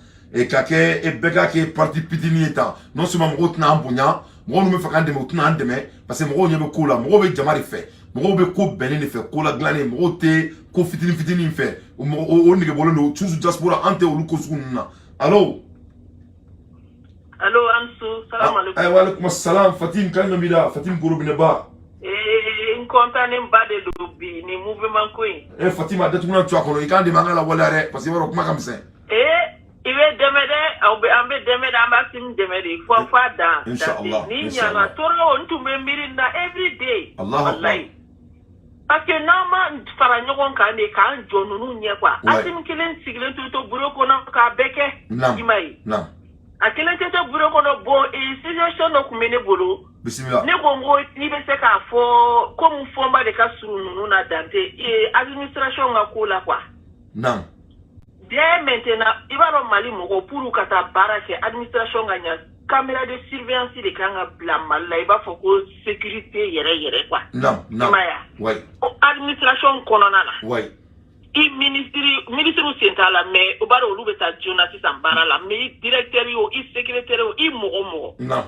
S1: ka kɛ bɛɛ k'a kɛ parti pitinin ye tan, non seulement mɔgɔw tɛna an bonya, mɔgɔw minnu bɛ fɛ k'an dɛmɛ, u tɛna an dɛmɛ, parce que mɔgɔw ɲɛ bɛ ko la, mɔgɔw bɛ jama de fɛ, mɔgɔw bɛ ko bɛnnen de fɛ, ko la dilannen, mɔgɔw tɛ ko fitinin fitinin fɛ. O nege bɔlen don toujours diaspora, an tɛ olu ko sugu ninnu na. Allo.
S15: Allo, Ansu, salam alaikum.
S1: Ayi, wa alaikum salam. Fatim kan b'i la, Fatim Gorobinɛba.
S15: Ee, n content ba de don bi ni mouvement ko in.
S1: Eh Fatima, datugulan to a kɔnɔ, i k'an dɛmɛ an ka lawaleya dɛ, parce que i b'a dɔn kuma ka misɛn.
S15: Ee, i bɛ dɛmɛ dɛ, aw bɛ an bɛ dɛmɛ dɛ, an b'a Asimi dɛmɛ de fo a dan.
S1: Inshallah.
S15: Ni ɲana toro, n tun bɛ miiri na every day.
S1: Allahu akbar.
S15: Wallahi. Parce que n'an ma fara ɲɔgɔn kan de k'an jɔ ninnu ɲɛ quoi. Asimi kelen sigilen to bureau kɔnɔ k'a bɛɛ kɛ.
S1: Naam.
S15: I m'a ye.
S1: Naam.
S15: A kelen tɛ to bureau kɔnɔ. Bon, suggestion dɔ tun bɛ ne bolo.
S1: Bisimila.
S15: Ne ko n ko n'i bɛ se k'a fɔ komi Fɔnba de ka surun ninnu na Dante administration ka ko la quoi.
S1: Naam.
S15: Dès maintenant, i b'a dɔn Mali mɔgɔw, pour ka taa baara kɛ administration ka ɲa, caméra de surveillance de kan ka bila Mali la, i b'a fɔ ko sécurité yɛrɛ yɛrɛ quoi.
S1: Naam, naam.
S15: I m'a ye wa?
S1: Oui.
S15: O administration kɔnɔna na.
S1: Oui.
S15: I ministre sen t'a la, mais o b'a dɔn olu bɛ taa joona sisan baara la, mais i directeur ye o, i secrétaire o, i mɔgɔ o mɔgɔ.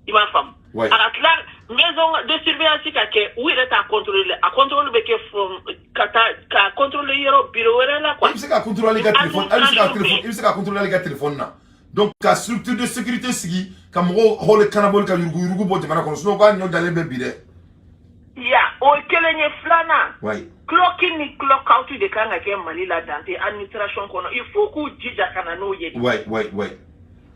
S15: I b'a faamu. A ka tila maison de surveillance ka kɛ, u yɛrɛ t'a contrôler, a contrôle bɛ kɛ from ka taa ka contrôler yɔrɔ bureau wɛrɛ la quoi.
S1: I bɛ se ka contrôler i ka téléphone, i bɛ se ka téléphone, i bɛ se ka contrôler i ka téléphone na. Donc ka structure de sécurité sigi ka mɔgɔw hɔle kanabɔli ka yurugu yurugu bɔ jamana kɔnɔ, sinon k'a ɲɔ dalen bɛ bi dɛ.
S15: Ya, o ye kelen ye. Filanan, clock in ni clock out de kan ka kɛ Mali la, Dante, administration kɔnɔ. Il faut k'u jija ka na n'o ye.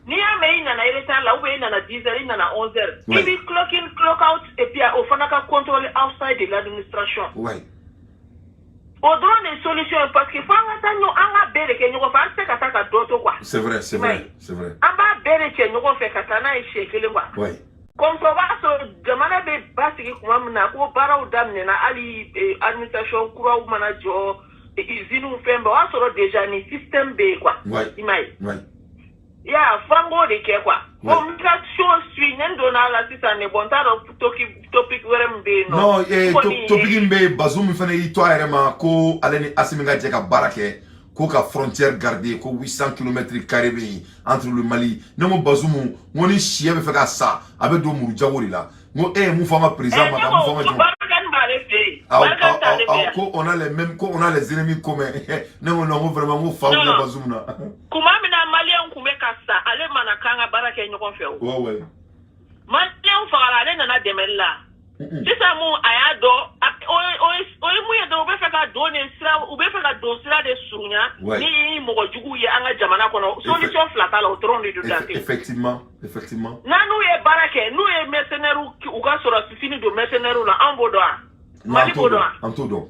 S15: N'i y'a mɛn i nana retard la, ou bien i nana 10 heures, i nana 11 heures, i b'i clock in, clock out, et puis o fana ka contrôler outside de l'administration. O dɔrɔn de ye solution ye, parce que fo an ka taa ɲɔgɔn, an ka bɛɛ de kɛ ɲɔgɔn fɛ. An tɛ se ka taa ka dɔ to quoi.
S1: C'est vrai, c'est vrai, c'est vrai.
S15: An b'a bɛɛ de cɛ ɲɔgɔn fɛ ka taa n'a ye siɲɛ kelen quoi. Comme ça, o b'a sɔrɔ jamana bɛ basigi tuma min na ko baaraw daminɛna, hali administration kuraw mana jɔ, usines, fɛn bɛɛ, o y'a sɔrɔ déjà ni système bɛ yen quoi. I m'a ye. Ya, f'an k'o de kɛ quoi. Bon, n ka show suit, ne donna a la sisan de. Bon, n t'a dɔn topic wɛrɛ min bɛ yen nɔ.
S1: Non, topic min bɛ yen, Bazoum min fana y'i to a yɛrɛ ma ko ale ni Assimi ka jɛ ka baara kɛ, ko ka frontière garder, ko 800 km carré bɛ yen entre le Mali. Ne ko Bazoum, n ko ni siyɛ bɛ fɛ ka sa, a bɛ don muru jago de la. N ko e ye mun fɔ an ka président ma, ka mun fɔ an ka jama.
S15: Barkhane b'ale fɛ yen.
S1: Awɔ.
S15: Barkhane t'ale fɛ yan.
S1: Ko on a les mêmes, ko on a les ennemis communs. Ne ko non, n ko vraiment, n ko fa wulila Bazoum na.
S15: Kuma min na Maliyɛnw tun bɛ ka sa, ale mana k'an ka baara kɛ ɲɔgɔn fɛ o. Maliyɛnw fagara, ale nana dɛmɛli la. Sisan mun a y'a dɔn, o ye mun ye dɔrɔn, u bɛ fɛ ka don de sira, u bɛ fɛ ka don sira de surunya ni mɔgɔ juguw ye an ka jamana kɔnɔ. Solution fila t'a la, o dɔrɔn de don, Dante.
S1: Effectivement, effectivement.
S15: N'a n'u ye baara kɛ, n'u ye mercenaires, u ka sɔrɔ fini don mercenaires la, anw b'o dɔn wa? Mali b'o dɔn wa?
S1: An t'o dɔn.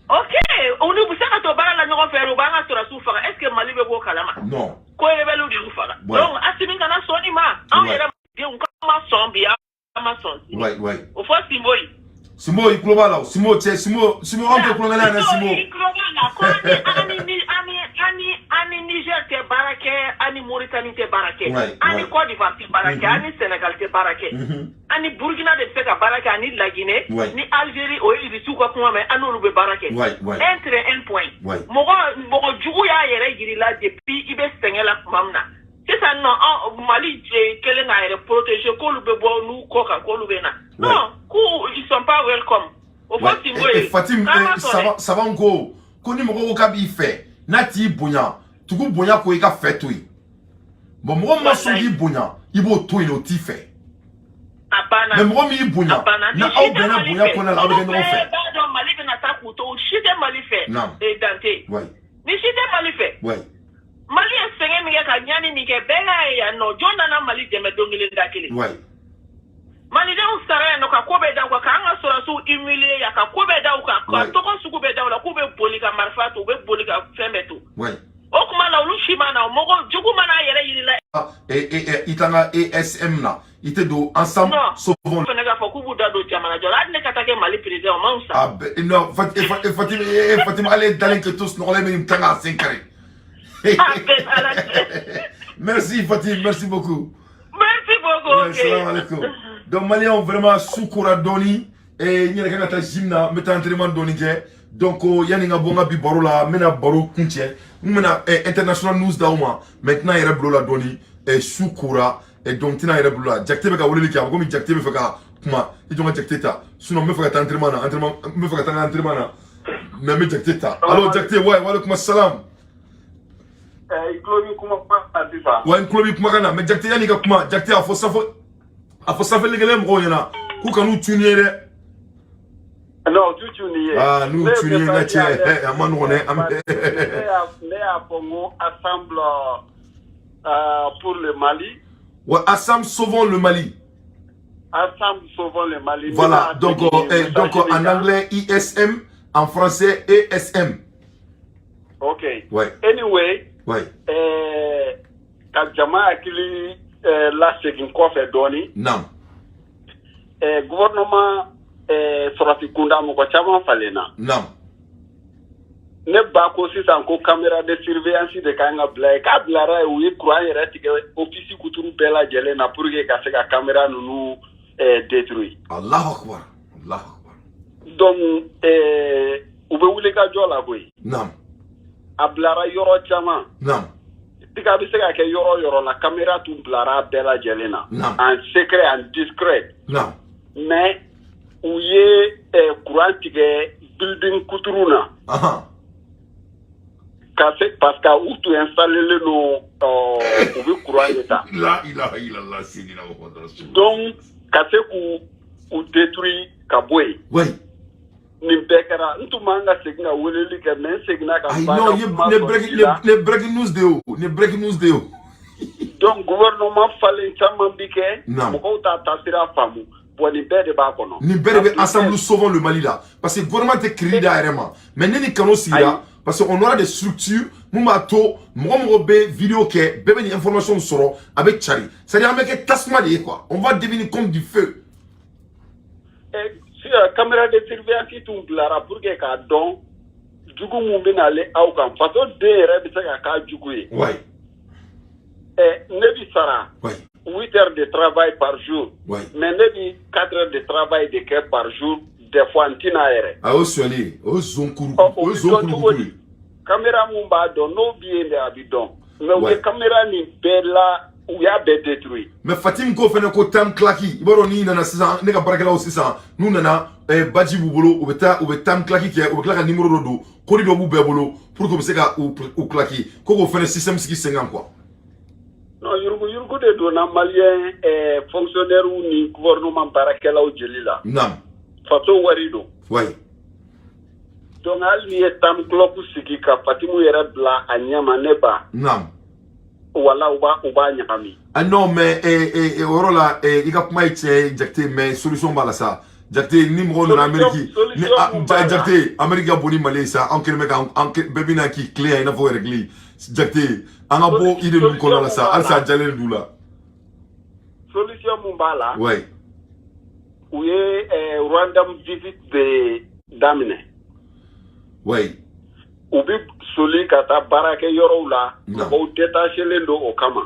S15: Ok, u ni u bɛ se ka to baara la ɲɔgɔn fɛ, u b'an ka sɔrɔsiw faga, est ce que Mali bɛ b'o kalama?
S1: Non.
S15: Ko rebelle de y'u faga. Donc Assimi kana sɔn nin ma. Anw yɛrɛ denw k'an ma sɔn bi, an ma sɔn sini. O fɔ Simbo ye.
S1: Simbo, i tulo b'a la o. Simbo cɛ, Simbo, Simbo, anw tɛ kulonkɛ la yan dɛ, Simbo.
S15: I tulo b'a la ko an ni Niger tɛ baara kɛ, an ni Mauritanie tɛ baara kɛ, an ni Côte d'Ivoire tɛ baara kɛ, an ni Sénégal tɛ baara kɛ, an ni Burkina de bɛ se ka baara kɛ, ani La Guinée ni Algérie. O ye Irisiw ka kuma mɛn, an n'olu bɛ baara kɛ. Un trait, un point. Mɔgɔ jugu y'a yɛrɛ yir'i la depuis i bɛ sɛgɛn la tuma min na. Sisan nɔ, an Mali kɛlen k'a yɛrɛ protéger, k'olu bɛ bɔ n'u kɔ kan, k'olu bɛ na. Non, k'u ils sont pas welcome. O fɔ Simbo ye.
S1: Fatim.
S15: K'an ma sɔn dɛ.
S1: Saban ko ni mɔgɔ ko k'a b'i fɛ, n'a t'i bonya, tugu bonya ko i ka fɛ to yen. Bon, mɔgɔ min ma sɔn k'i bonya, i b'o to yen, o t'i fɛ.
S15: A banna.
S1: Mais mɔgɔ min y'i bonya,
S15: A banna.
S1: na aw bɛnna bonya kɔnɔna la, aw bɛ kɛ ɲɔgɔn fɛ.
S15: Bɛɛ b'a dɔn Mali bɛna taa k'u to, u si tɛ Mali fɛ. Dante. Ni si tɛ Mali fɛ. Mali ye sɛgɛn min kɛ ka ɲani min kɛ, bɛɛ y'a ye yan nɔ. Jɔn nana Mali dɛmɛ don kelen da kelen? Malidenw sara yan nɔ ka ko bɛɛ da u kan, k'an ka sɔrɔsiw humilier yan, ka ko bɛɛ da u kan, ka tɔgɔ sugu bɛɛ da u la, k'u bɛ boli ka marifa to, u bɛ boli ka fɛn bɛɛ to. O tuma la, olu si ma na, mɔgɔ jugu mana a yɛrɛ yir'i la.
S1: I t'an ka ESM na, i tɛ don Ensemble
S15: Non.
S1: Sauvons.
S15: Fana k'a fɔ k'u b'u da don jamana jɔ la, hali ne ka taa kɛ Mali président, o man fisa.
S1: Ah ben, non, Fatim, Fatim, ale dalen kɛ to sunɔgɔlen bɛ nin kan k'a sen kari.
S15: Ah ben, ala cɛ.
S1: Merci Fatim, merci beaucoup.
S15: Merci beaucoup.
S1: Ouais,
S15: Ok.
S1: salam alaikum. Donc Malien, vraiment su kora dɔɔni, n yɛrɛ kan ka taa gym na, n bɛ taa entraînement dɔɔni kɛ. Donc yanni n ka bɔ n ka bi baro la, n bɛna baro kuncɛ. N bɛna international news d'aw ma. Maintenant yɛrɛ bilo la dɔɔni, su kora, donc n tɛna yɛrɛ bilo la. Jakite bɛ ka weleli kɛ, a bɛ komi Jakite bɛ fɛ ka kuma. I jɔ n ka Jakite ta. Sinon n bɛ fɛ ka taa entraînement na, entraînement, n bɛ fɛ ka taa n ka entraînement na. Mais n bɛ Jakite ta. Allo Jakite, ouais, wa alaikum salam.
S6: I tulo bɛ kuma na sisan.
S1: Wa n tulo b'i kumakan na, mais Jakite, yanni i ka kuma, Jakite, a fɔ safo, a fɔ sanfɛlikɛla mɔgɔw ɲɛna k'u kan'u tuni ye dɛ.
S6: Non, tu tuni ye.
S1: Ah, n'u tuni ye, n ka cɛ, a ma nɔgɔn dɛ. An bɛ
S6: Ne y'a fɔ n ko Ensemble pour le Mali.
S1: Ouais, Ensemble sauvons le Mali.
S6: Ensemble sauvons le Mali.
S1: Voilà, donc, donc en anglais ISM, en français ESM.
S6: Ok.
S1: Ouais.
S6: Anyway. Ka jama hakili lasegin kɔfɛ dɔɔni.
S1: Naam.
S6: Gouvernement sɔrɔsi kunda mɔgɔ caman falenna.
S1: Naam.
S6: Ne ba ko sisan ko caméra de surveillance de kan ka bila yen, k'a bilara yen, u ye courant yɛrɛ tigɛ office kuturu bɛɛ lajɛlen na pour que ka se ka caméra ninnu détruire.
S1: Allahu akbar. Allahu akbar.
S6: Donc U bɛ wuli ka jɔ la koyi. A bilara yɔrɔ caman. Tika bɛ se ka kɛ yɔrɔ yɔrɔ la, caméra tun bilara a bɛɛ lajɛlen na. En secret, en discret. Mais u ye courant tigɛ building kuturu na. Ka se parce que u tun installé don, u bɛ courant de ta.
S1: La ilaha illallah sayyidina Muhammad rasulullah.
S6: Donc ka se k'u u détruire ka bɔ yen. Nin bɛɛ kɛra, n tun man ka segin ka weleli kɛ, mais n seginna ka
S1: Ayi,
S6: ba
S1: non,
S6: ka kuma
S1: ne
S6: sɔrɔ
S1: breaking
S6: ji la.
S1: Ne breaking news de o, ne breaking news de o.
S6: Donc gouvernement falen caman bi kɛ, mɔgɔw t'a taasira faamu. Bon, nin bɛɛ de b'a kɔnɔ.
S1: Nin bɛɛ de bɛ Ensemble Sauvons le Mali la, parce que gouvernement tɛ crédit d'a yɛrɛ ma, mais ne ni kanu sigira, parce que on aura des structures mun b'a to mɔgɔ mɔgɔ bɛ vidéo kɛ, bɛɛ bɛ nin information sɔrɔ, a bɛ cari. C'est à dire an bɛ kɛ tasuma de ye quoi, on va devenir comme du feu.
S6: Si, caméra de surveillance tun bilara pour que k'a dɔn jugu mun bɛ n'ale aw kan. Faso den yɛrɛ bɛ se ka k'a jugu ye. Ne bi sara 8 heures de travail par jour, mais ne bi 4 heures de travail de kɛ par jour, des fois n tɛna yɛrɛ.
S1: A y'o sonyali ye, o ye zon kuru,
S6: Ɔ,
S1: o
S6: o
S1: ye
S6: bɛ
S1: zon
S6: dɔn
S1: kuru
S6: cogo
S1: kutu
S6: di?
S1: ye.
S6: Caméra mun b'a dɔn, n'o bɛ yen de, a bɛ dɔn, mais u ye caméra nin bɛɛ la, u y'a bɛɛ détruit.
S1: Mais Fatim ko fɛnɛ ko time clock, i b'a dɔn n'i nana sisan, ne ka baarakɛlaw sisan, n'u nana, badge b'u bolo, u bɛ taa, u bɛ time clock kɛ, u bɛ tila ka numéro dɔ don, code dɔ b'u bɛɛ bolo pour que u bɛ se ka u claquer, ko k'o fɛnɛ système sigi sen kan quoi.
S6: Non, yurugu yurugu de donna malien fonctionnaire ni gouvernement baarakɛlaw jeli la. Faso wari don. Donc hali n'i ye time clock sigi ka Fatimu yɛrɛ bila a ɲɛma, ne ba, wala u b'a ɲagami.
S1: Ah non, mais o yɔrɔ la, i ka kuma ye tiɲɛ ye, Jakite, mais solution b'a la sa, Jakite. Ni mɔgɔw nana Amérique ni
S6: Solution
S1: ah,
S6: mun b'a la?
S1: Jakite, Amérique ka bon ni Mali ye sa. An kɛlen bɛ ka an bɛɛ bɛna k'i tilen yan i n'a fɔ règle. Jakite, an ka bɔ idée ninnu kɔnɔna la sa, halisa a jalen d'u la.
S6: Solution mun b'a la? U ye random visite de daminɛ. U bɛ soli ka taa baarakɛ yɔrɔw la. Mɔgɔw détachelen don o kama.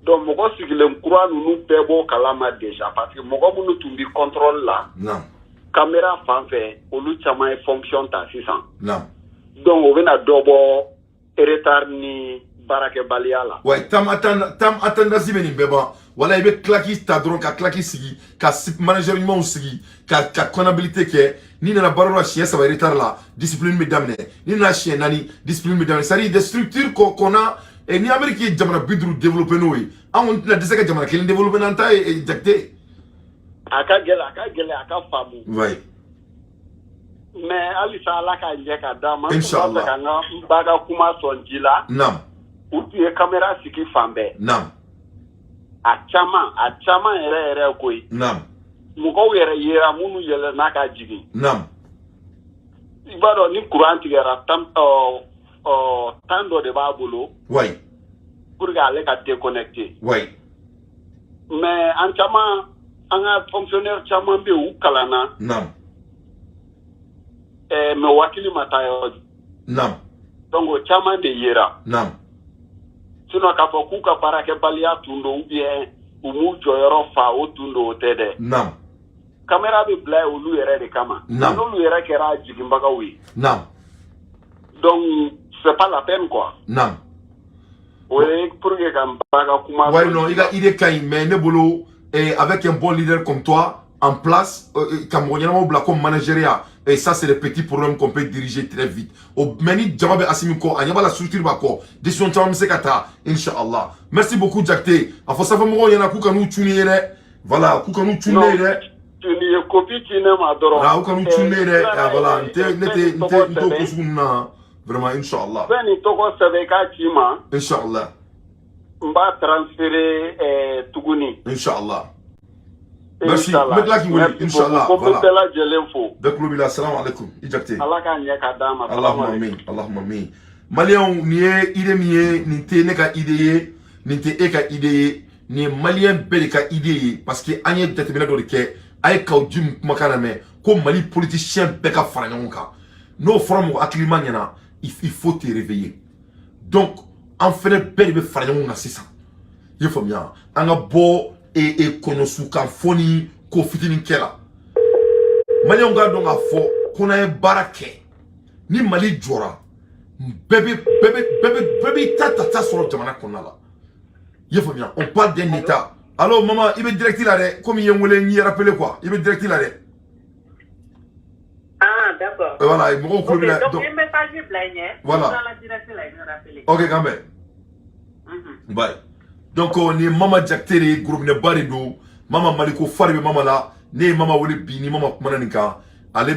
S6: Donc mɔgɔ sigilen kura ninnu bɛɛ b'o kalama déjà, parce que mɔgɔ minnu tun bɛ contrôle la caméra fan fɛ, olu caman ye fonction ta sisan. Donc o bɛna dɔ bɔ retard ni baarakɛbaliya la.
S1: Ouais, time attendance bɛ nin bɛɛ ban. Wala i bɛ clock ta dɔrɔn ka clock sigi, ka manager ɲumanw sigi, ka comptabilité kɛ. N'i nana baara la siɲɛ saba retard la, discipline bɛ daminɛ. N'i nana siɲɛ naani, discipline bɛ daminɛ. C'est à dire des structures qu'on a. Et ni Amérique ye jamana 50 développé n'o ye, an kɔni tɛna dɛsɛ ka jamana kelen développé n'an ta ye, Jakite.
S6: A ka gɛlɛn, a ka gɛlɛn, a ka faamu. Mais halisa Ala k'a ɲɛ ka d'a ma. N tun b'a fɛ ka n ka n ba ka kuma sɔn ji la. U tun ye caméra sigi fan bɛɛ. A caman, a caman yɛrɛ yɛrɛ koyi. Mɔgɔw yɛrɛ yera minnu yɛlɛnna ka jigin. I b'a dɔn ni courant tigɛra tan, ɔ ɔ tan dɔ de b'a bolo pour que ale ka déconnecter. Mais an caman, an ka fonctionnaire caman bɛ yen, u kalanna, mais u hakili ma taa yɔrɔ. Donc o caman de yera. Sinon k'a fɔ k'u ka baarakɛbaliya tun don ou bien u m'u jɔyɔrɔ fa, o tun don, o tɛ dɛ. Caméra bɛ bila yen olu yɛrɛ de kama. N'olu yɛrɛ kɛra jiginbagaw ye, donc c'est pas la peine quoi. O ye pour que ka n ba ka kuma.
S1: Ouais, non, i ka idée ka ɲi, mais ne bolo, avec un bon leader comme toi en place, ka mɔgɔ ɲɛnamaw bila comme managériat, et ça, c'est des petits problèmes qu'on peut diriger très vite. O mais ni jama bɛ Asimi kɔ, a ɲɛ b'a la, structure b'a kɔ, décision caman bɛ se ka ta, inchallah. Merci beaucoup, Jakite. A fɔ sanfɛ mɔgɔw ɲɛna k'u ka n'u cun ye dɛ. Voilà, k'u ka n'u cun ne ye dɛ.
S6: Nin ye copie ci ne ma dɔrɔn.
S1: Ah, u ka n'u cun ne ye dɛ. Ah, voilà, n tɛ ne tɛ n tɛ n t'o ko sugu ninnu na vraiment, inchallah.
S6: Fɛn nin tɔgɔ sɛbɛn i k'a ci ma.
S1: Inchallah.
S6: N b'a transférer tuguni.
S1: Inchallah. Merci. N bɛ tila k'i wele, inchallah.
S6: Ko n bɛ bɛɛ lajɛlen fo.
S1: Bɛɛ kulo b'i la. Salam alaikum. I Jakite.
S6: Ala k'a ɲɛ ka d'a ma.
S1: Allahumma amin. Allahumma amin. Maliyɛnw, nin ye idée min ye, nin tɛ ne ka idée ye, nin tɛ e ka idée ye, nin ye maliyɛn bɛɛ de ka idée ye, parce que an ye jateminɛ dɔ de kɛ. A ye Kaw Jim kumakan lamɛn ko Mali politicien bɛɛ ka fara ɲɔgɔn kan. N'o fɔra mɔgɔ hakilima ɲɛna, il faut te réveiller. Donc an fɛnɛ bɛɛ de bɛ fara ɲɔgɔn kan sisan, i ye faamuya? An ka bɔ e kɔɲɔsukan fɔ ni ko fitinin kɛ la. Maliyɛnw k'a dɔn k'a fɔ Ko n'an ye baara kɛ, ni Mali jɔra, bɛɛ bɛ bɛɛ bɛ bɛɛ bɛ bɛɛ b'i ta ta sɔrɔ jamana kɔnɔna la. I y'a faamuya? On parle d'un état. Allo maman, i bɛ direct la dɛ. Komi i ye n wele, n y'i rappelé quoi. I bɛ direct la dɛ.
S15: Ah, d'accord.
S1: Voilà, mɔgɔw tulo b'i la.
S15: Donc, i message bila i ɲɛ.
S1: Voilà.
S15: Dans la direct la, i bɛ rappeler.
S1: Ok, k'an bɛn. Bye. Donc nin ye Mama Jakite de ye, gorobinɛba de don. Mama, Maliko fa de bɛ mama la. Ne ye mama wele bi, ni mama kumana nin kan.